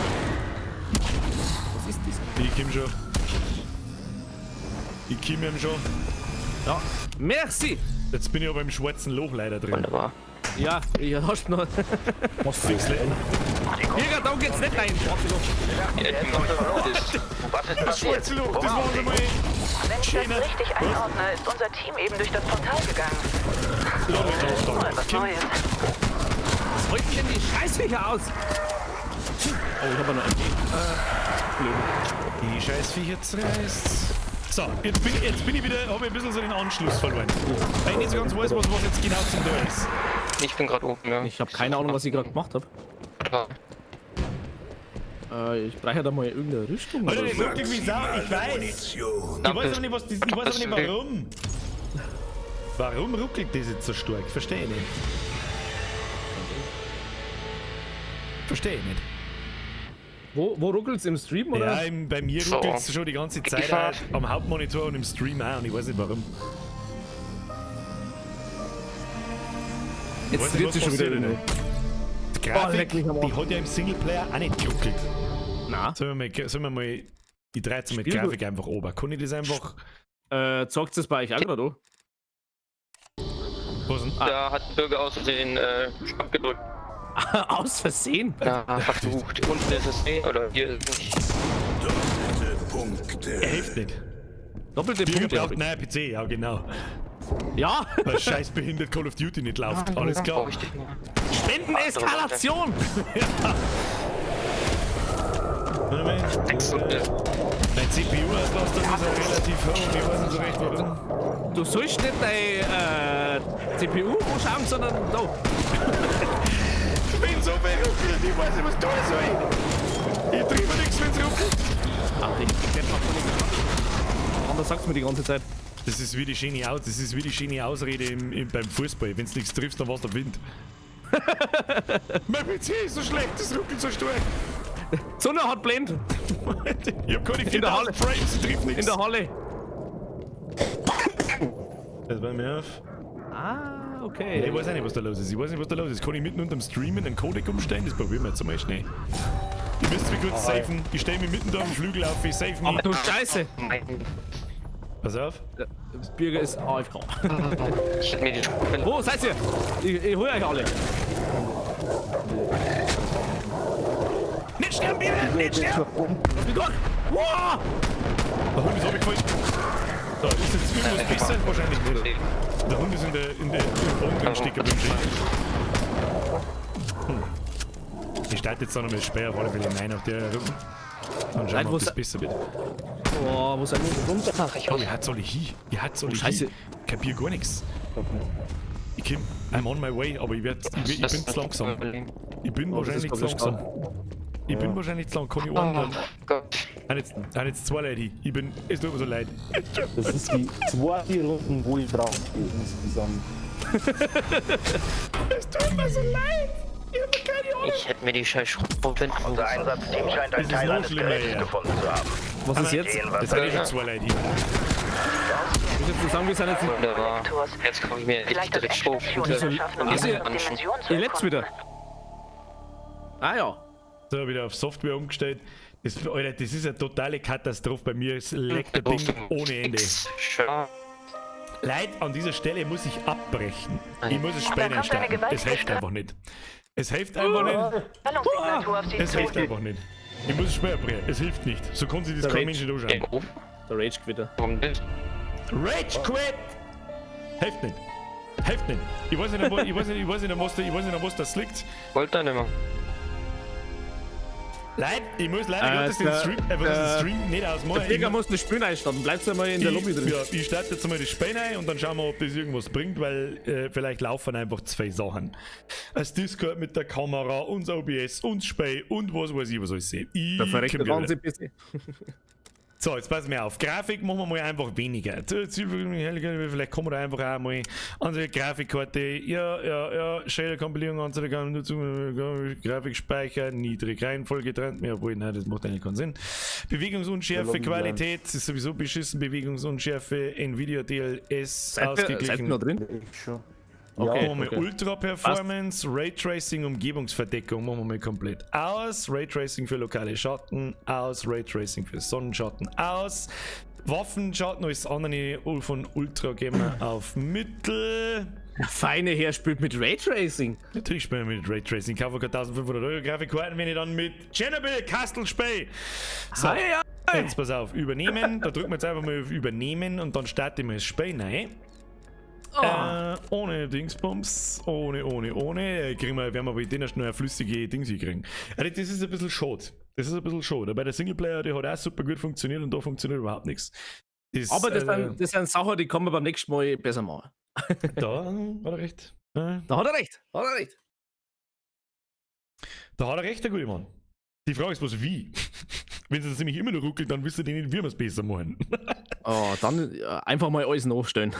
Was ist das? Ich komm schon. Ich komm ihm schon. Ja. Merci! Jetzt bin ich aber im schwarzen Loch leider drin. Wunderbar. Ja, ich hast noch. Was fix Jäger, da geht's nicht rein. Was ist Das passiert? schwarze Loch, das war schon mal. Wenn ich das richtig einordne, ist unser Team eben durch das Portal gegangen. Mal was Neues. Was holt denn die Scheißviecher aus? Oh, ich hab ja noch MG. Blöd. Die Scheißviecher zerreißt. So, jetzt bin ich wieder, habe ich ein bisschen so den Anschluss verloren. Weil ich nicht so ganz weiß, was jetzt genau zum Tor ist. Ich bin gerade oben, ja. Ich habe keine Ahnung, was ich gerade gemacht habe. Ich brauche ja da mal irgendeine Rüstung. Alter, oder das so. ruckelt wie Sau, ich weiß. Ich weiß aber nicht, was das, ich weiß aber nicht warum. Warum ruckelt das jetzt so stark? Verstehe ich nicht. Verstehe ich nicht. Wo ruckelt's im Stream, oder? Ja, bei mir ruckelt's schon die ganze Zeit auch, am Hauptmonitor und im Stream auch und ich weiß nicht warum. Jetzt dreht sich schon wieder. Die Grafik, die hat ja im Singleplayer auch nicht geruckelt. Na. Sollen wir mal die 13 mit Grafik einfach oben? Kann ich das einfach. Zeigt es bei euch auch gerade an? Was denn? Ah. Da hat Bürger aus Versehen Stopp gedrückt. Aus Versehen? Ja, versucht. Unten ist es nicht, oder hier ist es nicht. Doppelte Punkte. Er hilft nicht. Doppelte Bürger Punkte. braucht nein, PC, ja genau. Ja! Weil scheiß behindert Call of Duty nicht läuft. Alles klar. Spendeneskalation! Ja. Warte mal. Mein CPU-Auslastung ist auch relativ hoch und ich weiß nicht so recht warum. Du sollst nicht deine CPU anschauen, sondern da. Ich bin so viel ruckelt, ich weiß nicht, was tun soll. Ich treibe nichts, wenn's ruckelt. Ach, ich werd mal voll Anders sagt's mir die ganze Zeit. Das ist wie die schöne Ausrede beim Fußball. Wenn du nichts triffst, dann war's der Wind. Mein PC ist so schlecht, das ruckelt so stark. Sonne hat blind. Ich hab keine 4000 Frames, ich triff nichts. In der Halle. Das war mir auf. Ah, okay. Ja, ich weiß auch nicht, was da los ist. Kann ich mitten unterm Streamen einen Codec umstellen? Das probieren wir jetzt einmal schnell. Ihr müsst mich kurz safen. Ich stelle mich mitten da am Flügel auf. Ich safe mich. Ach du Scheiße. Pass auf. Bürger ist AFK. Ich mir die Wo seid ihr? Ich hol euch alle. Nicht Nicht sterben, bitte! Nicht sterben! Lass mich durch! Wow! Der Hund ist runtergefallen. So, ist jetzt irgendwas besser? Wahrscheinlich nicht. Der Hund ist in der, im Boden drin stecken geblieben. Ich starte jetzt da noch mit Speer auf alle Fälle rein auf der Rücken. Dann schauen wir, ob das besser wird. Boah, wo sind wir runter? Oh, ihr hat alle hin. Ihr hat alle Oh, Scheiße. hin. Kapier gar nichts. Ich komm, I'm on my way, aber ich bin zu langsam. Ich bin Oh, das wahrscheinlich ist zu langsam. Ich bin Ja. wahrscheinlich zu langsam, kann ich ordnen. Oh Gott. Sind jetzt zwei Leute hin. Ich bin, es tut mir so leid. Das ist die zweite Runde, wo ich drauf gehe insgesamt. Es tut mir so leid. Ich hab keine Ahnung. Ich hätte mir die scheiß Schrotflinte Unser Einsatzteam scheint Es einen ist Teil noch eines schlimmer, Gerätes ja. gefunden zu haben. Was ist jetzt? Gehen, was Das sind eh schon zwei Leute hin. Ich würde jetzt sagen, wir sind jetzt. Wunderbar. Jetzt komme ich mir echt Vielleicht direkt als Endstation Schrotflinte erschaffen, um die Also, andere Dimension zu Ihr lebt's wieder. erkunden. Ah ja. So, wieder auf Software umgestellt. Das, Alter, das ist eine totale Katastrophe bei mir. Es leckt der Ding ohne Ende. Schön. Leid, an dieser Stelle muss ich abbrechen. Ich muss es Da Spiel kommt eine einstarten. Es gewaltige hilft einfach nicht. Es hilft einfach nicht. Strahlungssignatur auf Sie Es zu. hilft einfach nicht. Ich muss es Spiel abbrechen. Es hilft nicht. So kann sich das Der kein Rage. Mensch nicht anschauen. Der Rage Quitter. Warum nicht? Rage Quit! Hilft nicht. Hilft nicht. Ich weiß nicht, an was das liegt. Wollte er nicht mehr. Leid, ich muss leider Gottes den Stream, einfach den Stream nicht ausmachen. Der Digga muss das Spiel einstarten. Bleibst du mal in der Lobby drin. Ja, ich starte jetzt mal das Spiel ein und dann schauen wir, ob das irgendwas bringt, weil vielleicht laufen einfach zwei Sachen. Das Discord mit der Kamera, unser OBS, und das Spiel und was weiß ich, was alles sehe. Ich Der verreckt komm der ganze wieder. PC. So, jetzt passen wir auf. Grafik machen wir mal einfach weniger. Vielleicht kommen wir da einfach auch mal unsere Grafikkarte. Ja, Shader-Kompilierung, unsere Grafikspeicher, niedrig, Reihenfolge getrennt. Jawohl, nein, das macht eigentlich keinen Sinn. Bewegungsunschärfe, Qualität, ist sowieso beschissen. Bewegungsunschärfe, Nvidia DLS ausgeglichen. Seid ihr noch drin? Ich schon. Okay, Machen wir mal okay. Ultra Performance, Raytracing, Umgebungsverdeckung machen wir mal komplett aus. Raytracing für lokale Schatten aus, Raytracing für Sonnenschatten aus. Waffenschatten, alles andere von Ultra gehen wir auf Mittel. Der feine Herr spielt mit Raytracing. Natürlich spielen wir mit Raytracing. Ich kaufe keine 1500 Euro Grafikkarten, wenn ich dann mit Chernobyl Castle spiele. So, Hi, hi. jetzt pass auf, übernehmen. Da drücken wir jetzt einfach mal auf Übernehmen und dann starten wir das Spiel rein. Oh. Ohne Dingsbums, ohne. Kriegen wir, werden wir bei denen schnell eine flüssige Dings kriegen. Also das ist ein bisschen schade. Das ist ein bisschen schade. Bei der Singleplayer, die hat auch super gut funktioniert und da funktioniert überhaupt nichts. Das, Aber das sind Sachen, die kann man beim nächsten Mal besser machen. Da hat er recht. Da hat er recht. Hat er recht. Da hat er recht, der gute Mann. Die Frage ist bloß, wie? Wenn es nämlich immer noch ruckelt, dann wisst ihr nicht, wie wir es besser machen. Oh, dann einfach mal alles nachstellen.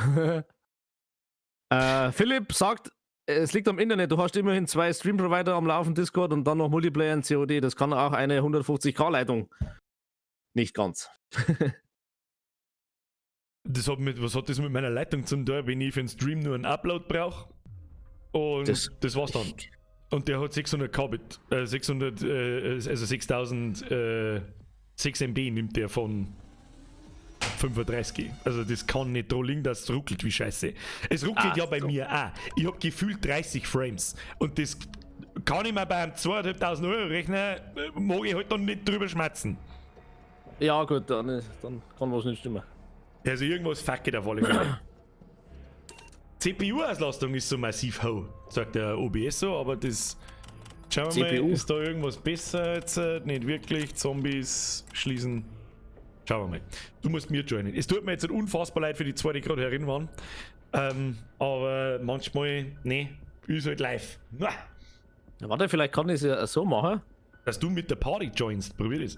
Philipp sagt, es liegt am Internet, du hast immerhin 2 Stream-Provider am Laufen, Discord und dann noch Multiplayer in COD. Das kann auch eine 150k-Leitung. Nicht ganz. Was hat das mit meiner Leitung zum tun, wenn ich für den Stream nur einen Upload brauche? Und das war's dann. Und der hat 600 Kbit, 600, also 6000, 6 MB nimmt der von 35. Also das kann nicht dran liegen, dass es ruckelt wie Scheiße. Es ruckelt ja bei mir auch. Ich hab gefühlt 30 Frames. Und das kann ich mir bei einem 2500 Euro Rechner, mag ich halt dann nicht drüber schmerzen. Ja gut, dann kann was nicht stimmen. Also irgendwas fuck it auf alle Fälle. CPU-Auslastung ist so massiv hoch, sagt der OBS so, aber das... Schauen wir CPU. mal, ist da irgendwas besser jetzt? Nicht wirklich, Zombies schließen. Schauen wir mal. Du musst mir joinen. Es tut mir jetzt unfassbar leid für die zwei, die gerade herin waren. Aber manchmal, nee, ist halt live. Ja, warte, vielleicht kann ich es ja so machen. Dass du mit der Party joinst, probier das.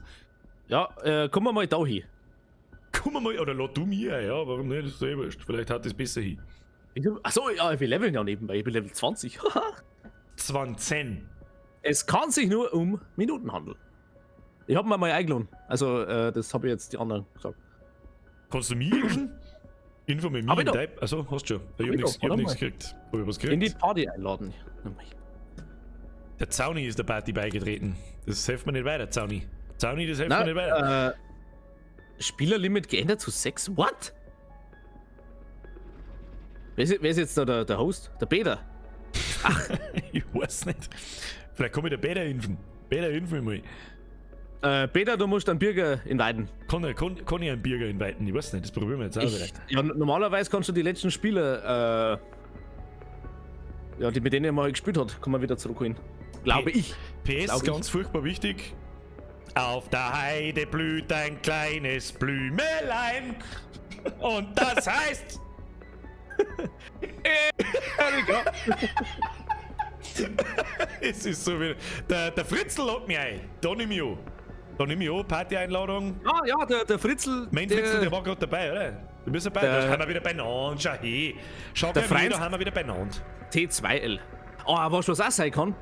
Ja, kommen wir mal da hin. Komm mal, oder lad du mir, ja, warum nicht? Das ist eh wurscht. Vielleicht hat das besser hin. Achso, ja, ich bin leveln ja nebenbei. Ich bin Level 20. 20. Es kann sich nur um Minuten handeln. Ich hab mir mal eingeladen. Also, das hab ich jetzt die anderen gesagt. Kannst du mich impfen? Info mit mir Hab ich im doch. Type. Achso, hast du schon. Ich Hab hab ich nichts, doch, ich hab warte nichts mal. gekriegt. Hab ich was gekriegt? In die Party einladen. Der Zauni ist der Party beigetreten. Das hilft mir nicht weiter, Zauni. Zauni, das hilft Na, mir nicht weiter. Spielerlimit geändert zu 6? What? Wer ist jetzt da der Host? Der Peter? Ach. Ich weiß nicht. Vielleicht kann ich der Peter impfen. Peter impfen mal. Peter, du musst einen Bürger inviten. Kann ich einen Bürger inviten? Ich weiß nicht, das probieren wir jetzt auch vielleicht. Ja, normalerweise kannst du die letzten Spieler, ja, die mit denen man gespielt hat, kann man wieder zurückholen. Glaube ich. PS, Glaub ganz furchtbar wichtig. Auf der Heide blüht ein kleines Blümelein. Und das heißt... Es ist so wie... Der Fritzl lockt mich ein. Da nehme ich an. Da nehme ich an, Party-Einladung. Ja, ja, der Fritzl... Mein Fritzl, der war gerade dabei, oder? Du bist dabei, da haben wir wieder beieinander. Schau her. Schau, der gleich, da haben wir wieder beieinander. T2L. Oh, weißt du, was auch sein kann?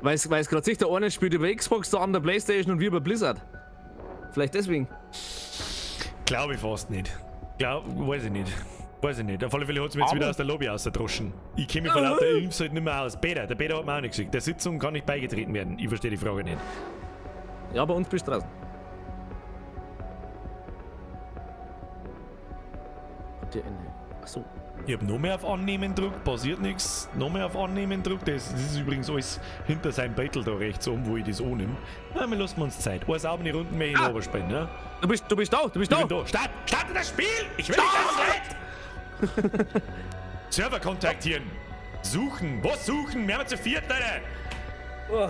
Weil es gerade sich der eine spielt über Xbox, der andere Playstation und wir über Blizzard. Vielleicht deswegen. Glaube ich fast nicht. Weiß ich nicht. Weiß ich nicht. Auf alle Fälle hat es mir jetzt wieder aus der Lobby rausgedroschen. Ich kenne mich vor lauter Impfs halt nicht mehr aus. Peter, der Peter hat mir auch nicht gesagt. Der Sitzung kann nicht beigetreten werden. Ich verstehe die Frage nicht. Ja, bei uns bist du draußen. Habt ihr eine? Achso. Ich hab noch mehr auf Annehmen gedrückt, passiert nichts. Noch mehr auf Annehmen gedrückt. Das ist übrigens alles hinter seinem Bettel da rechts oben, wo ich das annehme. Na, wir lassen uns Zeit. Alles auch die Runden mehr in ah. Oberspielen, ne? Du bist da, du bist da. Ich bin da. Start! Starte das Spiel! Ich will nicht das Leid! Server kontaktieren. Suchen. Was suchen? Wir haben zu viert, Alter! Oh.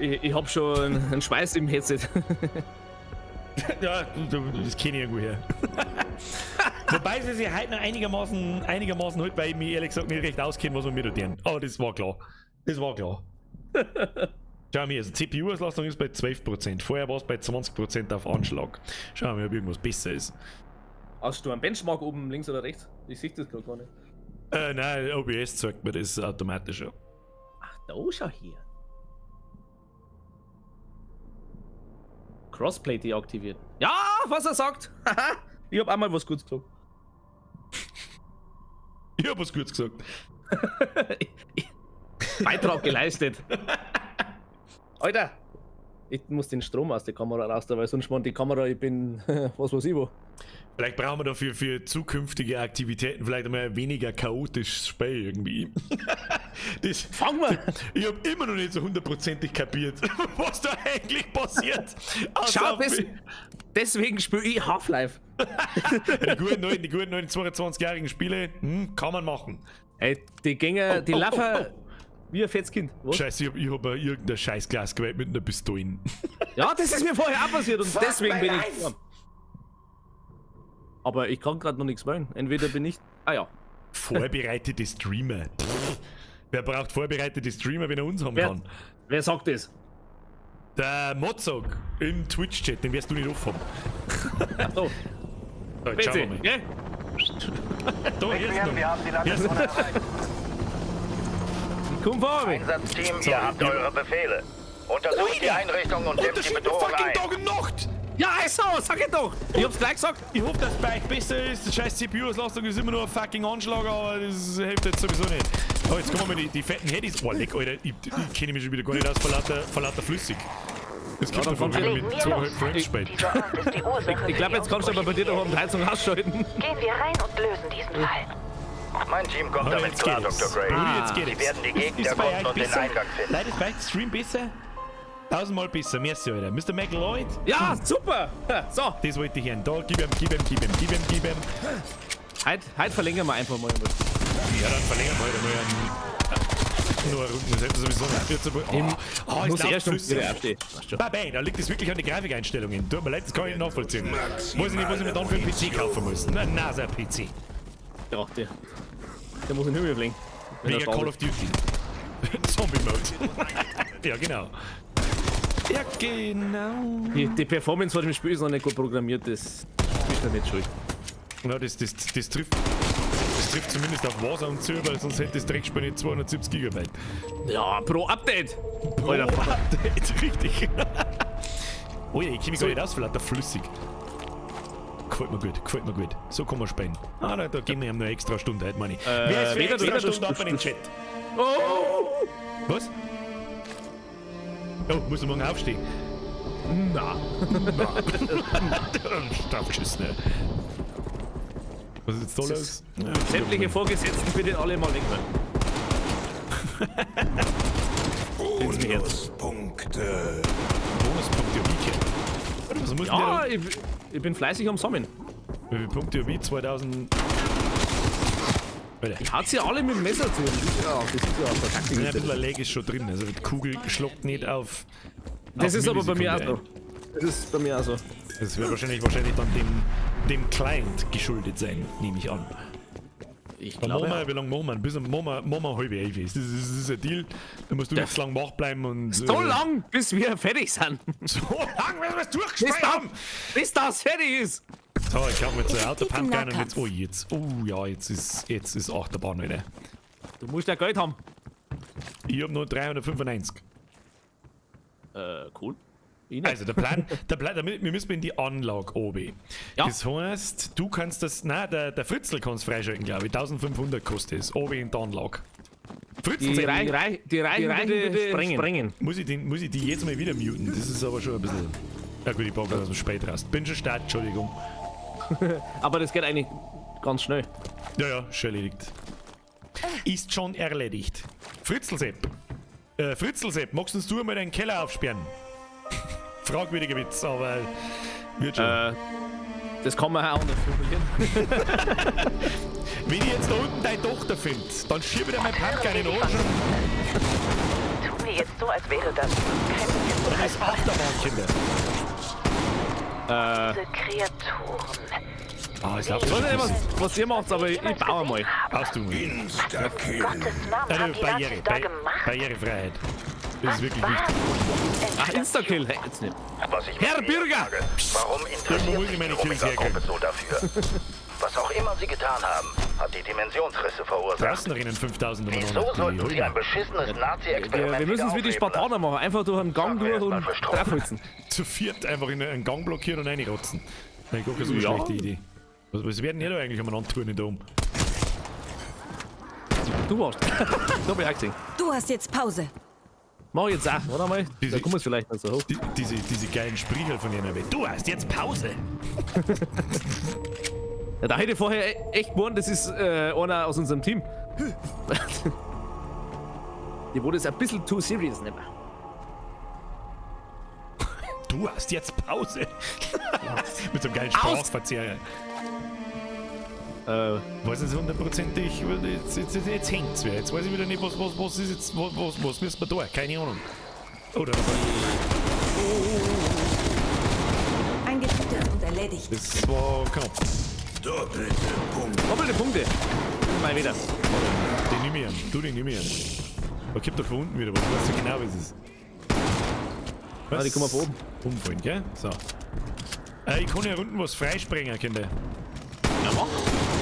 Ich hab schon einen Schweiß im Headset. Ja, das kenne ich irgendwo her. Wobei sie sich heute noch einigermaßen halt, weil ich mich ehrlich gesagt nicht recht auskenne, was wir mir da tun. Aber das war klar. Das war klar. Schau mal, also CPU-Auslastung ist bei 12%. Vorher war es bei 20% auf Anschlag. Schauen wir mal, ob irgendwas besser ist. Hast du einen Benchmark oben links oder rechts? Ich sehe das gerade gar nicht. Nein, OBS zeigt mir das automatisch. Ja. Ach, da schau hier. Crossplay deaktiviert. Ja, was er sagt! Ich hab einmal was Gutes gesagt. Ich hab was Gutes gesagt. Beitrag geleistet. Alter! Ich muss den Strom aus der Kamera raus, weil sonst schmort die Kamera, ich bin was weiß ich wo. Vielleicht brauchen wir dafür für zukünftige Aktivitäten vielleicht einmal ein weniger chaotisches Spiel irgendwie. Das, fangen wir! Ich hab immer noch nicht so hundertprozentig kapiert, was da eigentlich passiert. Schau, deswegen spiele ich Half-Life. Die guten alten 22-jährigen Spiele, kann man machen. Ey, die Gänger, die laufen wie ein fettes Kind. Was? Scheiße, ich hab irgendein Scheißglas gewählt mit einer Pistole. Ja, das ist mir vorher auch passiert und deswegen bin ich. Aber ich kann gerade noch nichts wollen. Entweder bin ich. Ah ja. Vorbereitete Streamer. Pff, wer braucht vorbereitete Streamer, wenn er uns haben kann? Wer sagt das? Der Mozog im Twitch-Chat, den wirst du nicht offen haben. Ach so. So, jetzt schauen wir mal. Okay. Da, hier ist noch. Wir haben die Landezone erreicht. Komm vor, Einsatzteam, ihr habt eure Befehle. Untersucht die Einrichtung und nimmt die Bedrohung fucking ein. Tag und Nacht! Ja, also, sag ich doch! Ich hab's gleich gesagt! Ich hoffe, dass es bei euch besser ist. Die scheiß CPU-Auslastung ist immer nur ein fucking Anschlag, aber das hilft jetzt sowieso nicht. Oh, jetzt kommen wir die fetten Headies. Oh, leck, Alter, ich kenne mich schon wieder gar nicht aus vor lauter flüssig. Das kommt davon, wenn man mit 2,5 Frames spielt. Ich glaube, jetzt kannst du aber bei dir daheim die Heizung ausschalten. Gehen wir rein und lösen diesen Fall. Mein Team kommt damit klar, Dr. Gray. Jetzt geht Sie werden die Gegend erkunden und den Eingang finden. Leute, ist bei euch Stream besser? Tausendmal besser, merci, Alter. Mr. McLeod? Ja, super! So. Das wollte ich hören. Da, gib ihm, gib ihm, gib ihm, gib ihm, gib ihm. Heute verlängern wir einfach mal. Ja, dann verlängern wir heute mal nur eine Runde. Das hätten wir sowieso nicht. Oh, oh, muss erst um flüssig. Bye, da liegt es wirklich an den Grafikeinstellungen. Tut mir leid, das kann ich nicht nachvollziehen. Weiß ich nicht, was ich mir dann für einen PC kaufen muss. Na, NASA-PC. Ja, der muss in den Himmel fliegen. Wegen Call of Duty. Zombie Mode. Ja, genau. Ja, genau. Die Performance von dem Spiel ist noch nicht gut programmiert, das ist ja nicht schuld. Ja, das trifft zumindest auf Warzone zu, weil sonst hätte das Dreckspiel nicht 270 Gigabyte. Ja, pro Update! Pro Update, richtig. Oh ja, ich kenne mich gar nicht aus, vielleicht flüssig. Gefällt mir gut, gefällt mir gut. So kann man spielen. Ah, da geben wir ihm noch eine extra Stunde heute, meine ich. Wer ist für extra Stunde ab in den Chat? Oh! Was? Oh, muss ich morgen aufstehen? Na. Na. Draufgeschissen, ne? Was ist jetzt da los? Ja, sämtliche Vorgesetzten bitte alle mal wegmachen. mich hört. Bonuspunkte. Bonuspunkte hab ich gehört. Warte, was muss Ja, denn ich bin fleißig am Sammeln. der? Wie viele Punkte hab ich? 2000. Alter. Ich hat's ja alle mit dem Messer zu. Das ist ja auch der Taktik. Ja, ein bisschen ein Lag ist schon drin. Also die Kugel schlagt nicht auf. Das auf ist aber bei mir auch Millisekunde so. Das ist bei mir auch so. ein. Das wird wahrscheinlich dann dem Client geschuldet sein, nehme ich an. Ich Dann glaube. machen wir, wie lange machen wir? Bis machen wir 10:30. Das ist ein Deal. Da musst du jetzt lang wach bleiben und. So lang, bis wir fertig sind. So lang, bis wir es durchgespielt haben! Bis das fertig ist! So, ich kaufe mir jetzt eine Effektiv im Auto-Pumpgun und jetzt. Nahkampf. Oh, jetzt. Oh ja, jetzt ist Achterbahn wieder. Du musst ja Geld haben. Ich hab nur 395. Cool. Ich nicht. Also der Plan, wir müssen in die Anlage oben. Ja. Das heißt, du kannst das, nein, der Fritzl kann es freischalten, glaube ich. 1500 kostet es, oben in der Anlage. Fritzl, Die Reichen bitte sprengen. muss ich die jetzt mal wieder muten? Das ist aber schon ein bisschen... Ja gut, ich brauche aus dem Spät raus. Bin schon start, Entschuldigung. Aber das geht eigentlich ganz schnell. Ja, ja, schon erledigt. Ist schon erledigt. Fritzl-Sepp. Fritzl-Sepp, magst du mal deinen Keller aufsperren? Fragwürdiger Witz, aber wird schon. Das kann man auch anders formulieren. Wenn ich jetzt da unten deine Tochter finde, dann schiebe ich dir mein Pumpgun in den Arsch und Tun wir jetzt so, als wäre das kein dann ist Achterbahn, Kinder. Diese Kreaturen. Ah, es läuft Ich weiß schon. nicht, was ihr macht, aber ich baue mal. Baust du mal. Insta-Kill. Gottes Namen haben die Nazis da gemacht? Barrierefreiheit. Das ist wirklich Was wichtig. Ach, Insta-Kill. Hey, jetzt nicht. Was ich Herr mich Bürger! frage, warum Irgendwo interessiert muss ich sich meine die Kills Omega-Gruppe herkriegen. so dafür? Was auch immer sie getan haben, hat die Dimensionsrisse verursacht. Draußen rennen 5000 Wieso umeinander. sollten Die sie holen ein beschissenes Nazi-Experiment Wir müssen es wie die wieder aufleben Spartaner machen. Einfach durch einen Gang Sagen wir durch und erstmal verstorben. draufholzen. Zu viert einfach in einen Gang blockieren und reinrotzen. Nein, gar keine so Ja. schlechte Idee. Was werden die da eigentlich umeinander tun in da oben? Du warst. Da hab ich auch gesehen. Du hast jetzt Pause. Mach ich jetzt auch, warte mal. Diese- Da kommen wir vielleicht nicht so hoch. Diese geilen Sprüche von ihnen. Du hast jetzt Pause. Ja, da hätte ich vorher echt gewohnt, das ist einer aus unserem Team. Die wurde es ein bisschen too serious, nicht mehr. Du hast jetzt Pause. Mit so einem geilen Aus! Sprachverzerrer. Weiß nicht hundertprozentig, jetzt hängt's wieder. Jetzt weiß ich wieder nicht, was ist jetzt, was müssen wir da? Keine Ahnung. Oder Eingetütet und erledigt. das war knapp. Doppelte Punkte. Doppelte Punkte. Mal wieder. Den nehme ich an. Du, den nehme ich an. Da kommt doch von unten wieder was. Weißt du genau, wie es ist. Was? Ah, die kommen von oben. Umfallen, gell? So. Ich kann ja unten was freisprengen, Kinder. Ja, mach.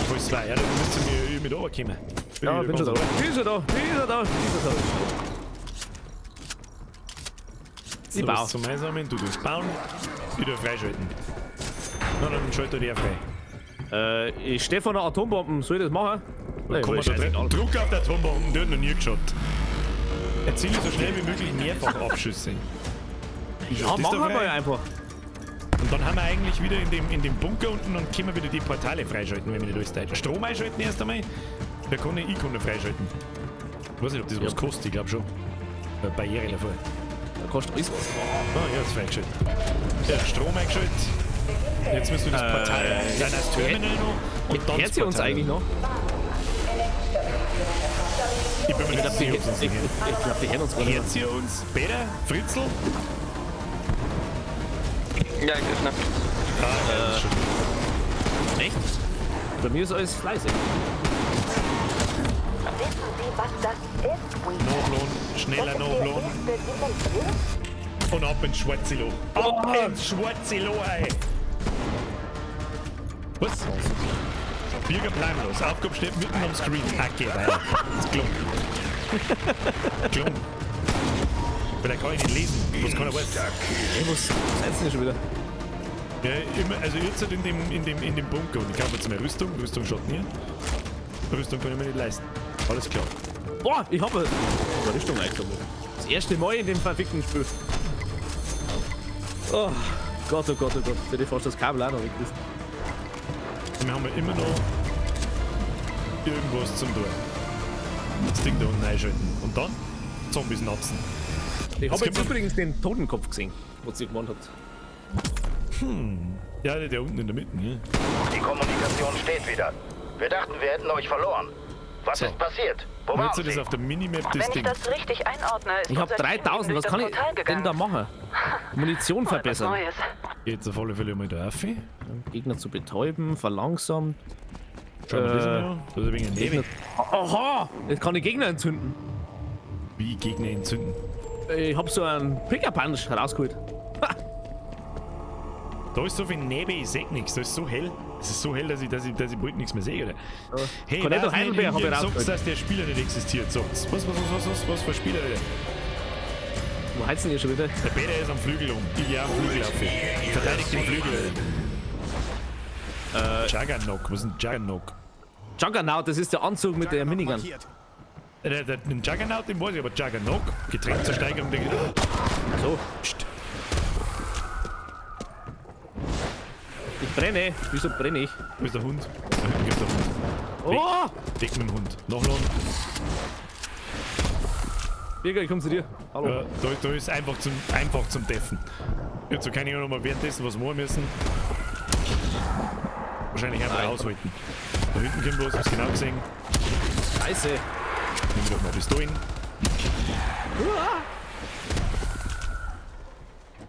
Wo ist zwei? Ja, da müsst ihr mir mit runterkommen. Ja, bin schon da. Bin schon da. Bin schon da. Bin schon da. Ich Ich baue. Zum Einsammeln, du tust bauen, ich tu freischalten. Na, dann schaltet der frei. Ich stehe vor einer Atombombe. Soll ich das machen? Da kann man da drin. Druck auf der Atombombe, der hat noch nie geschaut. Erziele so schnell wie möglich mehrfach Abschüsse. Ja, Das machen da wir frei. mal einfach. Und dann haben wir eigentlich wieder in dem Bunker unten und können wir wieder die Portale freischalten, wenn wir nicht alles teilen. Strom einschalten erst einmal. Wer kann ich kann freischalten. Ich weiß nicht, ob das was kostet, ich glaube schon. Eine Barriere davor. Da kostet alles was. Ah, ja, ist freigeschaltet. Ja, Strom eingeschaltet. Jetzt müssen wir das Portal, nein, das Terminal noch und dann Hört das sie uns Portal. eigentlich noch? Ich bin mir nicht sicher, ob sie uns Ich, nicht hören. ich glaube, die hören uns gar nicht. Hört sie uns? Peter? Fritzl? Ja, ich öffne. Ah, ja, das ist schon. Echt? Bei mir ist alles leise. Wissen Sie, was das ist, Weaver? Nachlohn, schneller Das ist der Nachlohn. erste Dimensions. Und ab ins schwarze Loch. Ab ins schwarze Loch, ey. Was? Bürger planlos. Aufgabe steht mitten am Screen. Okay, weiter. Das ist gelungen. Gelungen. Vielleicht kann ich nicht lesen. Was kann er weiß? Ey, was seid ihr denn schon wieder? Ja, immer, also jetzt halt in dem Bunker und ich kaufe jetzt mehr Rüstung. Rüstung schaut nie. Rüstung kann ich mir nicht leisten. Alles klar. Boah, ich habe eine Rüstung eingesammelt. Das erste Mal in dem verfickten Spiel. Oh Gott, oh Gott, oh Gott. Jetzt hätte ich fast das Kabel auch noch weggerissen. Wir haben ja immer noch irgendwas zum Tun. Das Ding da unten einschalten. Und dann Zombies napsen. Ich habe jetzt übrigens den Totenkopf gesehen, was ihr gemeint habt. Hm. Ja, der unten in der Mitte, ne? Die Kommunikation steht wieder. Wir dachten, wir hätten euch verloren. Was So. ist passiert? Wo Und waren jetzt Sie? ist auf der Minimap das Wenn ich Ding. das richtig einordne, ist Ich habe unser Team 3000, eben was durch kann das ich Portal denn gegangen. da machen? Munition Mal was verbessern. Neues. Jetzt auf alle Fälle mal da rauf. Gegner zu betäuben, verlangsamt. Schau mal das mal an. Da ist ein wenig Nebel. Aha! Jetzt kann ich Gegner entzünden. Wie Gegner entzünden? Ich hab so einen Picker-Punch rausgeholt. Ha! Da ist so viel Nebel, ich seh nichts. Da ist so hell. Es ist so hell, dass ich bald nichts mehr sehe, oder? Hey, Cornetto weiß nicht, Heidelbeer hab ich Indien rausgeholt. sagt, dass der Spieler nicht existiert, sagt's. Was für Spieler, Alter? Wo heizen ihr schon wieder? Der Peter ist am Flügel um. Ich geh am Flügel auf. Verteidigt den Flügel. Juggernaut, was ist ein Juggernaut? Juggernaut, das ist der Anzug mit der Minigun. Den Juggernaut, den weiß ich, aber Juggernaut, Getränk zur Steigerung der... So. Psst. Ich brenne. Wieso brenne ich? Wo ist der Hund? Da hinten gibt der Hund. Weg, Oh! Weg mit dem Hund. Nachladen. Birger, ich komm zu dir. Hallo. Ja, da ist einfach zum Deffen. Jetzt so keine Ahnung, ob wir währenddessen was machen müssen. Wahrscheinlich einfach Nein. raushalten. Da hinten kommt was, hab's genau gesehen. Scheiße. Nehmen wir doch mal Pistolen.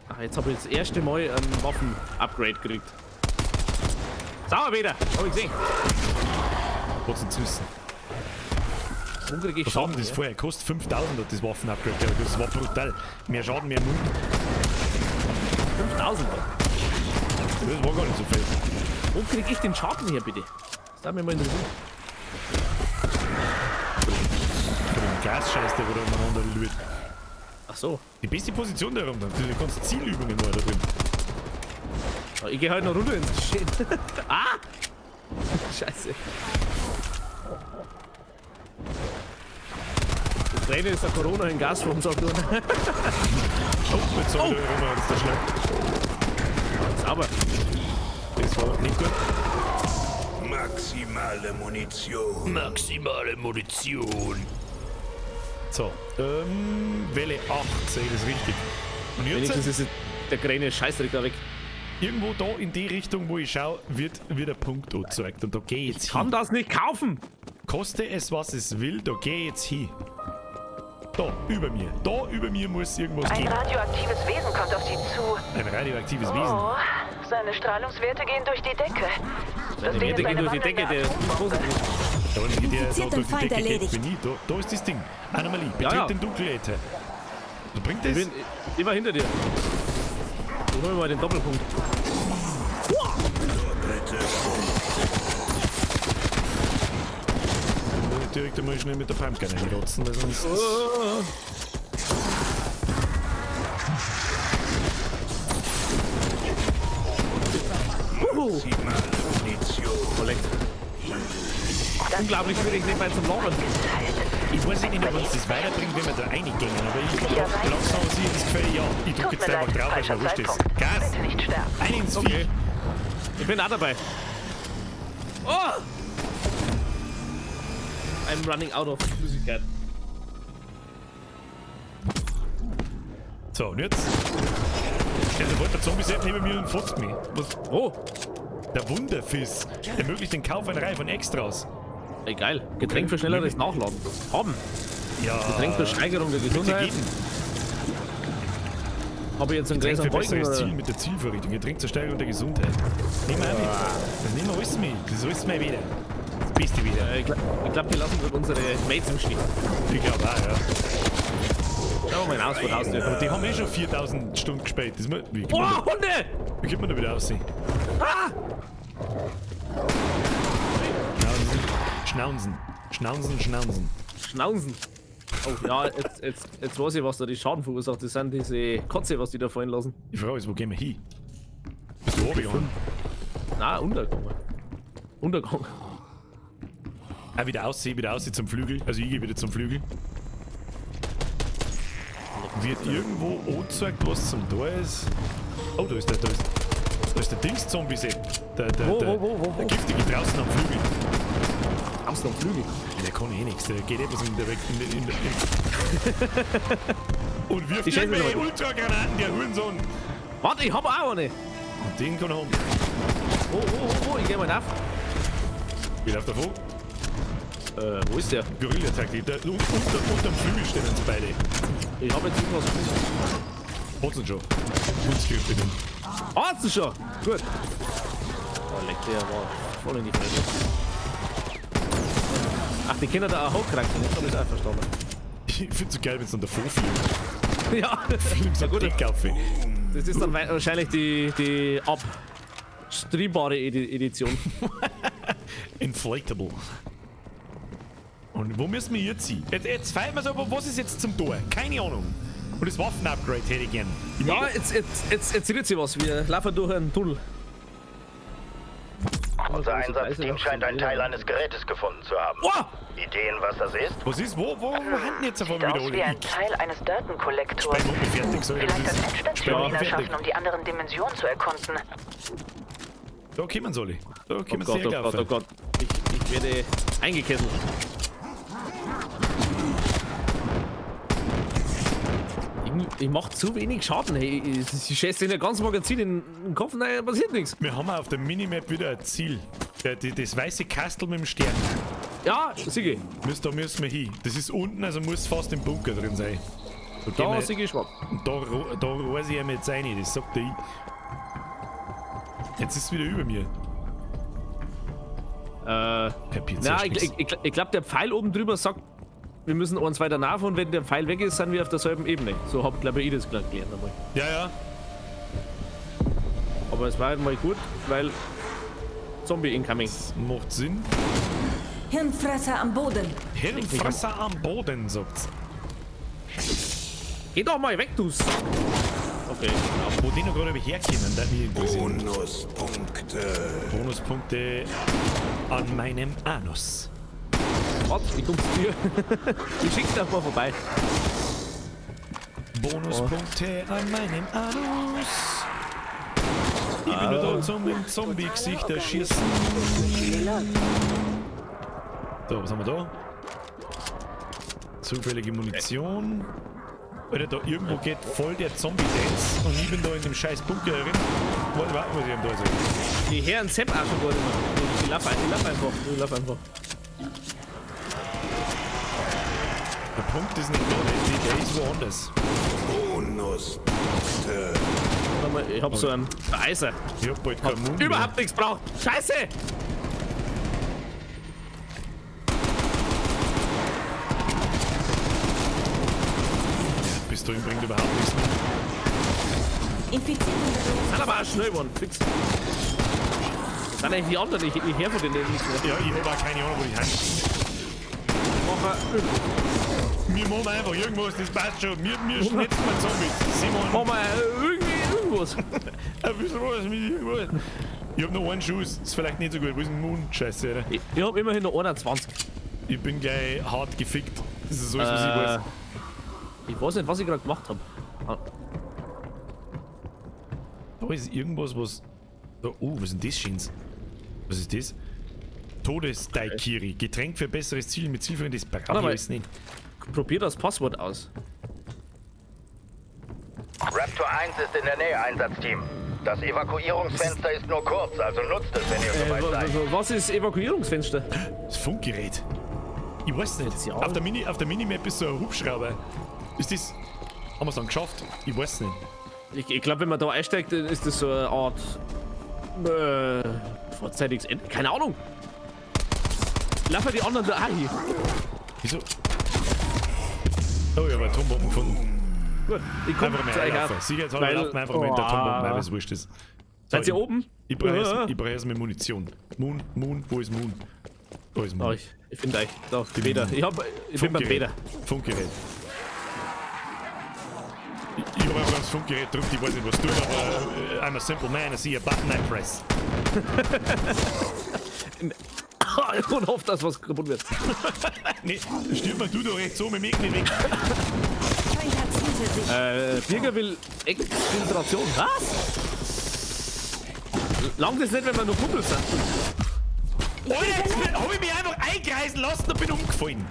Ach, jetzt habe ich das erste Mal ein Waffen-Upgrade gekriegt. Sauber, Peter! Hab ich gesehen. Was denn züssen? Wo krieg ich Was haben Schaden? das vorher? Kostet 5000 hat das Waffen-Upgrade, glaub ich. Das war brutal. Mehr Schaden, mehr Mund. 5000? Das war gar nicht so viel. Wo krieg ich den Schaden her, bitte? Das darf mich mal interessieren. Von dem Gasscheiß, der da umeinander lügt. Ach so. Die beste Position da rum. Du kannst Zielübungen machen da drin. Ich geh halt noch runter ins Geschehen. Ah! Scheiße. Das Rennen ist der Corona in Gasform, sagt du. Oh, jetzt soll ich da rum, jetzt der Schlag. Sauber. Das war nicht gut. Maximale Munition. Maximale Munition. So, Welle 8, sehe ich das richtig. Und jetzt Wenigstens ist der kleine Scheißdreck da weg. Irgendwo da in die Richtung, wo ich schaue, wird der Punkt angezeigt. Und da geh ich jetzt Ich kann hin. das nicht kaufen! Koste es, was es will, da geh ich jetzt hin. Da, über mir. Da über mir muss irgendwas Ein gehen. radioaktives Wesen kommt auf Sie zu. Ein radioaktives Wesen. Oh, seine Strahlungswerte gehen durch die Decke. Das Seine Ding Werte ist gehen eine durch die Decke, der wandelnde ist positiv. Da unten geht der da Infizierten durch die Feind Decke geht, erledigt. bin ich. Da ist das Ding. Anomalie. Betritt Ja, ja. den Dunkeläther. Was bringt das? Ich bin immer hinter dir. Ich hol mir mal den Doppelpunkt. Muss ich direkt einmal schnell mit der Pumpgun reinrotzen, weil sonst. Oh. Kollekt. Unglaublich schwierig nebenbei zum Labern. Ich weiß nicht, ob uns das weiterbringt, wenn wir da reingehen, aber ich langsam sehe das Gefühl, ja, ich drück Tut jetzt mir einfach leid, drauf, weil mir falscher wurscht ist. Zeitpunkt. Gas! Bitte nicht sterben. Ein ins Vieh! Okay. Ich bin auch dabei. Oh! I'm running out of Flüssigkeit. So, und jetzt? Steht sofort der Zombie-Set neben mir und fotzt mich. Was? Oh! Der Wunderfiss ermöglicht den Kauf einer Reihe von Extras. Ey, geil. Getränk für schnelleres Nachladen. Haben. Ja. Getränk für Steigerung der Bitte Gesundheit. geben. Habe ich jetzt einen Getränk Gläser für besseres Wolken, Ziel oder? mit der Zielvorrichtung. Getränk zur Steigerung der Gesundheit. Nehmen wir auch mit. Das nehmen wir alles mit. Das ist alles mal wieder. Das Beste wieder. Ich glaub, wir lassen gerade unsere Mates im Stich. Ich glaub auch, ja. Schauen wir mal hinaus vor der Haustür. Aber die haben eh schon 4000 Stunden gespielt. Das muss, wie, Oh, Hunde! wie kommt man da wieder aussehen? Ah! Schnauzen. Schnauzen, Schnauzen. Schnauzen. Oh ja, jetzt weiß ich, was da die Schaden verursacht. Das sind diese Kotze, was die da fallen lassen. Die Frage ist, wo gehen wir hin? Bist du runtergegangen? Nein, Untergang. Untergang. Ah, wieder aussehen, wieder aussehen zum Flügel. Also ich gehe wieder zum Flügel. Wird irgendwo angezeigt, was zum Tor ist? Oh, da ist der, da ist der Dings-Zombie-Sepp. Der, Wo? Der Giftige draußen am Flügel. Draußen am Flügel? Ja, der kann eh nichts, der geht etwas in der Weg. In. Und wirft irgendwelche Ultragranaten, der Hurensohn. Warte, ich hab auch eine. Und den kann er haben. Oh, oh, oh, oh, ich geh mal rauf. Wie läuft davon? Wo ist der? Gorilla-Taktik. Unterm Flügel stehen uns beide. Ich hab jetzt irgendwas gefunden. Hat's ihn schon. Mundskript bitte. Hat's ihn schon? Gut. Oh, leck, der war voll in die Fresse. Ach, die Kinder da auch hochkranken. Jetzt hab ich's auch verstanden. Ich find's so geil, wenn's dann davor fliegt. Ja. Fliegt so dick auf. Das ist dann wahrscheinlich die abstreambare Edition. Inflatable. Und wo müssen wir jetzt hin? Jetzt feiern wir es aber, was ist jetzt zum Tor? Keine Ahnung. Und das Waffen-Upgrade hätte ich gern. Ja, jetzt redet sich was. Wir laufen durch einen Tunnel. Unser Einsatzteam scheint einen Teil eines Gerätes gefunden zu haben. Oh! Ideen, was das ist? Was ist? Wo haben jetzt auf einmal Sieht aus wieder wie alle? ein Teil eines Datenkollektors. Fertig, soll ich Vielleicht das als Endstation fertig. erschaffen, um die anderen Dimensionen zu erkunden. Da kommen sie alle. Da kommen Oh sie Gott, oh Gott, oh Gott. Ich werde eingekesselt. Ich mach zu wenig Schaden. Hey, ich schätze in ganzen Magazin in den Kopf, nein, passiert nichts. Wir haben auf der Minimap wieder ein Ziel. Das weiße Kastel mit dem Stern. Ja, Sigi. Da müssen wir hin. Das ist unten, also muss fast im Bunker drin sein. Da, Sigi, schwach. Und da weiß ich ja jetzt rein, das sagt der ich. Jetzt ist es wieder über mir. Na, ich glaube, der Pfeil oben drüber sagt, wir müssen eins weiter nach und wenn der Pfeil weg ist, sind wir auf derselben Ebene. So hab, glaube ich, das gerade gelernt einmal. Ja, ja. Aber es war halt mal gut, weil Zombie incoming. Das macht Sinn. Hirnfresser am Boden. Hirnfresser am Boden, sagt's. Geh doch mal weg, du Sack. Okay. Wo die noch gerade herkommen, das mich interessiert. Bonuspunkte. Bonuspunkte an meinem Anus. Warte, ich komm zu dir. Ich schick's dir mal vorbei. Bonuspunkte an meinem Anus. Ich bin nur da zum im Zombie-Gesicht erschießen. So, was haben wir da? Zufällige Munition. Alter, da irgendwo geht voll der Zombie-Dance und ich bin da in dem scheiß Bunker drin. Was ich am da soll. Die Herren Sepp auch schon gar nicht mehr. Ich lauf einfach. Ich lauf einfach. Der Punkt ist nicht da, der ist woanders. Bonuspunkte. Warte mal, ich hab so einen Eiser. Ich hab bald keinen Mund. Überhaupt nichts braucht. Scheiße! Pistolen bringt überhaupt nichts mehr. Infiziert. Sind aber auch schnell geworden. Fix. Das sind eigentlich die anderen, ich her von denen nichts mehr. Ja, ich hab auch keine Ahnung, wo die hin. Wir machen einfach irgendwas, das passt schon. Wir schnitzen mal Zombies. Simon. Machen wir irgendwie irgendwas. Ein bisschen was mit irgendwas. Ich hab noch einen Schuss, ist vielleicht nicht so gut. Wo ist denn Moon? Scheiße, oder? Ich hab immerhin noch 21. Ich bin gleich hart gefickt. Das ist alles, was ich weiß. Ich weiß nicht, was ich gerade gemacht habe. Ah. Da ist irgendwas, was. Da, oh, was ist denn das Schönes? Was ist das? Todesdaikiri. Getränk für besseres Ziel mit Zielführung des Warte ich nicht. Probier das Passwort aus. Raptor 1 ist in der Nähe, Einsatzteam. Das Evakuierungsfenster ist nur kurz, also nutzt es, wenn ihr soweit seid. Was ist Evakuierungsfenster? Das Funkgerät. Ich weiß nicht. Auf der Minimap ist so ein Hubschrauber. Ist das... Haben wir es dann geschafft? Ich weiß nicht. Ich glaube, wenn man da einsteigt, dann ist das so eine Art... Vorzeitiges Ende. Keine Ahnung. Lass mal die anderen da auch hin. Wieso? Oh, ich habe Atombomben gefunden. Gut, ich komm einfach zu euch auf. Sicherheitshalber laufen wir einfach mit der Atombomben, weil es wurscht ist. So, Seid ihr oben? Ich brauche erstmal Munition. Moon, Wo ist Moon? Da ist Moon. Oh, ich finde euch. Da, Peter. Ich bin beim Peter. Funkgerät. Ich habe einfach das Funkgerät gedrückt, ich weiß nicht, was tut, aber I'm a simple man, I see a button I press. Und hofft, dass was kaputt wird. Nee, stirb mal du doch recht so, wir merken nicht weg. Birger will Exfiltration. Was? Langt es nicht, wenn wir nur Kumpels sind? Alter, jetzt hab ich mich einfach einkreisen lassen und bin umgefallen.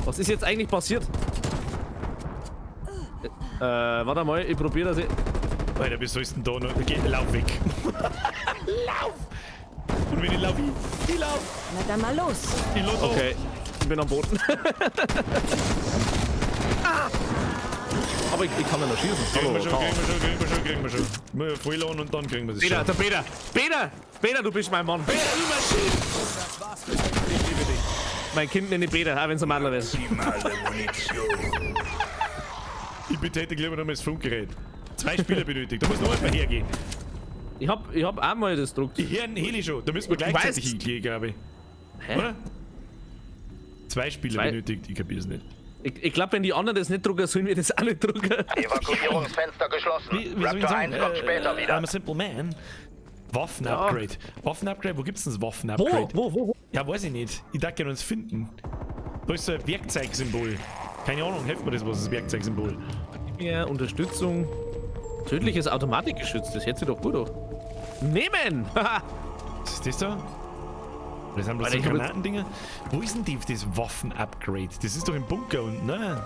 Was ist jetzt eigentlich passiert? Warte mal, ich probiere das. Alter, wie sollst du denn da noch? Geh, lauf weg. Lauf! Und wenn ich lauf, ich lauf! Na dann mal los. Ich lauf. Okay, ich bin am Boden. Ah! Aber ich kann ja noch schießen. Kriegen wir schon, kriegen wir schon, kriegen wir schon, kriegen wir schon. Wir voll an und dann kriegen wir das Peter, schon. der Peter! Peter! Peter, du bist mein Mann. Peter, du Maschine! Ich liebe dich. Mein Kind nenne ich Peter, auch wenn es ein Madler ist. Ich betätige lieber noch mal das Funkgerät. 2 Spieler benötigt, da muss noch einmal hergehen. Ich hab einmal das gedruckt. Ich höre einen Heli schon, da müssen wir gleichzeitig hingehen, glaube ich. Hä? Oder? 2 Spieler benötigt, ich kapier's nicht. Ich glaube, wenn die anderen das nicht drucken, sollen wir das auch nicht drucken. Evakuierungsfenster geschlossen. Wie soll ich Raptor sagen? 1 kommt später wieder. I'm a simple man. Waffen-Upgrade. Ja. Waffen-Upgrade? Wo gibt's denn das Waffen-Upgrade? Wo? Ja, weiß ich nicht. Ich darf gerne uns finden. Da ist so ein Werkzeugsymbol. Keine Ahnung, helft mir das, was ist das Werkzeugsymbol? Ja, Unterstützung. Tödliches Automatikgeschütz, das hätte sich doch gut an. Nehmen! Was ist das da? Das sind bloß so Granatendinger. Wo ist denn das Waffen-Upgrade? Das ist doch im Bunker unten, ne?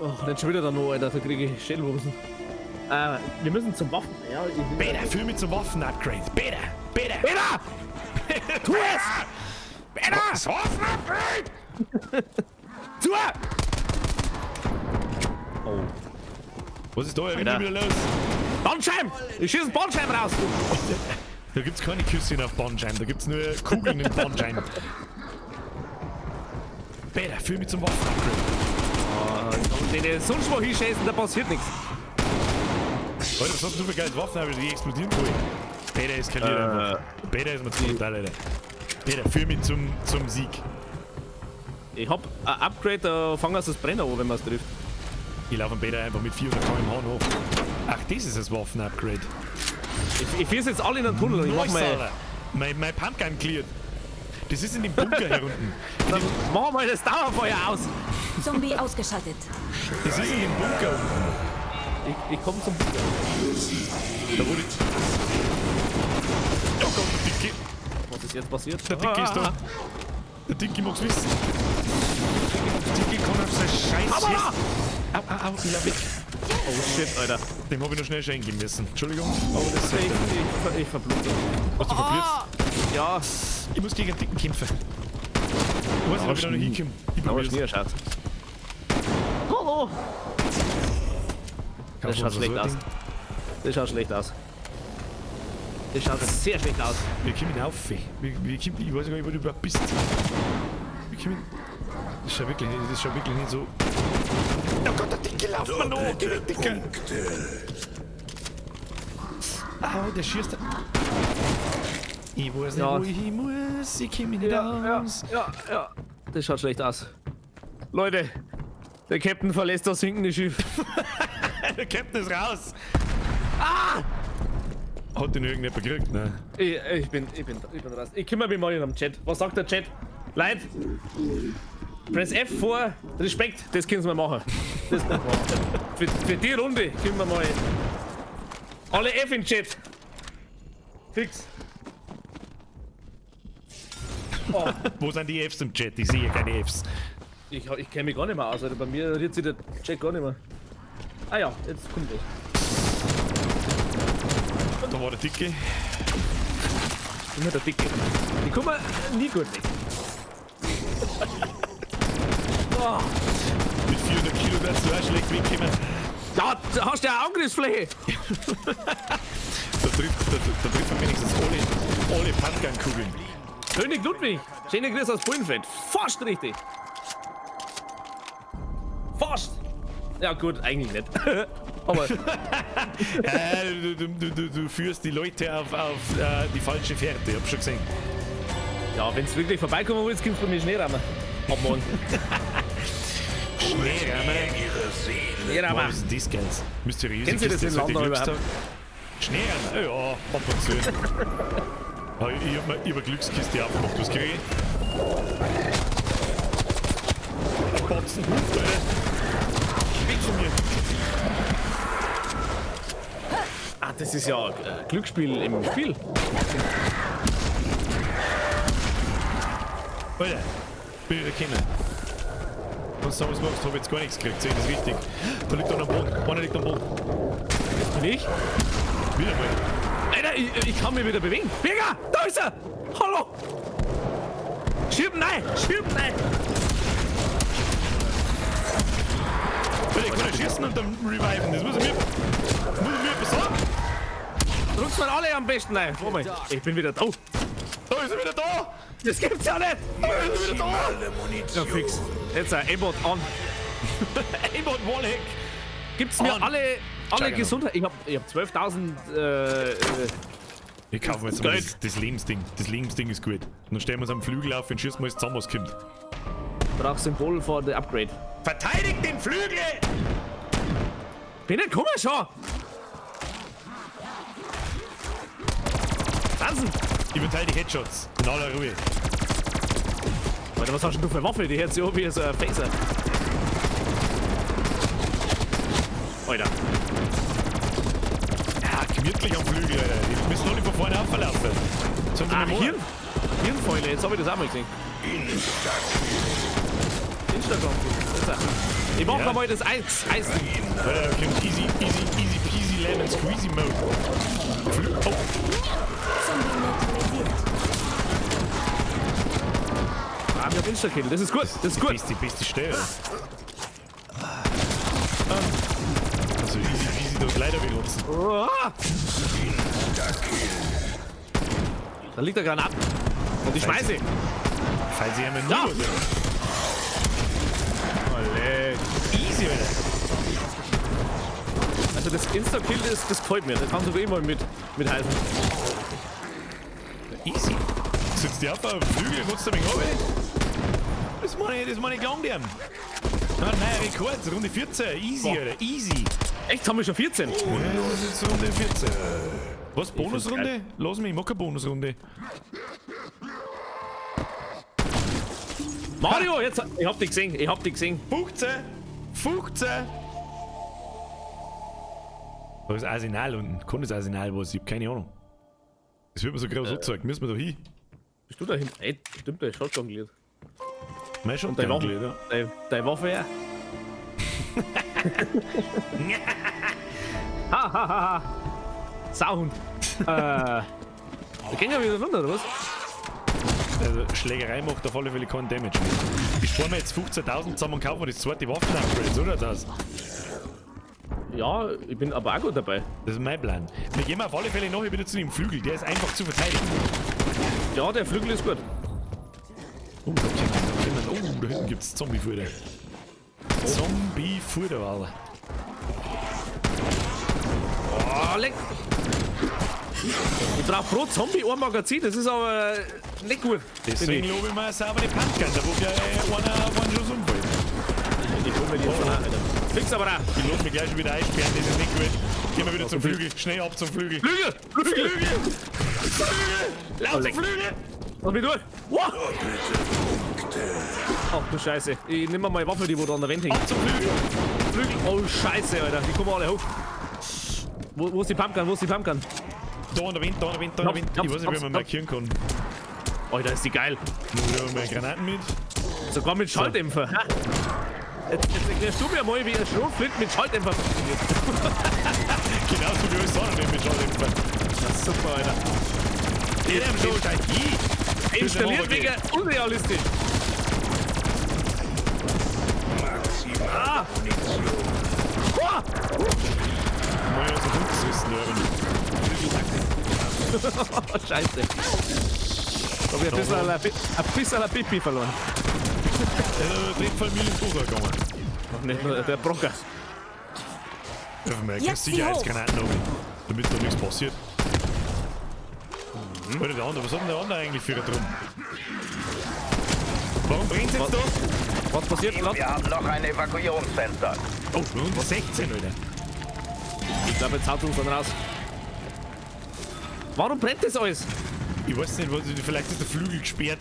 Oh, nicht schon wieder da noch, Alter, da kriege ich Schädelwumsen. Wir müssen zum Waffen. Ja, Peter, führ mich zum Waffen-Upgrade. Peter! Peter! Peter! Tu es! Peter! Das Waffen-Upgrade! Tu! Oh. Was ist da? Er rennt wieder los. Bandscheiben! Ich schieße einen Bandscheiben raus! Da gibt's keine Küsschen auf Bandscheiben, da gibt's nur Kugeln im Bandscheiben. Peter, führ mich zum Waffen-Upgrade. Oh, wenn ich sonst wo hinschießen, da passiert nichts. Alter, was hast du für geile Waffen, aber die explodieren voll. Peter eskaliert einfach. Peter ist mir zu brutal, Alter. Peter, führ mich zum Sieg. Ich hab ein Upgrade, da fangen sie das Brenner an, wenn man es trifft. Ich laufe am Peter einfach mit 400 km/h hoch. Ach, das ist das Waffen-Upgrade. Ich führe jetzt alle in den Tunnel und ich mach mal. Mein Pumpgun cleared. Das ist in dem Bunker hier unten. Dann machen wir mal das Dauerfeuer aus. Zombie ausgeschaltet. Das ist in dem Bunker unten. Ich komme zum Bunker. Da wurde. Oh Gott, der Dicke. Was ist jetzt passiert? Der Dicke ist da. Der Dicke mag's wissen. Der Dicke kann auf sein Scheiß. Au, au, au, ich lauf weg. Oh shit, Alter. Dem hab ich noch schnell schenken müssen. Entschuldigung, aber das ist. Ich verblute. Hast du verblüht? Ja. Ich muss gegen den Dicken kämpfen. Ich weiß nicht, ob ich da noch hinkomme. Ich probier's. Schnee schaut. Hallo! Das schaut schlecht aus. Das schaut schlecht aus. Das schaut sehr schlecht aus. Wir kommen auf. Ich weiß gar nicht, wo du überhaupt bist. Wir kommen. Das schaut wirklich nicht, das schaut wirklich nicht so. Oh Gott, der Dicke lauft mir noch! Geh weg, Dicke! Au, der schießt. Ich weiß nicht, wo ich hin muss. Ich komme nicht aus. Ja. Das schaut schlecht aus. Leute, der Captain verlässt das sinkende Schiff. Der Captain ist raus! Ah! Hat den irgendjemand gekriegt, ne? Ich bin raus. Ich kümmere mich mal in am Chat. Was sagt der Chat? Leute! Press F vor Respekt, das können wir machen. Das können wir machen. Für die Runde können wir mal. Alle F in Chat! Fix! Oh. Wo sind die Fs im Chat? Ich sehe keine Fs. Ich kenne mich gar nicht mehr aus, Alter. Bei mir rührt sich der Chat gar nicht mehr. Ah ja, jetzt kommt das. Da war der Dicke. Immer der Dicke. Die kommen nie gut weg. Oh. Mit 400 Kilo wärst du auch schlecht wegkommen. Ja, da hast du ja eine Angriffsfläche. Da trifft wenigstens alle Pumpgun-Kugeln. König Ludwig, schöne Grüße aus Bullenfeld. Fast richtig. Fast. Ja gut, eigentlich nicht. Aber du führst die Leute auf die falsche Fährte, ich hab schon gesehen. Ja, wenn's wirklich vorbeikommen willst, kommst du bei mir Schneerahmen. Ab morgen. Schneerahmen? Schneerahmen. Was ist denn das, Geld? Mysteriöse Kennen Sie das Kiste, in London überhaupt? Schneerahmen? Ja, ab und zu. Ich hab mir über Glückskiste aufgemacht. Was krieg ich? Ein Batzen Huf, Alter. Weg von mir. Ah, das ist ja Glücksspiel im Spiel. Alter, bin ich gekommen. Was du was machst, hab ich jetzt gar nichts gekriegt, sehe ich das richtig? Da liegt einer am Boden, einer liegt am Boden. Das bin ich? Wieder mal. Alter, ich kann mich wieder bewegen. Birger, da ist er! Hallo! Schieben nein! Schieben nein! Alter, ich kann ja schießen und dann reviven. Das muss ich mir besorgen. Drückt mal alle am besten rein. Warte mal, ich bin wieder da. Oh. Da ist er wieder da! Das gibt's ja nicht! Da ist er wieder da! Ja, fix. Jetzt ein Aimbot on. Aimbot Wallhack. Gibt's mir On. alle Gesundheit? Ich hab 12.000. Ich kaufe mir jetzt mal das Lebensding. Das Lebensding ist gut. Und dann stellen wir uns am Flügel auf und schießen wir alles zusammen, was kommt. Brauch Symbol for the Upgrade. Verteidigt den Flügel! Bin ich komm schon! Tanzen! Ich verteile die Headshots. In aller Ruhe. Alter, was hast denn du für eine Waffe? Die hört sich an wie so ein Phaser. Alter. Ja, gemütlich am Flügel, Alter. Die müssen noch nicht von vorne aufverlaufen. Ah, Hirnfäule, jetzt hab ich das auch mal gesehen. Instagram. Ich mach mal das Eis-Ding. Alter, kommt easy, easy, easy peasy lemon squeezy mode. Oh. Zombie neutralisiert. Ah, wir haben Insta-Kill. Das ist gut, das ist gut. Beste, beste Stelle. Also easy peasy das leider benutzen. Oh. Da liegt der Granat. Und ich schmeiße. Falls ich einmal nur. Easy, Alter. Also das Insta-Kill, das gefällt mir. Das kannst du eh mal mit heißen. Easy. Sitzt die auf dem Flügel, rutzt ein wenig runter. Das meine ich gelangt ihm. Ah, neuer Rekord, Runde 14. Easy, Alter. Easy. Echt, haben wir schon 14? Ja, das ist jetzt Runde 14. Was, Bonusrunde? Lass mich, ich mag keine Bonusrunde. Mario, jetzt, ich hab dich gesehen, ich hab dich gesehen. 15! 15! Da ist Arsenal unten. Kann das Arsenal was? Ich hab keine Ahnung. Das wird mir so groß angezeigt. Müssen wir da hin? Bist du da hin? Ey, stimmt, der ist Shotgun geliert. Mein Shotgun geliert, ja. Deine Waffe, ja. Ha, ha, ha, ha. Sauhund. Da gehen wir wieder runter, oder was? Also Schlägerei macht auf alle Fälle keinen Damage mehr. Ich spare mir jetzt 15.000 zusammen und kaufe mir das zweite Waffen-Upgrade, so oder das? Ja, ich bin aber auch gut dabei. Das ist mein Plan. Wir gehen auf alle Fälle nachher wieder zu dem Flügel, der ist einfach zu verteidigen. Ja, der Flügel ist gut. Oh, da kommt, oh, da hinten gibt's Zombie-Futter. Zombie-Futter, Alter. Oh, leck! Ich brauch pro Zombie ein Magazin, das ist aber nicht gut. Deswegen lobe ich mir eine saubere Pumpgun, da wo gleich einer Schuss umfällt. Ich hol mir die jetzt auch, Alter. Fix aber auch. Ich lass mich gleich schon wieder einsperren, das ist nicht gut. Gehen wir wieder zum Flügel, schnell ab zum Flügel. Flügel! Flügel! Flügel! Flügel! Lauf zum Flügel! Lass mich durch! Wow. Ach du Scheiße. Ich nehm mal meine Waffe, die wo da an der Wand hängt. Ab zum Flügel! Flügel! Oh Scheiße, Alter. Die kommen alle hoch. Wo ist die Pumpgun? Wo ist die Pumpgun? Da an der Wind, da an der Wind, da an der Wind. Ich weiß nicht, wie man markieren kann. Alter, ist die geil. Nur meine Granaten mit. Sogar mit Schalldämpfer. Ha? Jetzt erklärst du mir mal, wie ein Schrotflint mit Schalldämpfer funktioniert. Genauso wie alles andere mit Schalldämpfer. Das ist super, Alter. Der schon steigt. Installiert wegen unrealistisch. Maximale Munition. Ah! Mal aus dem Hund gerissen, Scheiße. Da hab ich ein bisschen Pipi verloren. Der Familie ist gegangen. Nicht nur der Brocker. Keine Sicherheitsgranaten oben, damit da nichts passiert. Mhm. Oder der andere, was hat denn der andere eigentlich für drum? Warum brennt's jetzt da? Was passiert gerade? Wir haben noch ein Evakuierungsfenster. Oh, Runde 16, Alter. Ich glaube, jetzt haut uns dann raus. Warum brennt das alles? Ich weiß nicht, vielleicht ist der Flügel gesperrt.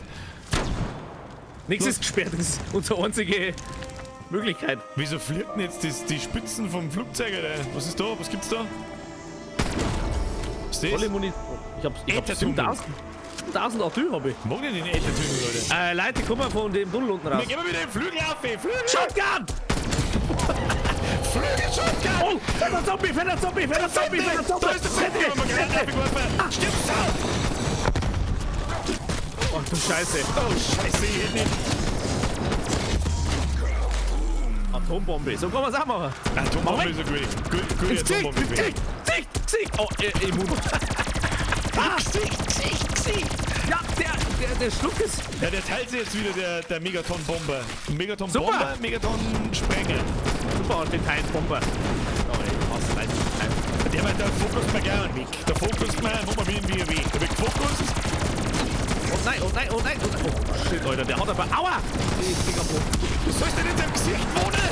Nichts ist gesperrt, das ist unsere einzige Möglichkeit. Wieso fliegt denn jetzt die Spitzen vom Flugzeug, Alter? Was ist da? Was gibt's da? Was ist das? Volle Munition. Ich hab 7000. 15.000 Atü habe ich. Mag ich den Äthertüten, Leute. Leute, kommen von dem Tunnel unten raus. Wir gehen mal wieder den Flügel auf, ey. Flügel! Shotgun! Flügel, Shotgun! Oh, fetter Zombie, fetter Zombie, fetter Zombie, fetter Zombie! Da ist der Fette! Wir haben gerade aufgeworfen. Stirb, Sau! Ach du Scheiße. Oh, Scheiße, ich hätte nicht. Atombombe, so kann man es auch machen. Atombombe ist eine gute. Gute Ins Gesicht, Atombombe. Gesicht, Gesicht, Gesicht. Oh, immun. Ah, Gesicht, Gesicht, Gesicht. Ja, der Schluck ist... Ja, der teilt sich jetzt wieder, der Megaton-Bomber. Megaton-Bomber, Megaton-Sprenger. Super, und den Teilbomber. Oh, ey, was, nein, nein. Der, der Fokus mir gar nicht weg. Der Fokus mir, wo man wie weg. Der wird gefokust. Oh nein, oh nein, oh nein, oh nein. Oh shit, Alter, der hat aber... Aua! Ich krieg am Boden. Du sollst denn in seinem Gesicht wohnen?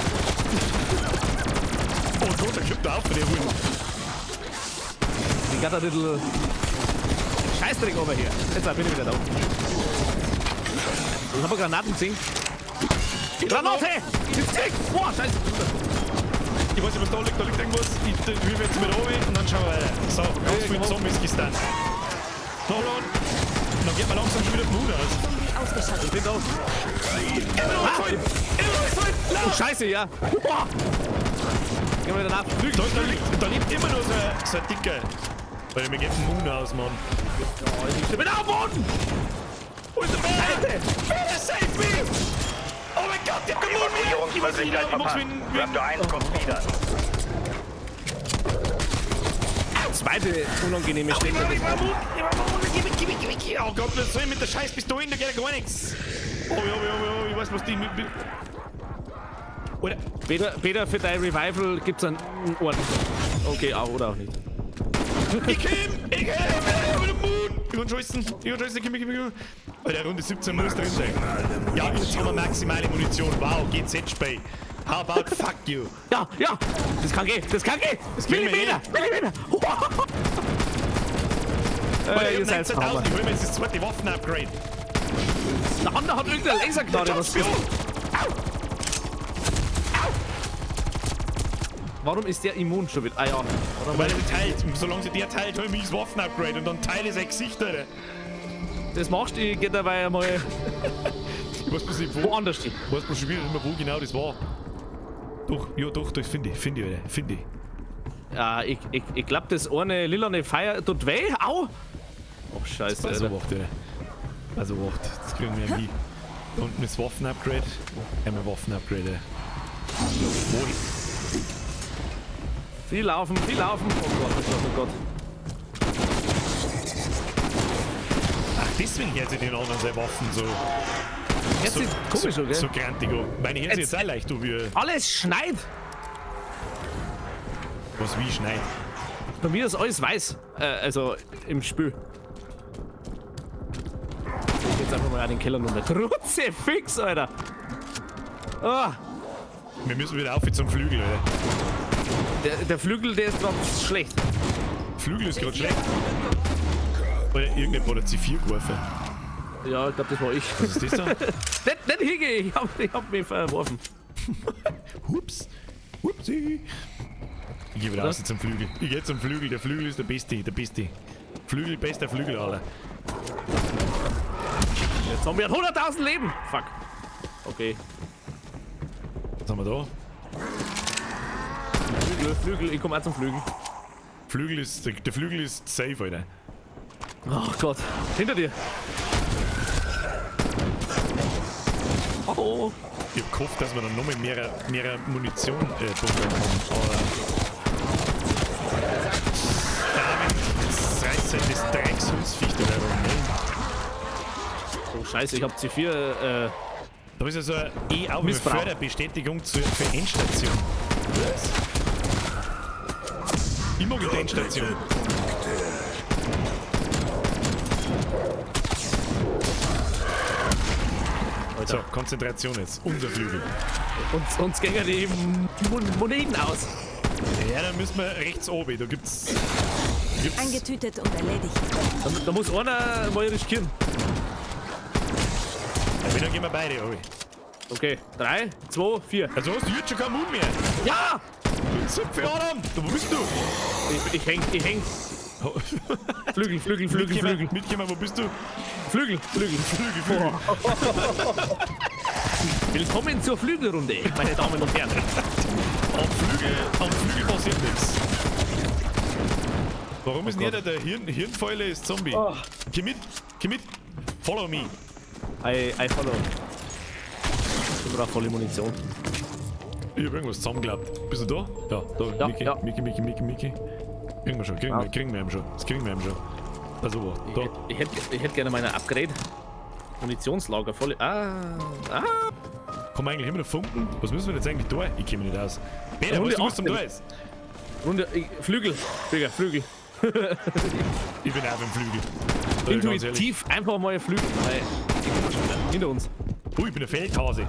Oh Gott, der kommt da auf, der Hund. Ich got a little... Scheißdreck over hier. Jetzt bin ich wieder da. Ich habe Granaten gesehen. Granate! Boah, scheiße! Ich weiß nicht, was da liegt. Da liegt irgendwas. Ich wirf jetzt mit oben und dann schauen wir weiter. So, ganz viele Zombies gestunt. No, no. Dann geht man langsam schon wieder Mut aus. Zombie ausgeschaltet. Ich bin da. Immer noch voll! Immer noch voll! Oh, scheiße, ja. Boah. Gehen wir wieder nach. Da liegt immer noch so ein dicker. Weil mir geht ein Moon aus, Mann. Ja, ich bin auf Boden! Wo ist der Bär? Bär, save me! Oh mein Gott, ich hab keinen Moon mehr! Ich weiß nicht, Evakuierungsmöglichkeit ich mach's verpasst. wie Raptor 1 kommt wieder. Zweite unangenehme Stelle. Ich brauch Moon! Ich brauch Moon! Gib, oh Gott, was soll ich mit der Scheißpistole? Da geht ja gar nichts! Oh, oh, oh, oh, ich weiß, was die mit... Oder... Peter, für dein Revival gibt's einen Orden. Okay, auch oder auch nicht. Ich komm! Ich komm! Ich Moon! Ich kann scheißen! Ich kann scheißen! Komm! Alter, Runde 17 muss drin sein. Ja, jetzt haben wir maximale Munition. Wow, GZ-Spray. How about fuck you? Ja, ja! Das kann gehen! Das kann gehen! Das geht Millimeter! Millimeter! Alter, ihr ich hab seid 19.000. Ich hol mir jetzt das zweite Waffen-Upgrade. Der andere hat irgendeine Lasergnade. Was ist? Warum ist der immun schon wieder? Ah ja. Oder? Weil er teilt. Solange sie der teilt, hol ich mir das Waffen-Upgrade und dann teile ich sein Gesicht, Alter. Das machst du, ich geh dabei einmal. Ich weiß bloß nicht, wo. Woanders hin. Ich weiß bloß schon wieder nicht mehr, wo genau das war. Doch, ja doch, das finde ich, Alter, finde ich. Ja, ich glaub, das eine lilane Feier tut weh. Au! Oh, scheiße, Also Alter. wacht, Alter. Also wacht, das kriegen wir nie. Da unten ist Waffen-Upgrade. Einmal Waffen-Upgrade, Alter. Jawohl. Viel laufen, viel laufen. Oh Gott, oh Gott, oh Gott. Ach, deswegen hört sich den anderen seine Waffen so. Jetzt ist komisch, okay? So grantig an. Meine hört sich jetzt auch leicht an, wie. Alles schneit! Was wie schneit? Bei mir ist alles weiß. Also im Spiel. Ich geh jetzt einfach mal in den Keller runter. Kruzifix, Alter! Ah. Wir müssen wieder auf zum Flügel, Alter. Der Flügel, der ist gerade schlecht. Flügel ist gerade schlecht. Oder irgendjemand hat C4 geworfen. Ja, ich glaube, das war ich. Was ist das da? Nicht hingehen, ich hab mich verworfen. Hups. Hupsi. Ich geh wieder raus zum Flügel. Ich geh zum Flügel. Der Flügel ist der Beste, der Beste. Flügel, bester Flügel, Alter. Der Zombie hat 100.000 Leben. Fuck. Okay. Was haben wir da? Flügel, Flügel, ich komm auch zum Flügel. Flügel ist, der Flügel ist safe, Alter. Oh Gott. Hinter dir. Oh. Ich hab gehofft, dass wir dann nochmal mehr Munition bunkern haben. Aber. Ja, jetzt reißt halt das Dreckshundsviech da rum, ne? Oh Scheiße, ich hab C4. Da ist ja so eine E-Förderbestätigung für Endstation. Was? Ich mag die Endstation. So, Konzentration jetzt. Unser Flügel. Uns gehen die Moneten aus. Ja, dann müssen wir rechts oben. Da gibt's. Eingetütet und erledigt. Da muss einer mal riskieren. Ja, dann gehen wir beide, obi. Okay, 3, 2, 4. Also hast du jetzt schon keinen Mund mehr. Ja! Du Zipfel, Adam! Wo bist du? Ich häng, ich häng. Flügel, Flügel, Flügel, Flügel. Mitkommen, wo bist du? Flügel, Flügel, Flügel, Flügel. Willkommen zur Flügelrunde, meine Damen und Herren. Am Flügel passiert nichts. Warum ist denn jeder der Hirnfäule ist Zombie? Oh. Komm mit, komm mit. Follow me. I follow. Ich brauche volle Munition. Ich hab irgendwas zusammengeklappt. Bist du da? Ja, da. Ja, Miki, ja. Miki, Miki, Miki, Miki. Kriegen wir schon, kriegen wir ihn schon. Das kriegen wir ihn schon. Also, da. Ich hätte gerne meine Upgrade. Munitionslager voll. Ah. Ah. Kann man eigentlich immer noch funken? Was müssen wir jetzt eigentlich da? Ich komme nicht aus. Peter, was du zum da ist? Runde, Flügel. Digga, Flügel. Ich bin auch im Flügel. Intuitiv einfach mal Flügel. Hinter uns. Ui, ich bin ein Feldhase.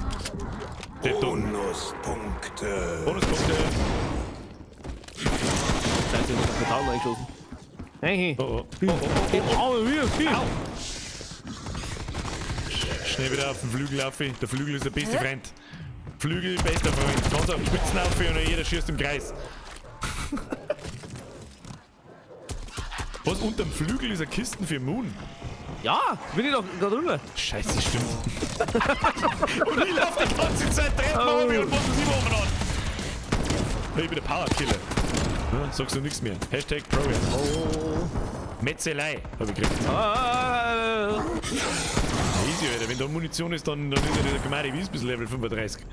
Bonuspunkte. Bonuspunkte. Scheiße, ich hab das Metall reingeschossen. Hey, hey. Oh, oh. Oh, oh, oh, oh. Oh, oh. Schnell wieder auf den Flügel auf. Der Flügel ist der beste Freund. Flügel, bester Freund. Kannst auf Spitzen auf und jeder schießt im Kreis. Was? Unterm Flügel ist eine Kisten für Moon? Ja, bin ich doch da drüber. Scheiße, stimmt. Und ich laufe die ganze Zeit Treppen oh. Und was ist immer an. Hey, ich bin der Powerkiller. Ja, sagst du nichts mehr. Hashtag Progress. Oh. Metzelei hab ich gekriegt. Ah. Easy, Alter. Wenn da Munition ist, dann ist ja der Gemari Wies bis Level 35.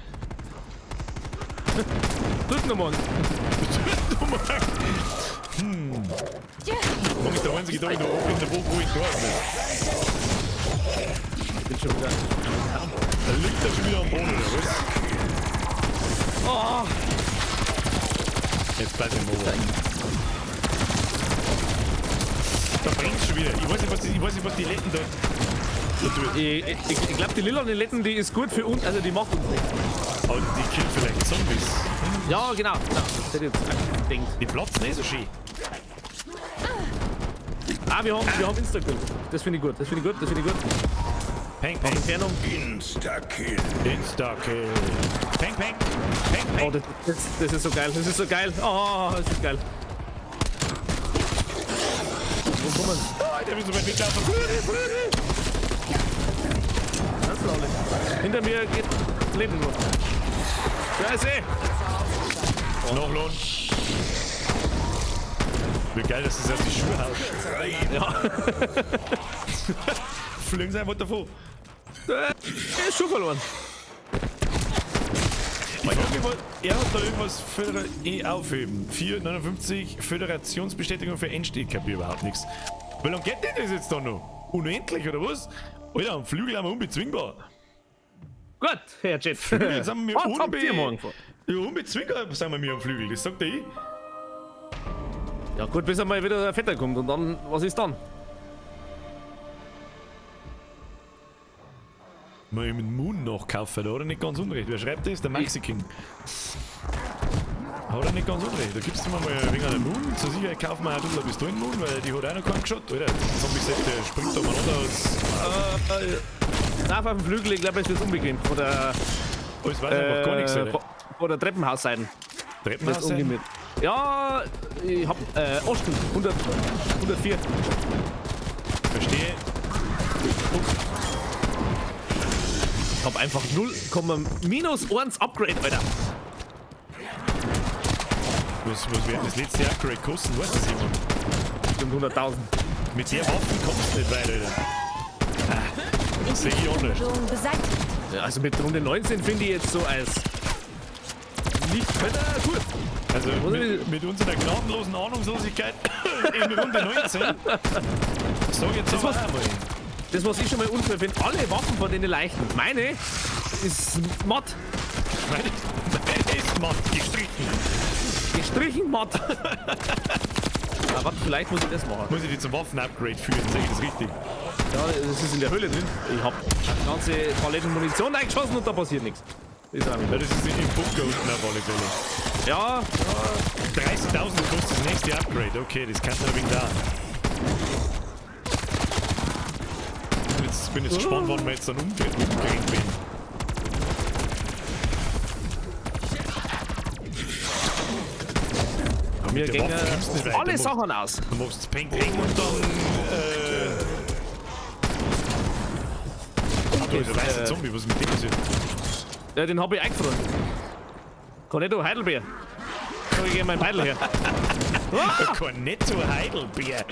Drück nochmal. Drück nochmal. Hm. Morgen ist der einzige Tag in der Woche, wo ich da bin. Ich bin schon wieder. Da liegt er schon wieder am Boden, oder was? Oh. Jetzt bleib ich im Ober. Da brennt's schon wieder. Ich weiß nicht, was die Letten da tut. Ich glaube, die lila Letten, die ist gut für uns, also die macht uns nichts. Aber die killt vielleicht Zombies. Ja, genau. Das hätte ich jetzt gedacht. Die platzen eh so schön. Ah, wir haben Insta-Kill. Das finde ich gut, das finde ich gut, das finde ich gut. Peng, peng. Entfernung. Insta-Kill. Insta-Kill. Peng, peng. Peng, peng. Oh, das ist so geil, das ist so geil. Oh, das ist geil. Wo kommen wir? Oh, der will so weit mitlaufen. Flügel, Flügel. Ganz laulich. Hinter mir geht Leben nur. Scheiße. Oh. Nachlohn. Wie geil, dass das auf die Schuhe haut. Ja. Fliegen sie einfach davon. Er ist schon verloren. Ich frage mich mal, er hat da irgendwas aufheben. 4,59 Föderationsbestätigung für Endsteg. Ich kapiere überhaupt nichts. Wie lange geht denn das jetzt da noch? Unendlich, oder was? Alter, am Flügel haben wir unbezwingbar. Gut, Herr Jet. Flügel sind wir unbezwingbar, sind wir mir am Flügel. Das sagt er ich. Ja gut, bis einmal wieder der Vetter kommt und dann, was ist dann? Mal mit Moon nachkaufen, da hat er nicht ganz unrecht. Wer schreibt das? Der Maxi King. Hat er nicht ganz unrecht. Da gibst du mir mal ein wenig an den Moon. Zur Sicherheit kaufen wir auch ein bisschen Pistolen-Moon, weil die hat auch noch keinen geschaut. Alter, Zombie-Set, der springt da mal runter aus. Auf dem Flügel, ich glaube, es wird unbequem. Oder. Oh, es weiß einfach gar nichts, Alter. Oder Treppenhausseiten. Treppenhausseiten? Ja, ich hab Osten, 100, 104. Verstehe. Ich hab einfach 0,-1 Upgrade, Alter. Was wird das letzte Upgrade kosten? Weiß das jemand? Bestimmt 100.000. Mit der Waffe kommst du nicht weiter, Alter. Ah, sehe ich auch nicht. Ja, also mit Runde 19 finde ich jetzt so als Nicht-Könner gut. Also mit unserer gnadenlosen Ahnungslosigkeit in Runde 19. Sag jetzt aber einmal. Das, was ich schon mal unfair finde, alle Waffen von denen leichten. Meine ist matt. Meine ist matt, gestrichen. Gestrichen matt. Ah, warte, vielleicht muss ich das machen. Muss ich die zum Waffen-Upgrade führen, sehe ich das richtig? Ja, das ist in der Höhle drin. Ich hab eine ganze Paletten Munition eingeschossen und da passiert nichts. Ist auch nicht. Ja, das ist im Bunker unten auf alle Fälle. Ja, ja. 30.000 kostet das nächste Upgrade. Okay, das kann noch ein wenig dauern. Ich bin jetzt gespannt, wann wir jetzt dann umgerannt bin. Wir Mit der gehen Waffe kommst du nicht weiter. alle Sachen aus. Du machst Peng Peng und dann. Ah, da ist ein weißer Zombie, was ist mit dem passiert? Ja, den hab ich eingefroren. Cornetto Heidelbeer. So, ich geh mein Beidel her. Ah! Cornetto Heidelbeer.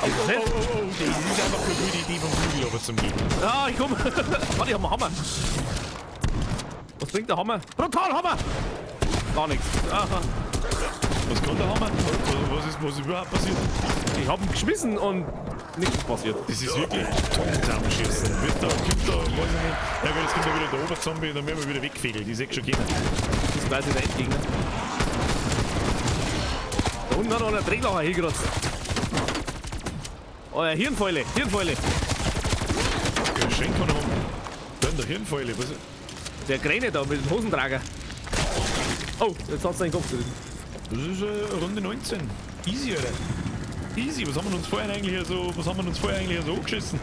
Oh, oh, oh, oh, das ist einfach keine gute Idee vom Flügel aber zum Gehen. Ah, ich komm. Warte, ich hab einen Hammer. Was bringt der Hammer? Brutal Hammer! Gar nichts. Aha. Was kann der Hammer? Was ist überhaupt passiert? Ich hab ihn geschmissen und nichts passiert. Das ist wirklich Tonnen zusammenschießen. Wird da, kommt da, weiß ich nicht. Ja gut, jetzt kommt da wieder der Oberzombie und dann werden wir wieder weggefegelt. Ich seh schon kommen. Das ist quasi der Endgegner. Da unten hat noch ein Drehlocher hingerotzt. Oh ja, Hirnfäule, Hirnfäule. Ja, schön kann er haben. Da in der Hirnfäule, was? Der Kräne da mit dem Hosentrager. Oh, jetzt hat's seinen Kopf gerissen. Das ist Runde 19. Easy, Alter. Easy, was haben wir uns vorher eigentlich so, was haben wir uns vorher eigentlich so angeschissen?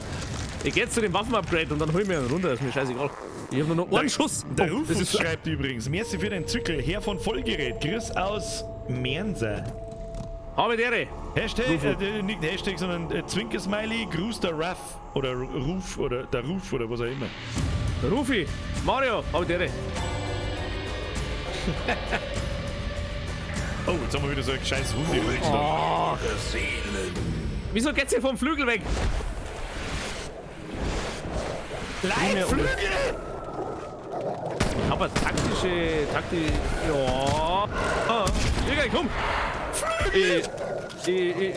Ich geh jetzt zu dem Waffen-Upgrade und dann hol ich mir einen runter, ist mir scheißegal. Ich hab nur noch einen Schuss. Der Oh, Rufus das ist schreibt übrigens, merci für den Zückel, Herr von Vollgerät, Grüß aus Mernse. Habe die Ehre. Hashtag, nicht Hashtag, sondern Zwinker-Smiley, Gruß der Ruff oder Ruf oder der Ruf oder was auch immer. Rufi, Mario, habe die Ehre. Oh, jetzt haben wir wieder so eine scheiß Runde. Oh. Wieso geht's hier vom Flügel weg? Leitflügel! Ich hab eine taktische. Ja. Ah. Egal, komm! Flügel!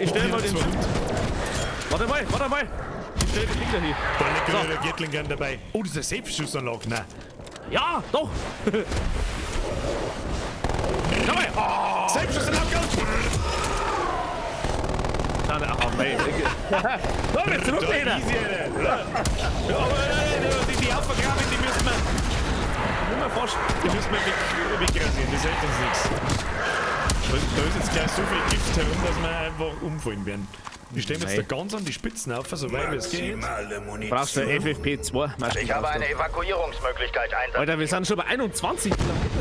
Ich stell mal den. Warte mal, warte mal! Ich stell den Ding da hin. Da liegt so. Der Gatling Gun dabei. Oh, das ist eine Selbstschussanlage. Nein. Ja, doch! Komm mal! Oh. Selbstschussanlage! Nein, nein, oh, mei. Komm, jetzt zurück, Da, easy, Alter. Ja, aber die Aufvergraben, die müssen wir. Die müssen wir wegrasieren, das hält uns nichts. Da ist jetzt gleich so viel Gift herum, dass wir einfach umfallen werden. Wir stellen jetzt da ganz an die Spitzen auf, so weit wie es geht. Brauchst du FFP2? Ich habe eine Evakuierungsmöglichkeit einsetzen. Alter, wir sind schon bei 21. Wie lange geht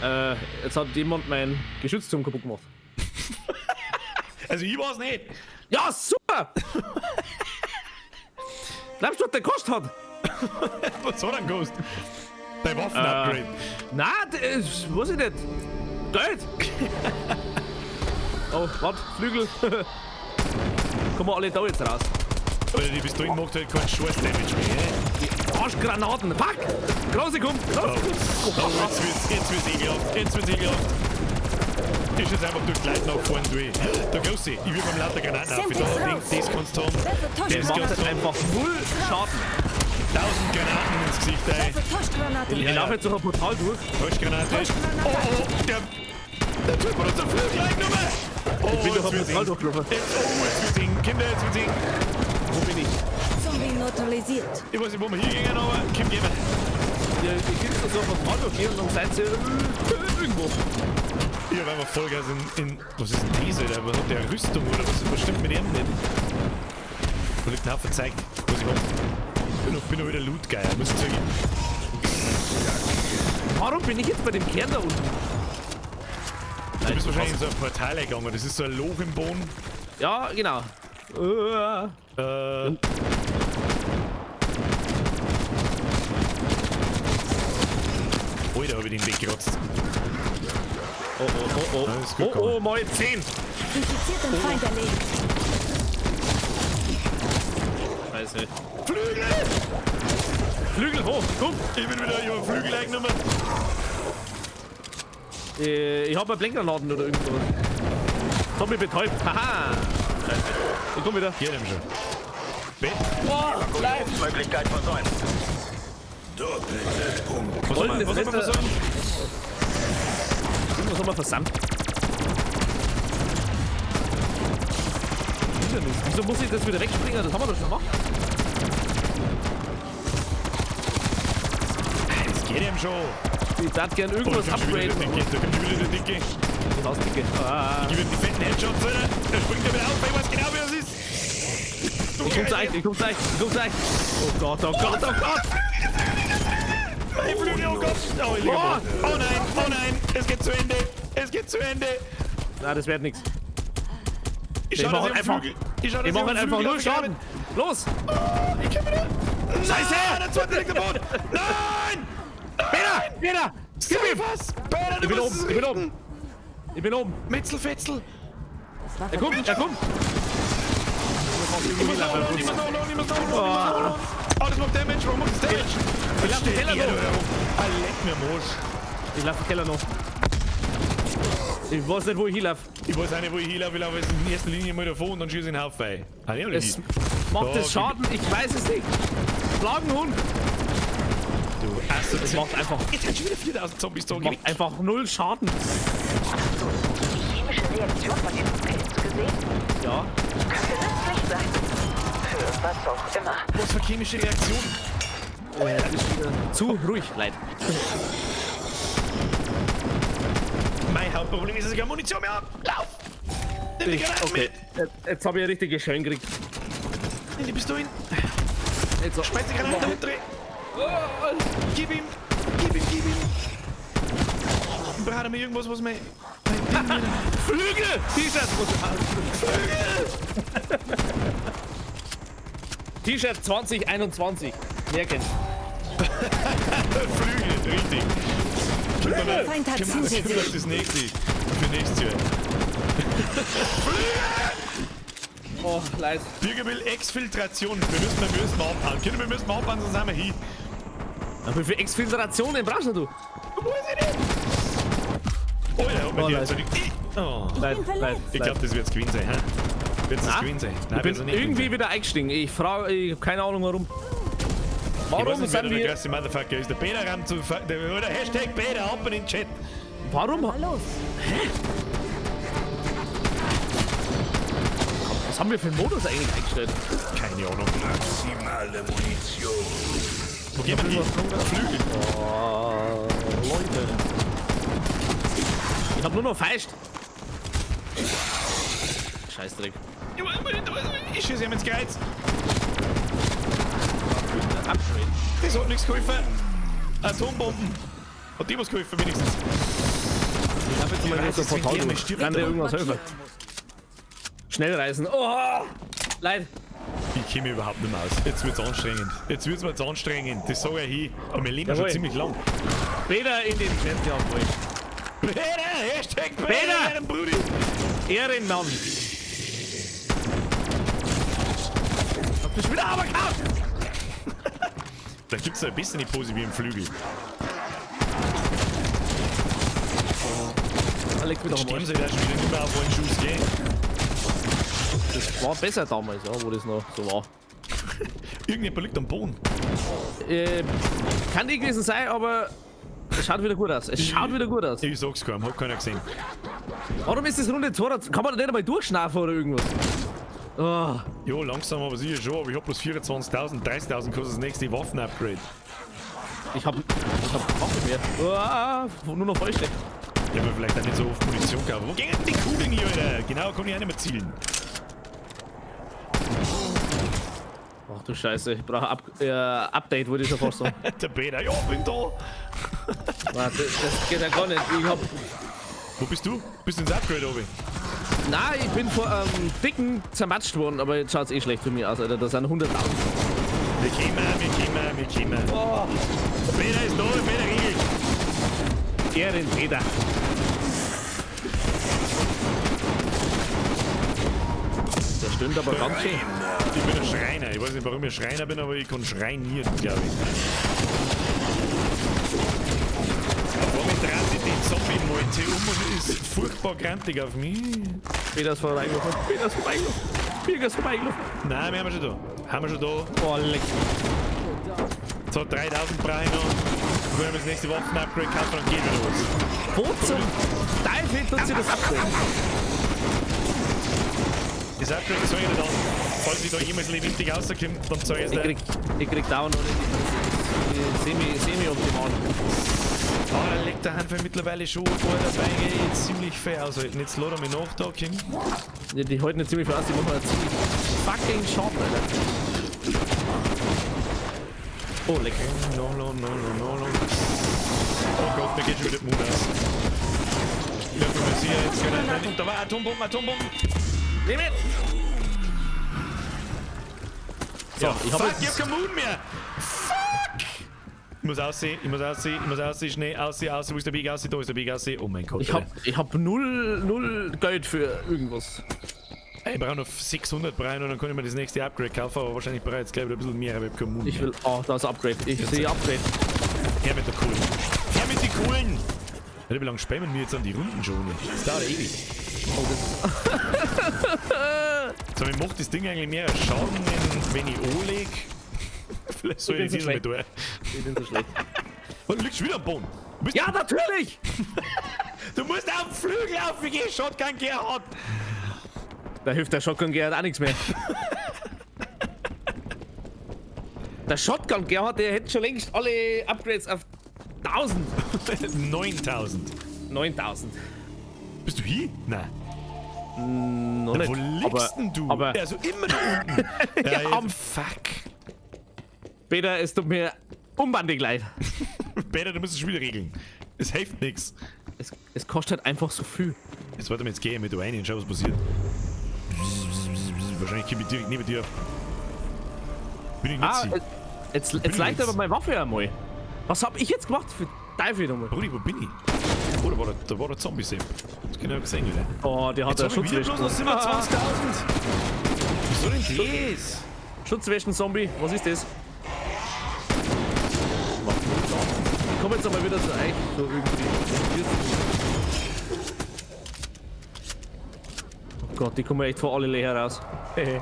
das? Jetzt hat jemand mein Geschützturm kaputt gemacht. Also ich war's nicht. Ja, super! Glaubst du, was der gekostet hat? Was hat er gekostet? Dein Waffen-Upgrade. Nein, das weiß ich nicht. Geld! Oh, warte, Flügel. Kommen wir alle da jetzt raus. Alter, die Pistolen macht halt keinen Scheiß Damage mehr, ne? Die Arschgranaten. Fuck! Große kommt! Große kommt! Oh, jetzt wird's ekelhaft. Jetzt wird's ekelhaft. Ich schieß einfach durch die Leute nach vorne durch. Da große, ich will beim lauter Granaten auf. Das kannst du haben. Der Das macht kannst du haben. einfach null Schaden. 1000 Granaten ins Gesicht, ey. Ich laufe jetzt durch ein Portal durch. Täuschgranate. Oh, oh, der Typ hat uns einen Flügel eingenommen. Oh, Ich bin durch ein jetzt wird's Portal eng. durchgelaufen. Jetzt, oh, jetzt wird's eng. Kinder, jetzt wird's eng. Wo bin ich? Zombie neutralisiert. Ich weiß nicht, wo wir hingehen, aber komm, gehen wir. Ja, ich krieg da so ein Portal durchgehen und dann seid ihr irgendwo. Ich hab einfach Vollgas in. Was ist denn das, Alter? Was hat der Rüstung oder was, was stimmt mit ihm nicht? Da liegt ein Haufen Zeug, was ich hab. Bin noch wieder Loot-Geier, muss ich zugeben. Warum bin ich jetzt bei dem Kern da unten? Du bist wahrscheinlich in so ein Portal gegangen, das ist so ein Loch im Boden. Ja, genau. Alter, hab ich den weggerotzt. Oh, oh, oh, oh. Ja, ist gut Oh, oh, mal 10. Infiziert und Feind erledigt. Scheiße. Flügel! Flügel hoch, komm! Ich bin wieder, ich hab Flügel eingenommen. Ich hab Blendgranaten oder irgendwas. Zombie betäubt. Haha! Scheiße. Ich komm wieder. Geht ihm schon. Bett. Oh, live! Möglichkeit versäumt. Was haben wir, was haben wir versäumt? Irgendwas haben wir versandt. Wieso muss ich das wieder wegspringen? Das haben wir doch schon gemacht. Das geht ihm schon. Ich darf gern irgendwas Oh, da kommt schon wieder upgraden. der Dicke, da kommt schon wieder der Dicke. Die Hausdicke. Ah. Ich gebe ihm die fetten Headshots, Alter. Der springt ja wieder auf, ich weiß genau, wer das ist. Du Ich komm gleich, ich komm gleich, ich komm gleich. Oh Gott, oh Gott, oh Gott. Nein, Flügel, oh Gott! Oh, ich lieg am Boden. Oh nein, oh nein! Es geht zu Ende! Es geht zu Ende! Nein, das wird nichts. Ich Die schau, dass machen ich am einfach, Flügel. Ich schau, dass die ich machen am einfach Flügel null Schaden. Los! Oh, ich komm wieder! Scheiße! Nein, der zweite liegt am Boden! Nein! Peter! Peter! Gib ihm was! Peter, du Ich bin musst oben, es ich bin richten. oben. Ich bin oben. Metzelfetzel! Er kommt, er kommt. Ich muss nachladen, ich muss nachladen, ich muss nachladen, ich muss nachladen. Oh, das macht Damage, warum macht das Damage? Ich lauf den Keller noch. Ah, leck mir am Arsch. Ich lauf den Keller noch. Ich weiß nicht, wo ich hinlauf. Ich weiß auch nicht, wo ich hinlaufe. Ich laufe jetzt in erster Linie mal davon und dann schieße ich einen Haufen rein. Ah, nee, Es nicht. macht Da, das gib- Schaden, ich weiß es nicht. Plagenhund. Du Es Asozial. macht einfach, Jetzt sind schon wieder 4000 Zombies da. macht einfach null Schaden. Die chemische Reaktion von diesem Pilz gesehen? Ja. Könnte nützlich sein. Für was auch immer. Was für chemische Reaktion? Ist wieder zu ruhig, Leid. Mein Hauptproblem ist, dass ich keine Munition mehr habe. Lauf! Nimm die Granaten Okay. mit! Jetzt habe ich eine richtige Schön gekriegt. Nimm die Pistolen. Jetzt so. Schmeiß die Granaten runter. Gib ihm! Gib ihm, gib ihm! Ich brauche mir irgendwas, was mein Ding wieder... Flügel! T-Shirt! Flügel! T-Shirt 2021. Merken. Flügel, richtig. Der Feind hat Können wir zusätzlich. das nächste. Für nächstes Jahr. Oh, leid. Bürger will Exfiltration. Wir müssen abhauen. Kinder, wir müssen abhauen, sonst sind wir hin. Aber wie viel Exfiltrationen brauchst du? Weiß ich nicht. Oh, der hat mir Oh, die leid. jetzt Oh. Leid, leid, Ich glaube, das wird's gewesen sein, hä? Wird's das Na? gewesen sein? Nein, Ich wird's bin nicht irgendwie gewesen wieder eingestiegen. Ich frage, ich habe keine Ahnung warum. sein. Ich weiß Warum nicht, wer sind da der wir. krasse Motherfucker ist. Der Peter rammt zu. Oder Hashtag Peter ab in den Chat. Warum? Los. Was haben wir für einen Modus eigentlich eingestellt? Keine Ahnung. Maximale Munition. Wo gehen wir hin? Flügel. Oh, Leute. Ich hab nur noch Feist. Scheißdreck. Ich schieße ihm ins Kreuz. Upgrade. Das hat nichts geholfen. Atombomben. Hat die was geholfen wenigstens? Ich hab jetzt mal weiß so es, wenn Portal der mal durch. stirbt, Kann dir aber- irgendwas helfen? Schnellreisen. Oh! Leid. Ich komme überhaupt nicht mehr aus. Jetzt wird's anstrengend. Jetzt wird's mir jetzt anstrengend. Das sag ich hin. Aber wir leben ja schon Jawohl. ziemlich lang. Peter in den Chat, jawohl. Peter! Hashtag Peter! Peter! meinem Brudi! Ehrenmann. Hab dich wieder runtergehauen. Vielleicht gibt's da ein bisschen die Pose wie im Flügel. Oh, leck mich doch am Sterben Arsch. sie da schon wieder nicht mehr auf einen Schuss, gell? Das war besser damals, ja, wo das noch so war. Irgendjemand liegt am Boden. Kann nicht gewesen sein, aber es schaut wieder gut aus. Es schaut wieder gut aus. Ich sag's keinem, hat keiner gesehen. Warum ist das Runde 2? Kann man da nicht einmal durchschnaufen oder irgendwas? Oh, Jo, langsam aber sicher schon, aber ich hab bloß 24.000, 30.000 kostet das nächste Waffen-Upgrade. ich hab Waffe mehr. Oh, nur noch vollständig. Ich hab vielleicht auch nicht so oft Munition gehabt. Wo gehen denn die Kugeln hier, Alter? Genau, kann ich auch nicht mehr zielen. Ach du Scheiße, ich brauche Update, würde ich schon fast sagen. Der Peter, ja, bin da. Warte, das geht ja gar nicht. Ich hab. Wo bist du? Bist du ins Upgrade, Obi? Nein, ich bin vor einem dicken zermatscht worden, aber jetzt schaut's eh schlecht für mich aus, Alter. Das sind 100.000. Wir kommen, wir kommen, wir kommen. Oh. Peter ist da, Peter regelt. Ehren, Peter. Der stimmt aber ganz schön. Ich bin ein Schreiner. Ich weiß nicht, warum ich Schreiner bin, aber ich kann schreinieren, glaube ich. Vor mir dreht sich die Zombie-Meute um und ist furchtbar grantig auf mich. Peter ist vorbeigelaufen. Peter ist vorbeigelaufen. Peter ist vorbeigelaufen. Nein, wir haben schon da. Haben wir schon da. Oh, leck. So, 3000 brauche ich noch. Wenn wir das nächste Waffen-Upgrade kaufen, dann geht wieder was. Wo zum Teufel tut sie das Upgrade? Das Upgrade zeige ich dir dann. Falls ich da jemals lebendig rauskomme, dann zeige ich es Ich dir. krieg down und ich semi-optimal. Ah, da legt der Handfall mittlerweile schon vor dabei, gell, jetzt ziemlich fair aushalten. Jetzt lad er mich nach da, Kim. Ja, die halten nicht ziemlich viel aus, die machen ja ziemlich fucking Schaden, Alter. Oh, leck. No, no, no, no, no, no. Oh Gott, mir geht schon wieder der Mut aus. Ich bin mir sicher, jetzt kann er. Da war Atombomben, Atombomben! Nimm ihn! So, Ja, ich hab fuck, jetzt- ich hab keinen Mut mehr! Fuck! Ich muss aussehen, ich muss aussehen, ich muss aussehen, schnell, aussehen, aussehen, wo ist der Weg, aussehen, da ist der Weg, aussehen. Oh mein Gott. Ich hab null Geld für irgendwas. Ich brauche noch 600 Brein und dann kann ich mir das nächste Upgrade kaufen, aber wahrscheinlich brauche ich jetzt gleich wieder ein bisschen mehr, aber ich hab keinen Mut Ich mehr. will. Oh, da ist Upgrade. Ich sehe Upgrade. Her mit der Kohlen. Her mit den Kohlen! Alter, wie lange spammen wir jetzt an die Runden schon? Das dauert ewig. Oh, das So, mir macht das Ding eigentlich mehr Schaden, wenn ich anlege. Vielleicht soll Ich ich bin so das mal tun. Ich bin so schlecht. Und du liegst schon wieder am Boden. Du bist, Ja, natürlich! Du musst auf den Flügel auf, wie geh Shotgun Gerhard! Da hilft der Shotgun Gerhard auch nichts mehr. Der Shotgun Gerhard, der hätte schon längst alle Upgrades auf 1000. 9000. 9000. Bist du hier? Nein. Noch nicht. Wo liegst denn du? Aber also immer da unten. Ja, ja, am- fuck. Peter, es tut mir unbandig leid. Peter, du musst es schon wieder regeln. Es hilft nichts. Es kostet halt einfach so viel. Jetzt warte mal, jetzt gehe ich mit rein und schau, was passiert. Wahrscheinlich kippe ich direkt neben dir. Bin ich nicht Ah, sie? jetzt leitet aber meine Waffe einmal. Was hab ich jetzt gemacht für Teufel nochmal? Brudi, wo bin ich? Oh, da war der Zombie-Sepp. Das kann ich auch gesehen, oder? Oh, der hat Jetzt ja hab ich wieder bloß noch Schutzwesten. 27.000. Wieso denn das? Schutzwesten-Zombie, was ist das? Ich komme jetzt einmal wieder zu euch. So irgendwie. Oh Gott, die kommen echt vor alle leer raus. Hehe.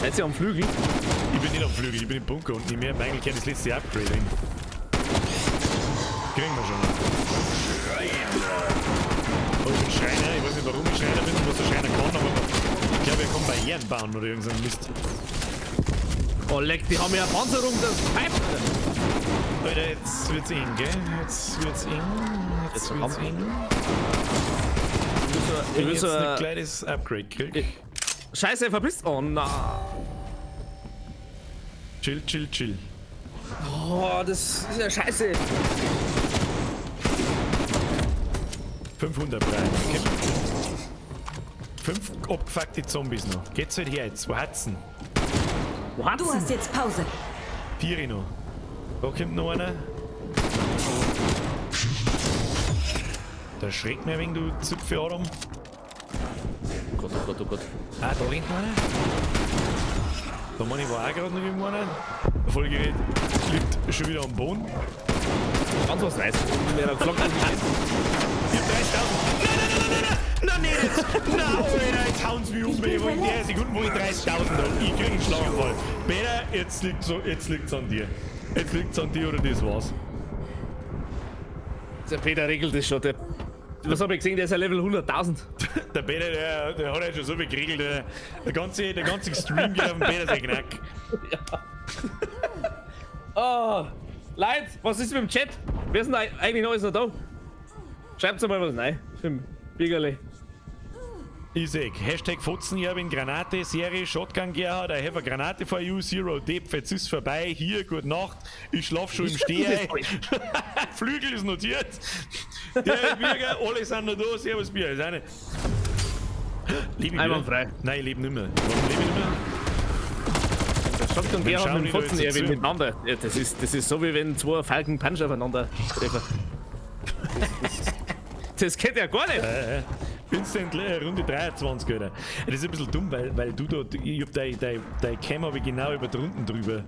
Seid ihr am Flügel? Ich bin nicht am Flügel, ich bin im Bunker und nicht mehr. Eigentlich kann das letzte Upgrade hin. Kriegen wir schon. Oh, ich bin Schreiner, ich weiß nicht warum ich Schreiner bin und was der Schreiner kann, aber ich glaube, er kann Barrieren bauen oder irgend so ein Mist. Oh leck, die haben ja Panzerung, das pfeift. Alter, jetzt wird's eng, gell? Jetzt wird's eng. Jetzt wird's eng. Ich Wenn will ich so jetzt ein nicht gleich das Upgrade krieg. Scheiße, verpisst. Oh na. Chill, chill, chill. Oh, das ist ja scheiße. 500 Brein. Okay. 5 abgefuckte Zombies noch. Geht's halt her jetzt? Wo hat's denn? Wo hat's Du hast jetzt Pause. 4 noch. Da kommt noch einer. Da schreckt mir wegen du Zipfel, Adam. Oh Gott, oh Gott, oh Gott. Ah, da rennt noch einer. Da meine ich, war auch gerade noch irgendwo einer. Vollgerät liegt schon wieder am Boden. Ganz was nice. Mir hat gefragt, Ich hab 30.000. Nein, nein, nein, nein, nein, nein, nein, jetzt. Nein, Alter, jetzt hauen sie mich um. Ich in der Sekunde, wo ich 30.000 hab. Ich krieg einen Schlaganfall. Peter, jetzt liegt's so, jetzt liegt's an dir. Jetzt liegt's an dir oder das war's. Der Peter regelt das schon. Der, was hab ich gesehen? Der ist ja Level 100.000. Der Peter, der hat ja schon so viel geregelt. Der ganze Stream geht auf den Peter sein Knack. Ja. Oh, Leute, was ist mit dem Chat? Wer ist denn da eigentlich noch alles noch da? Schreibt's mal was rein. Für Biggerle. Ich sag, Hashtag Fotzenerwin, Granate, Serie, Shotgun Gerhard, I have a Granate for you, Zero Depth, jetzt ist vorbei, hier, gute Nacht, ich schlaf schon im Stehen. Flügel ist notiert. Der Bürger, alle sind noch da, servus Bier, ist eine. Lebe ich Einwandfrei. Nein, ich lebe nicht mehr. Warum lebe ich nicht mehr? Der Shotgun Wem Gerhard schauen mit dem die da jetzt Fotzen-Erwin dazu? miteinander. Ja, das ist so, wie wenn zwei Falken Punch aufeinander treffen. Das geht ja gar nicht. Instant Runde 23, Alter. Das ist ein bisschen dumm, weil du da, ich hab dein Cam hab ich genau über die Runden drüber.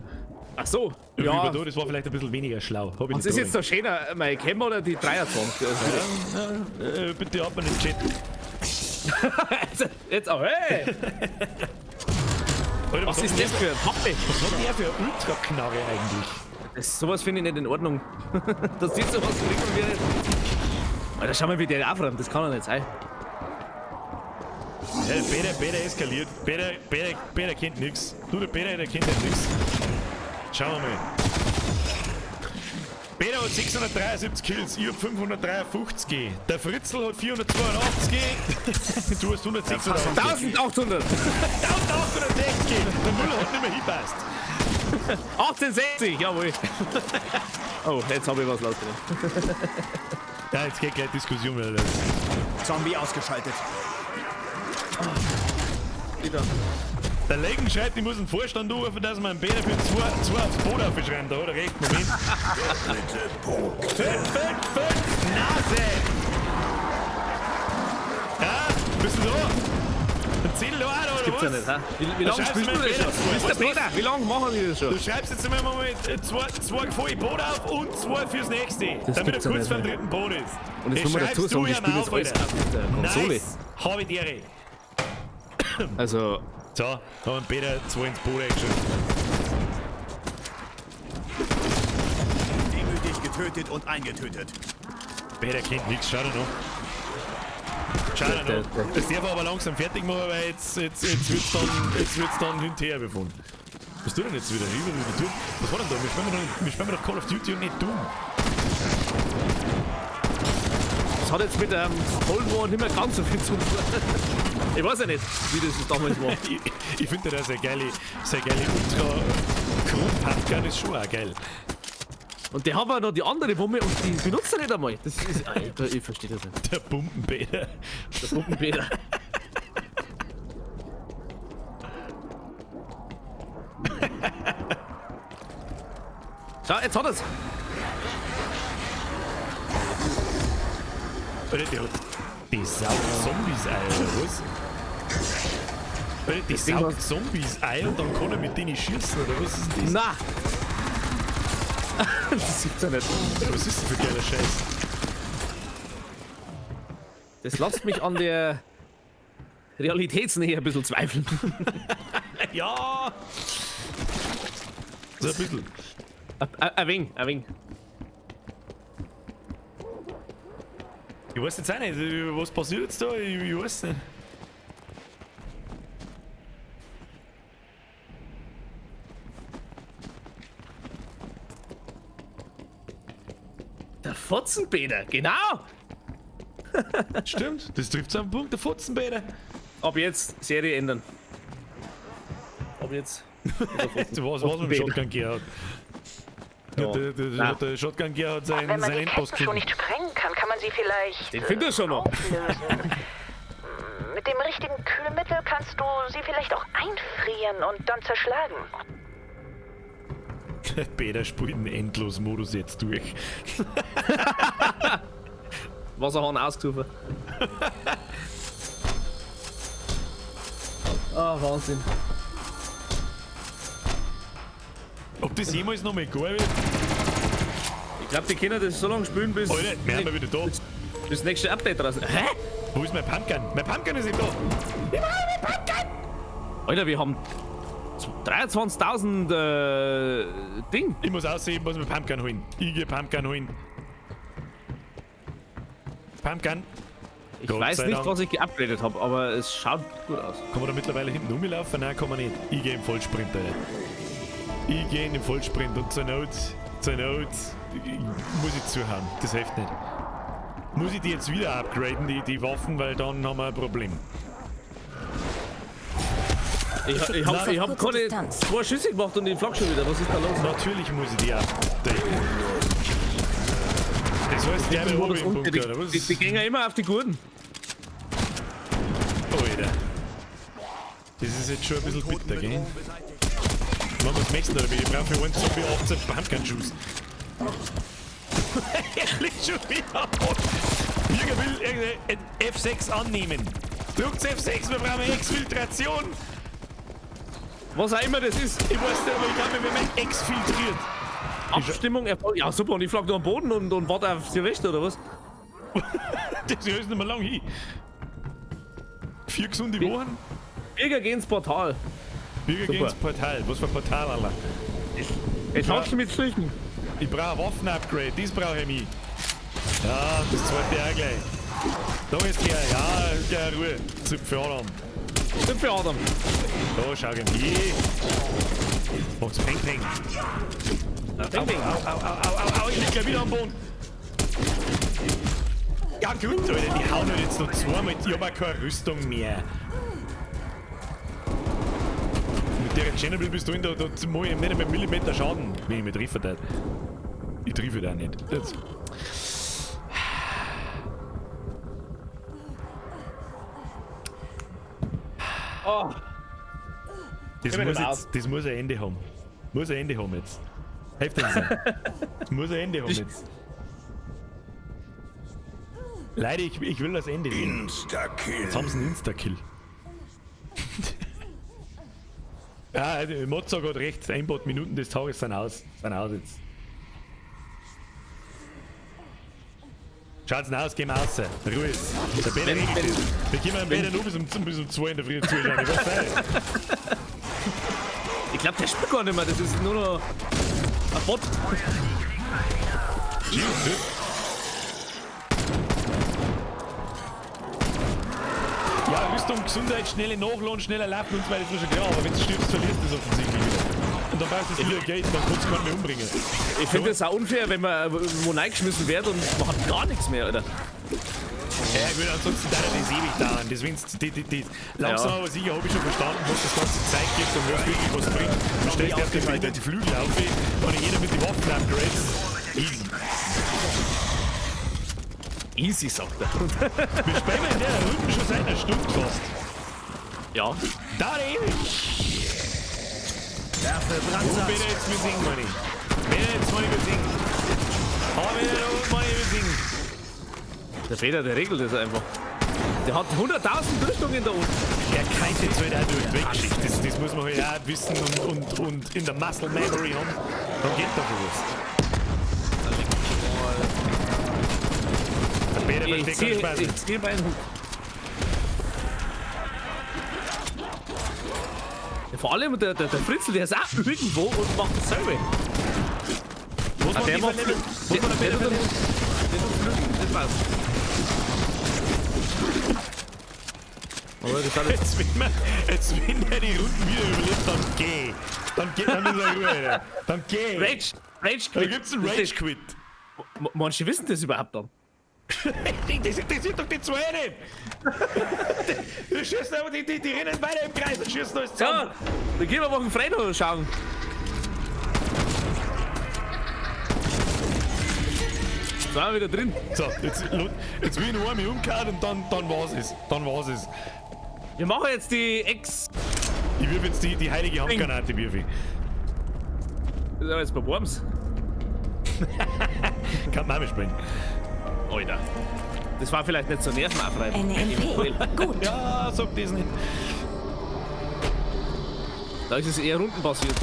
Ach so, Ja. ja. Über da, das war vielleicht ein bisschen weniger schlau. Hab ich Was nicht ist jetzt da schöner, mein Cam oder die 23? Also, dran. Bitte ab in den Chat. jetzt auch, hey! Alter, Was hat ist denn das für ein Pappe? Was hat denn der für eine Ultraknarre eigentlich? Das, sowas finde ich nicht in Ordnung. Das sieht sowas kriegt wir nicht. Alter, schau mal, wie der aufräumt, das kann doch nicht sein. Ja, der Peter eskaliert. Peter kennt nix. Du, der Peter, der kennt ja nix. Schauen wir mal. Peter hat 673 Kills, ich hab 553. Der Fritzl hat 482. Du hast 186. 1800! 1860! Der Müller hat nicht mehr hinpasst. 1860, jawohl. Oh, jetzt habe ich was laut drin. Ja, jetzt geht gleich Diskussion wieder los. Zombie ausgeschaltet. Wieder. Der Legen schreibt, ich muss einen Vorstand anrufen, dass man einen Peter für zwei aufs Boot aufschreiben. Da hat er recht, Moment. 5, 5, 5, Nase! Ja, bist du da? Ein Zettel da auch, oder Gibt's ja was? nicht, hä? Wie lange spielst du das schon? Mr. Peter, wie lange machen die das schon? Du schreibst jetzt einmal mal mit zwei volle Boot auf und zwei fürs nächste. Das damit er gibt's ja kurz nicht, vor dem ne? dritten Boot ist. Und jetzt Das muss man dazu schreibst sagen, du die ihm spielen auf, jetzt alles Alter. auf der Konsole. Nice, hab ich die. Also, So, haben wir Peter zwei ins Boot eingeschrieben. Demütig getötet und eingetötet. Peter kennt nichts, schau dir noch. Schau dir noch. Das darf er aber langsam fertig machen, weil jetzt wird's dann hinterher befunden. Was tut denn jetzt wieder? Wieder tun? Was war denn da? Wir spielen doch Call of Duty und nicht Doom. das hat jetzt mit dem Cold War nicht mehr ganz so viel zu tun. Ich weiß ja nicht, wie das damals war. Ich finde das eine geile, Ultra Chrom-Pumpgun ist schon auch geil. Und der hat aber noch die andere Wumme und die benutzt er nicht einmal. Das ist, Alter, ich verstehe das nicht. Der Pumpenpeter. Der Pumpenpeter. Schau, jetzt hat er's. Alter, der hat die saugt Zombies ein, oder was? Alter, die saugt Zombies ein und dann kann er mit denen schießen, oder was ist denn das? Na! Das gibt's ja nicht. Was ist denn für geiler Scheiß? Das lässt mich an der Realitätsnähe ein bisschen zweifeln. Ja! So ein bisschen. Ein wenig, ein wenig. Ich weiß jetzt auch nicht, was passiert jetzt da? Ich weiß nicht. Der Fotzenpeter, genau! Stimmt, das trifft auf den Punkt, der Fotzenpeter. Ab jetzt Serie ändern. Ab jetzt. Du weißt, was mit dem Shotgun Gear hat. Ja. Der Shotgun Gear hat Wenn man seinen die Endboss Ketten schon gefunden. nicht sprengen kann, kann man sie vielleicht Den findet er schon noch. auflösen. Mit dem richtigen Kühlmittel kannst du sie vielleicht auch einfrieren und dann zerschlagen. Peter spielt den Endlos-Modus jetzt durch. Wasserhahn ausgerufen. Ah, Wahnsinn. Ob das jemals noch mal geil wird? Ich glaube, die können das so lange spielen, bis. Alter, wir haben ja wieder da. Bis das nächste Update raus. Hä? Wo ist mein Pumpgun? Mein Pumpgun ist nicht da. Ich brauche mein Pumpgun! Alter, wir haben 23.000 Ding. Ich muss aussehen, ich muss mir Pumpgun holen. Ich geh Pumpgun holen. Pumpgun. Ich Gott weiß sei nicht, Dank. was ich geupgradet habe, aber es schaut gut aus. Kann man da mittlerweile hinten rumlaufen? Nein, kann man nicht. Ich geh im Vollsprint, Alter. Ich geh in den Vollsprint und zur Not muss ich zuhauen. Das hilft nicht. Muss ich die jetzt wieder upgraden, die Waffen, weil dann haben wir ein Problem. Ich hab keine zwei Schüsse gemacht und ich flag schon wieder. Was ist da los? Natürlich muss ich die updaten. Das heißt, der Die, oben im Bunker, oder was? die gehen ja immer auf die Gurten. Alter. Das ist jetzt schon ein bisschen bitter, gell? Mann, was möchtest du damit? Ich brauche für einen Zombie 18 Pumpgun-Schuss. Er liegt schon wieder ab. Jürgen will irgendein F6 annehmen. Drückt F6, wir brauchen Exfiltration. Was auch immer das ist. Ich weiß nicht, aber ich glaube, wir werden exfiltriert. Abstimmung erfolgt. Ja, super, und ich flag nur am Boden und warte auf Silvester, oder was? Das ist nicht mehr lang hin. 4 gesunde Wochen. Bürger gehen ins Portal. Bürger gehen Super. ins Portal. Was für ein Portal, Alter? Ich hab's mit Flüchen. Ich brauche ein Waffen-Upgrade, das brauche ich mich. Ja, das zweite auch gleich. Da ist der, ja, der Ruhe. Zipfel Adam. Zipfel Adam. Da, schau ihn. Je. Macht's Peng Peng. Ding, ding. Au, au, au, au, au, au, ich lieg gleich wieder am Boden. Ja gut, Alter, die hauen halt jetzt noch zweimal. Ich hab auch keine Rüstung mehr. Mit der Tschernobyl-Pistole, da mach ich nicht einmal einen Millimeter Schaden, wenn ich mich treffe. Da. Ich treffe da nicht. Jetzt. Oh. Das muss, jetzt, das muss ein Ende haben. Muss ein Ende haben jetzt. Helft uns. Das muss ein Ende haben jetzt. Leider, ich will das Ende sehen. Insta-Kill. Jetzt haben sie einen Insta-Kill. Ja, also Mozart hat recht. Einbot Minuten des Tages sind aus. Sind aus jetzt. Schaut's aus, gehen wir raus. Ruhe ist. Der Peter regelt das. Wir können am Peter nur bis um 2 in der Früh zuschauen. Ich weiß nicht. Ich glaub, der spielt gar nicht mehr. Das ist nur noch ein Bot. Ja, Rüstung, Gesundheit, schnelle Nachladen, schneller laufen und so weiter, ist mir schon klar, aber wenn du stirbst, verlierst du es offensichtlich wieder. Und dann brauchst du wieder Geld, dann kannst du keinen mehr umbringen. Ich finde das auch unfair, wenn man wo reingeschmissen wird und man hat gar nichts mehr, oder? Ja, gut, ansonsten dauert das ewig dauern. Das, wenn's, die, langsam Ja. aber sicher habe ich schon verstanden, was das ganze Zeug gibt und was wirklich was bringt. Du stellst erst die Bilder die Flügel auf und jeder mit den Waffen-Upgrades. Easy. Easy, sagt er. Wir spielen in der Runde schon seit einer Stunde fast. Ja. Dauert ewig. Werfe Wo Brandsatz. bin ich jetzt mit singen, meine ich? Wenn jetzt mal ich singen. Aber wenn ich mal ich singen. Der Peter, der regelt das einfach. Der hat 100.000 Rüstungen da unten. Er kennt jetzt halt auch durch die Weggeschichte. Das muss man halt auch wissen und in der Muscle Memory haben. Dann geht da schon was. Der Peter Ich versteht keinen Spaß. zieh, ich zieh meinen Hut. Ja, vor allem der Fritzl, der ist auch irgendwo und macht dasselbe. Was Ah, macht der die macht Verletzung? Flügel. Was Der, macht der der, Peter tut, der tut Flügel, das war's. Aber das hat jetzt Jetzt, wenn er die Runden wieder überlebt, dann geh. Dann geh, dann ist er Ruhe, Alter. Dann geh. Rage, Rage Da Quit. gibt's einen Rage Quit. Manche wissen das überhaupt dann. Das interessiert doch die zwei nicht. Die schießen aber, die rennen weiter im Kreis und schießen alles zusammen. Ja, dann gehen wir mal einen Fredo schauen. Jetzt waren wir wieder drin. So, jetzt will ich noch einmal umkehren und dann war's es. Dann war's es. Wir machen jetzt die Ex. Ich wirf jetzt die heilige Handgranate, wirf ich. Das ist aber jetzt bei Worms. Kann man auch mitspielen. Alter. Das war vielleicht nicht so nervenaufreibend. NMP. Gut. Ja, sag das nicht. Da ist es eher rundenbasiert.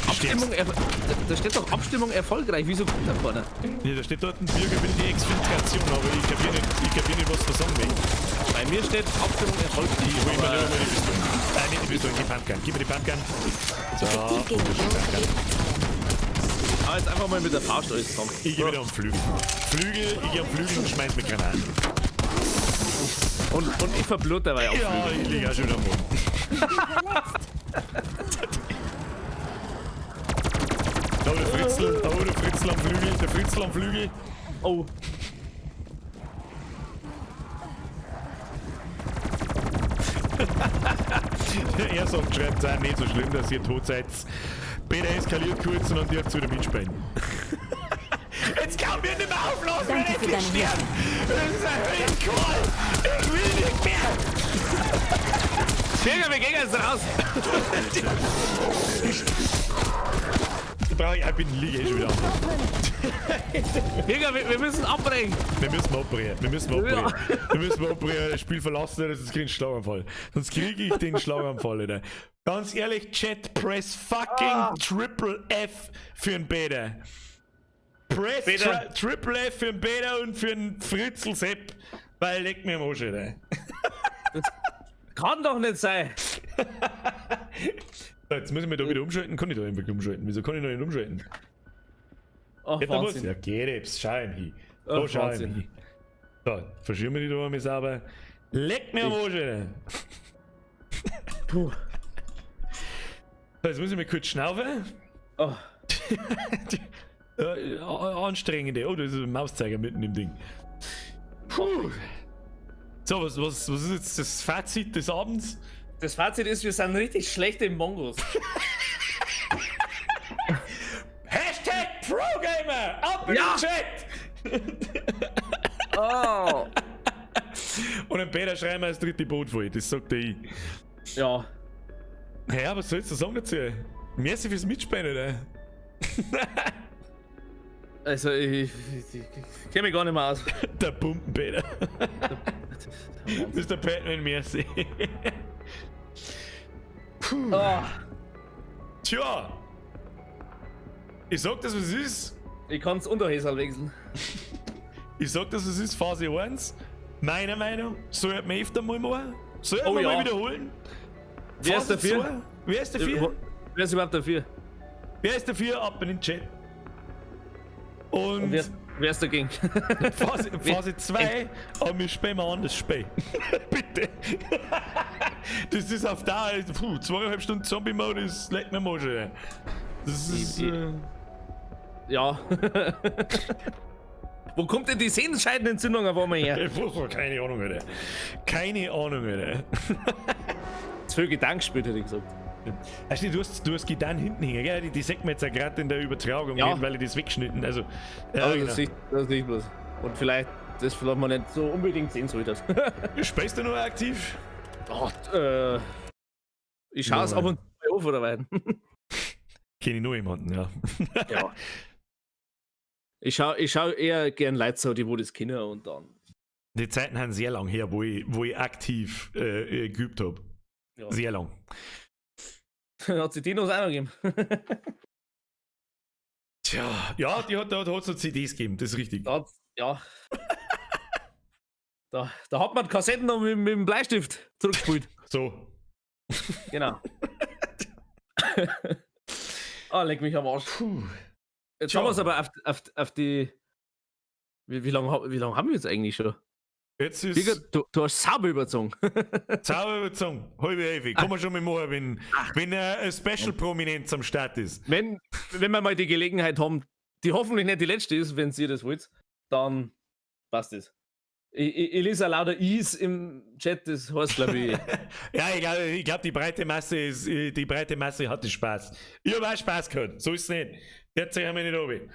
Abstimmung, da steht doch Abstimmung erfolgreich. Wieso kommt da keiner? Nee, da steht dort ein Bürger will die Exfiltration, aber ich kapier nicht, was du sagen willst. Bei mir steht Abstimmung erfolgreich. Ich hol mir lieber mal die Pistole. Nicht die Pistole, die Pumpgun. Gib mir die Pumpgun. So, Effektiv gegen die Pumpgun. Aber jetzt einfach mal mit der Faust alles zusammen. Ich geh wieder am Flügel. Flügel, ich geh am Flügel und schmeiß mit Granaten. Und ich verblute dabei auch. Ja, ich lieg auch schon am Boden. Da der Fritzl, da der Fritzl am Flügel, der Fritzl am Flügel. Oh. Er sagt, schreibt es auch nicht so schlimm, dass ihr tot seid. Peter eskaliert kurz und dann dürft ihr wieder mitspielen. Jetzt kann mir nicht mehr auflassen, wenn Danke ich für deine sterben. Das ist ein Höllenqual. Ich will nicht mehr. Birger, wir gehen jetzt raus. Ich brauche, ich bin liege eh schon wieder. Birger, wir müssen abbrechen. Wir müssen abbrechen. Wir müssen abbrechen. Wir müssen abbrechen, das Spiel verlassen, sonst krieg ich einen Schlaganfall. Sonst kriege ich den Schlaganfall, Alter. Ganz ehrlich, Chat, press fucking Triple F für den Peter. Press Peter. Triple F für den Peter und für den Fritzl Sepp. Weil leck mir am Arsch, Alter. Das kann doch nicht sein. So, jetzt muss ich mich da wieder umschalten. Kann ich da einfach umschalten? Wieso kann ich noch nicht umschalten? Ach, Geht da was? Wahnsinn. Ja, geht jetzt. Schau ihm hin. Da Ach, schau ihm Wahnsinn. hin. So, verschieben wir die da einmal sauber. Leck mir am Arsch, Alter. Puh. Jetzt muss ich mir kurz schnaufen. Oh. Anstrengende. Oh, da ist ein Mauszeiger mitten im Ding. Puh. So, was ist jetzt das Fazit des Abends? Das Fazit ist, wir sind richtig schlechte Mongos. Hashtag ProGamer! Ab in Ja. den Chat! Oh. Und den Peter schreiben wir das dritte Boot voll, das sagt der ich. Ja. Ja, was sollst du sagen dazu? Merci fürs Mitspielen, oder? Also, ich kenne mich gar nicht mehr aus. Der Pumpenpeter. Das ist der Batman, merci. Puh. Oh. Tja. Ich sag das, was es ist. Ich kann's Unterhäsal wechseln. Ich sag das, was es ist, Phase 1. Meiner Meinung, sollte man öfter mal machen. Sollte Oh man ja. mal wiederholen. Wer ist Phase dafür? 2. Wer ist dafür? Wer ist überhaupt dafür? Wer ist dafür? Ab in den Chat. Und, Und wer ist dagegen? Phase 2, aber wir spielen mal anders Spiel. Bitte. Das ist auf Dauer, puh, 2,5 Stunden Zombie-Mode, das leckt mir mal schon. Das ist. Ja. Wo kommt denn die Sehnenscheidenentzündung auf einmal her? Keine Ahnung, Alter. Keine Ahnung, Alter. Zu viel Gedanken gespielt, hätte ich gesagt. Weißt du, du hast Gitarren hinten hängen, gell? Die sieht man jetzt auch gerade in der Übertragung, Ja. nicht, weil ich das weggeschnitten. Also, ja, Ja, genau. das sieht bloß. Und vielleicht, das vielleicht man nicht so unbedingt sehen sollte. Spielst du noch aktiv? Ach, ich schaue es ab und zu mal auf, oder weiter. Kenn ich noch jemanden, ja. Ja. Ich schau eher gern Leute so, die wo das kennen und dann. Die Zeiten sind sehr lang her, wo ich aktiv geübt hab. Ja. Sehr lang. Hat sich die noch auch noch gegeben. Tja, ja, die hat, da hat es noch CDs gegeben, das ist richtig. Da hat's, ja. Da hat man die Kassetten noch mit dem Bleistift zurückgespult. So. Genau. Ah, leck mich am Arsch. Puh. Jetzt Tja. haben wir es aber auf die. Wie lange haben wir jetzt eigentlich schon? Jetzt ist. Digga, du hast sauber überzogen. Sauber überzogen. Halbe Elfi. Kann man schon mal machen, wenn ein Special-Prominenz am Start ist. Wenn wir mal die Gelegenheit haben, die hoffentlich nicht die letzte ist, wenn ihr das wollt, dann passt es. Ich lese auch lauter Is im Chat, das heißt, glaube ich. Ja, ich glaub, die breite Masse hatte Spaß. Ich hab auch Spaß gehabt, so ist es nicht. Jetzt haben wir nicht runter.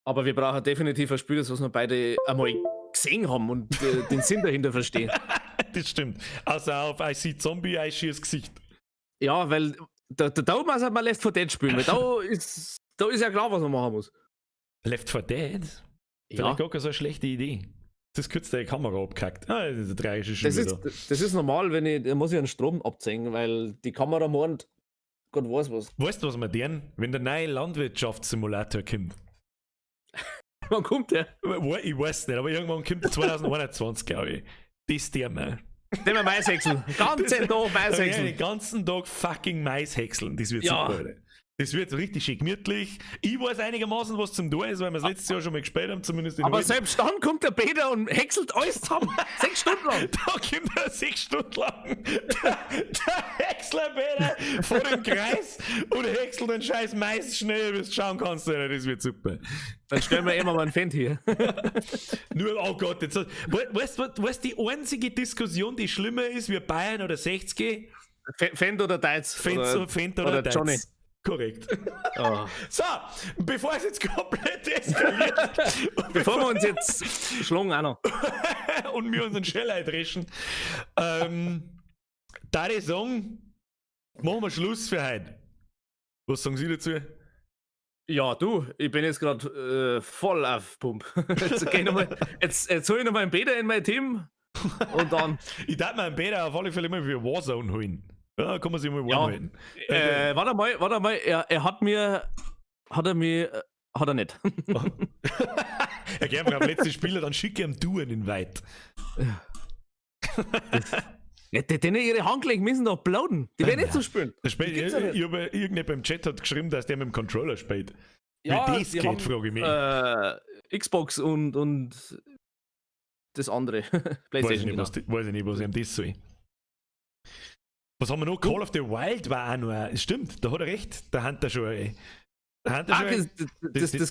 Aber wir brauchen definitiv ein Spiel, das was wir beide einmal gesehen haben und den Sinn dahinter verstehen. Das stimmt. Außer auf I see Zombie, I see das Gesicht. Ja, weil da muss man Left 4 Dead spielen, weil da ist ja klar, was man machen muss. Left 4 Dead? Ja. Vielleicht gar keine so eine schlechte Idee. Das ist kurz deine Kamera abgekackt. Ah, das ist eine tragische Schule da. Das ist normal, wenn ich, da muss ich einen Strom abziehen, weil die Kamera meint, Gott weiß was. Weißt du, was wir tun? Wenn der neue Landwirtschaftssimulator kommt. Wann kommt der? Ich weiß nicht, aber irgendwann kommt der 2021, glaube ich. Das Thema. Nehmen wir Mais häckseln. Ganzen Tag Mais häckseln. Den ganzen Tag fucking Mais häckseln. Das wird Ja. super, Alter. Das wird richtig schön gemütlich. Ich weiß einigermaßen, was zum Tor ist, weil wir es letztes Jahr schon mal gespielt haben, zumindest in Aber Alten. selbst dann kommt der Peter und häckselt alles zusammen. 6 Stunden lang. Da kommt er 6 Stunden lang. Der Häcksler Peter vor dem Kreis und häckselt den scheiß Mais schnell, bis du schauen kannst. Alter. Das wird super. Dann stellen wir immer mal einen Fendt hier. Nur, oh Gott, jetzt, weißt du, was die einzige Diskussion, die schlimmer ist, wie Bayern oder 60? Fendt oder Deutz. Fendt oder oder Deutz. Johnny. Korrekt. Oh. So, bevor es jetzt komplett eskaliert. Bevor wir uns jetzt schlagen auch noch. Und wir unseren Shell eindreschen, da ich sagen, machen wir Schluss für heute. Was sagen Sie dazu? Ja, du, ich bin jetzt grad voll auf Pump. Jetzt, geh ich noch mal, jetzt hol ich noch mal einen Peter in mein Team und dann. Ich darf mir einen Peter auf alle Fälle mal für Warzone holen. Ja, kann man sich mal warm Ja. halten. Warte mal, er hat mir. Hat er mir. Hat er nicht. Er geht einfach auf letzte Spieler, dann schicke ich ihm du einen weit. Ja, denen ihre Handgelenke müssen doch blauten. Die werden nicht so spielen. Das Spiel, Die gibt's ja nicht. ich hab, irgendjemand beim Chat hat geschrieben, dass der mit dem Controller spielt. Ja, Wie das die geht, haben, frage ich mich. Xbox und das andere. Weiß ich PlayStation. nicht, genau. was, weiß ich nicht, was ihm das soll. Was haben wir noch? Call of the Wild war auch noch. Stimmt, da hat er recht. Der Hunter schon, ey. Der Hunter Ah, schon.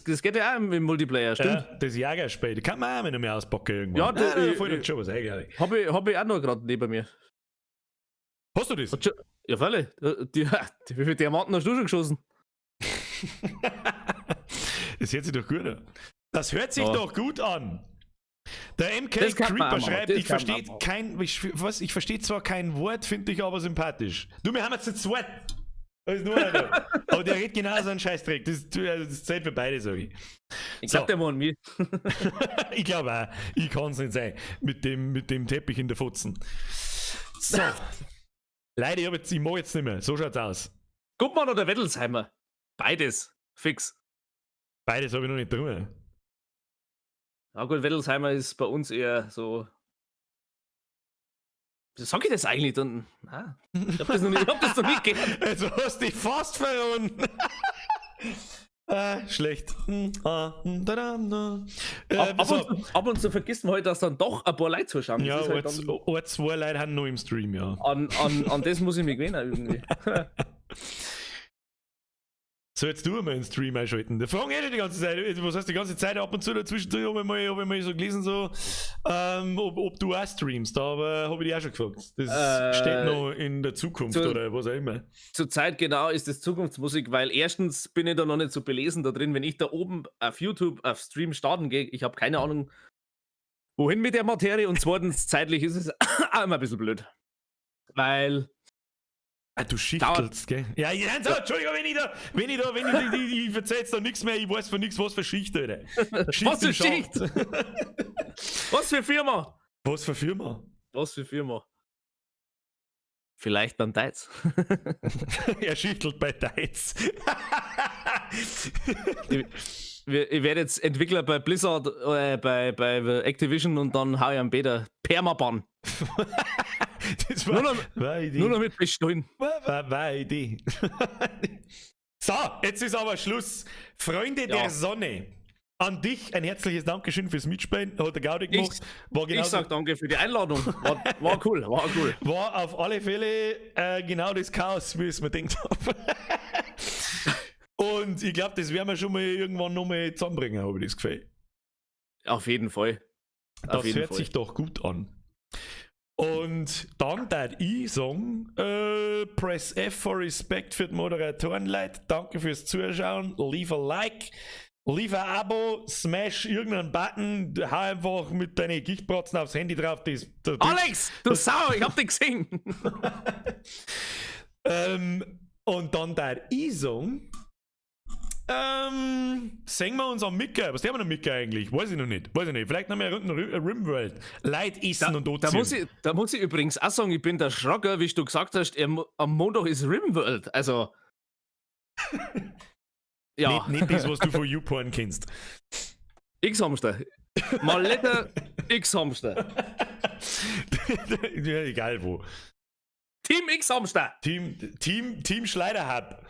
das geht ja auch im Multiplayer, stimmt. Ja, das Jägerspiel, da kann man auch noch mehr auspacken irgendwann. Ja, da fällt uns schon was ein, glaub ich. Hab ich auch noch gerade neben mir. Hast du das? Ja, freilich. Wie viele Diamanten hast du schon geschossen? Das hört sich doch gut an. Das hört sich Ja. doch gut an. Der MK Das kann man Creeper auch machen. schreibt, Das ich kann man verstehe auch machen. kein, ich, was, ich verstehe zwar kein Wort, finde ich aber sympathisch. Du, wir haben jetzt zu zweit. Da ist nur einer. Aber der redet genauso einen Scheißdreck. Also das zählt für beide, sag ich. Ich glaube, der meint mich. Ich glaube auch, ich kann es nicht sein. Mit dem Teppich in der Fotzen. So. Leider, ich mag jetzt nicht mehr. So schaut's aus. Gutmann oder Wettelsheimer? Beides. Fix. Beides habe ich noch nicht drin. Ja gut, Wettelsheimer ist bei uns eher so. Wieso sag ich das eigentlich dann? Ah, ich hab das noch nicht, ich hab das noch nicht gehört. Also hast dich fast verloren. Ah, schlecht. Ah, da, da, da. Ab, So. und zu vergisst man halt, dass dann doch ein paar Leute zuschauen. Das Ja, ist halt ein, dann, ein, zwei Leute haben noch im Stream, ja. an das muss ich mich gewöhnen irgendwie. So, jetzt du mal den Stream einschalten. Da fragen eh schon die ganze Zeit, was heißt die ganze Zeit, ab und zu dazwischen habe ich mal so gelesen, so, ob du auch streamst, aber habe ich dich auch schon gefragt. Das steht noch in der Zukunft oder was auch immer. Zurzeit genau ist das Zukunftsmusik, weil erstens bin ich da noch nicht so belesen da drin, wenn ich da oben auf YouTube auf Stream starten gehe, ich habe keine Ahnung, wohin mit der Materie, und zweitens zeitlich ist es auch immer ein bisschen blöd. Weil Ah, du schichtelst, gell? Ja, ja, so, Entschuldigung, wenn ich da, wenn ich da, wenn ich, ich, ich, ich erzähl jetzt da nichts mehr, ich weiß von nichts, was für Schicht, Alter. Schicht Was für im Schacht. Schicht? Was für Firma? Was für Firma? Was für Firma? Vielleicht beim Deiz. Er schichtelt bei Deiz. Ich werde jetzt Entwickler bei Blizzard, bei Activision und dann hau ich am Peter Permaban. Das war, Nur noch, war eine Idee. nur noch mit Pistolen. War eine Idee. So, jetzt ist aber Schluss. Freunde Ja. der Sonne, an dich ein herzliches Dankeschön fürs Mitspielen. Hat der Gaudi gemacht. War Ich genauso, sag danke für die Einladung. War cool, war cool. War auf alle Fälle genau das Chaos, wie ich es mir gedacht habe. Und ich glaube, das werden wir schon mal irgendwann nochmal zusammenbringen, habe ich das Gefühl. Auf jeden Fall. Das Auf jeden hört Fall. sich doch gut an. Und dann darf ich sagen, Press F for Respect für die Moderatoren, Leute. Danke fürs Zuschauen. Leave a Like, leave a Abo, smash irgendeinen Button, hau einfach mit deinen Gichtbratzen aufs Handy drauf. Das Alex, du Sau, ich hab dich gesehen. Und dann darf ich sagen, sehen wir uns am Micker. Was haben wir noch Micker eigentlich? Weiß ich noch nicht. Weiß ich nicht. Vielleicht noch mehr Runden Rimworld. Leid essen und Da anziehen. muss ich übrigens auch sagen, ich bin der Schrocker, wie du gesagt hast, am Montag ist Rimworld. Also. Ja. Nicht das, was du von YouPorn kennst. X-Hamster. Maletta X-Hamster. Ja, egal wo. Team X-Hamster. Team Schleiderhub.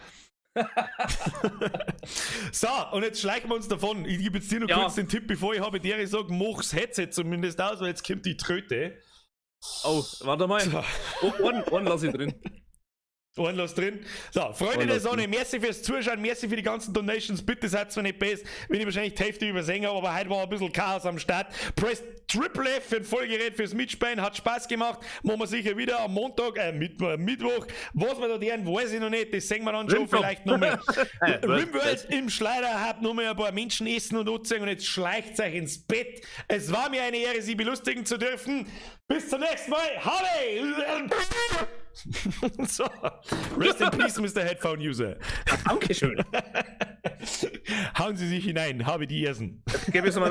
So, und jetzt schleichen wir uns davon. Ich gebe jetzt dir noch kurz den Tipp, bevor ich habe dir sage, mach's Headset zumindest aus, weil jetzt kommt die Tröte. Oh, warte mal. Oh, einen lass ich drin. Einen lass drin. So, Freunde Einen der lass Sonne, drin. merci fürs Zuschauen, merci für die ganzen Donations. Bitte seid mir nicht böse, wenn ich wahrscheinlich die Hälfte übersehen habe, aber heute war ein bisschen Chaos am Start. Press Triple F für ein Vollgerät fürs Mitspielen, hat Spaß gemacht. Machen wir sicher wieder am Montag, Mittwoch. Was wir da deren, weiß ich noch nicht, das sehen wir dann schon. Rimfrog. Vielleicht nochmal. Rimworld was? im Schleiderhub, nochmal ein paar Menschen essen und anziehen und jetzt schleicht euch ins Bett. Es war mir eine Ehre, Sie belustigen zu dürfen. Bis zum nächsten Mal. Habe! So. Rest in peace, Mr. Headphone User. Dankeschön. Hauen Sie sich hinein, habe die Ersten. Gib es mal nochmal.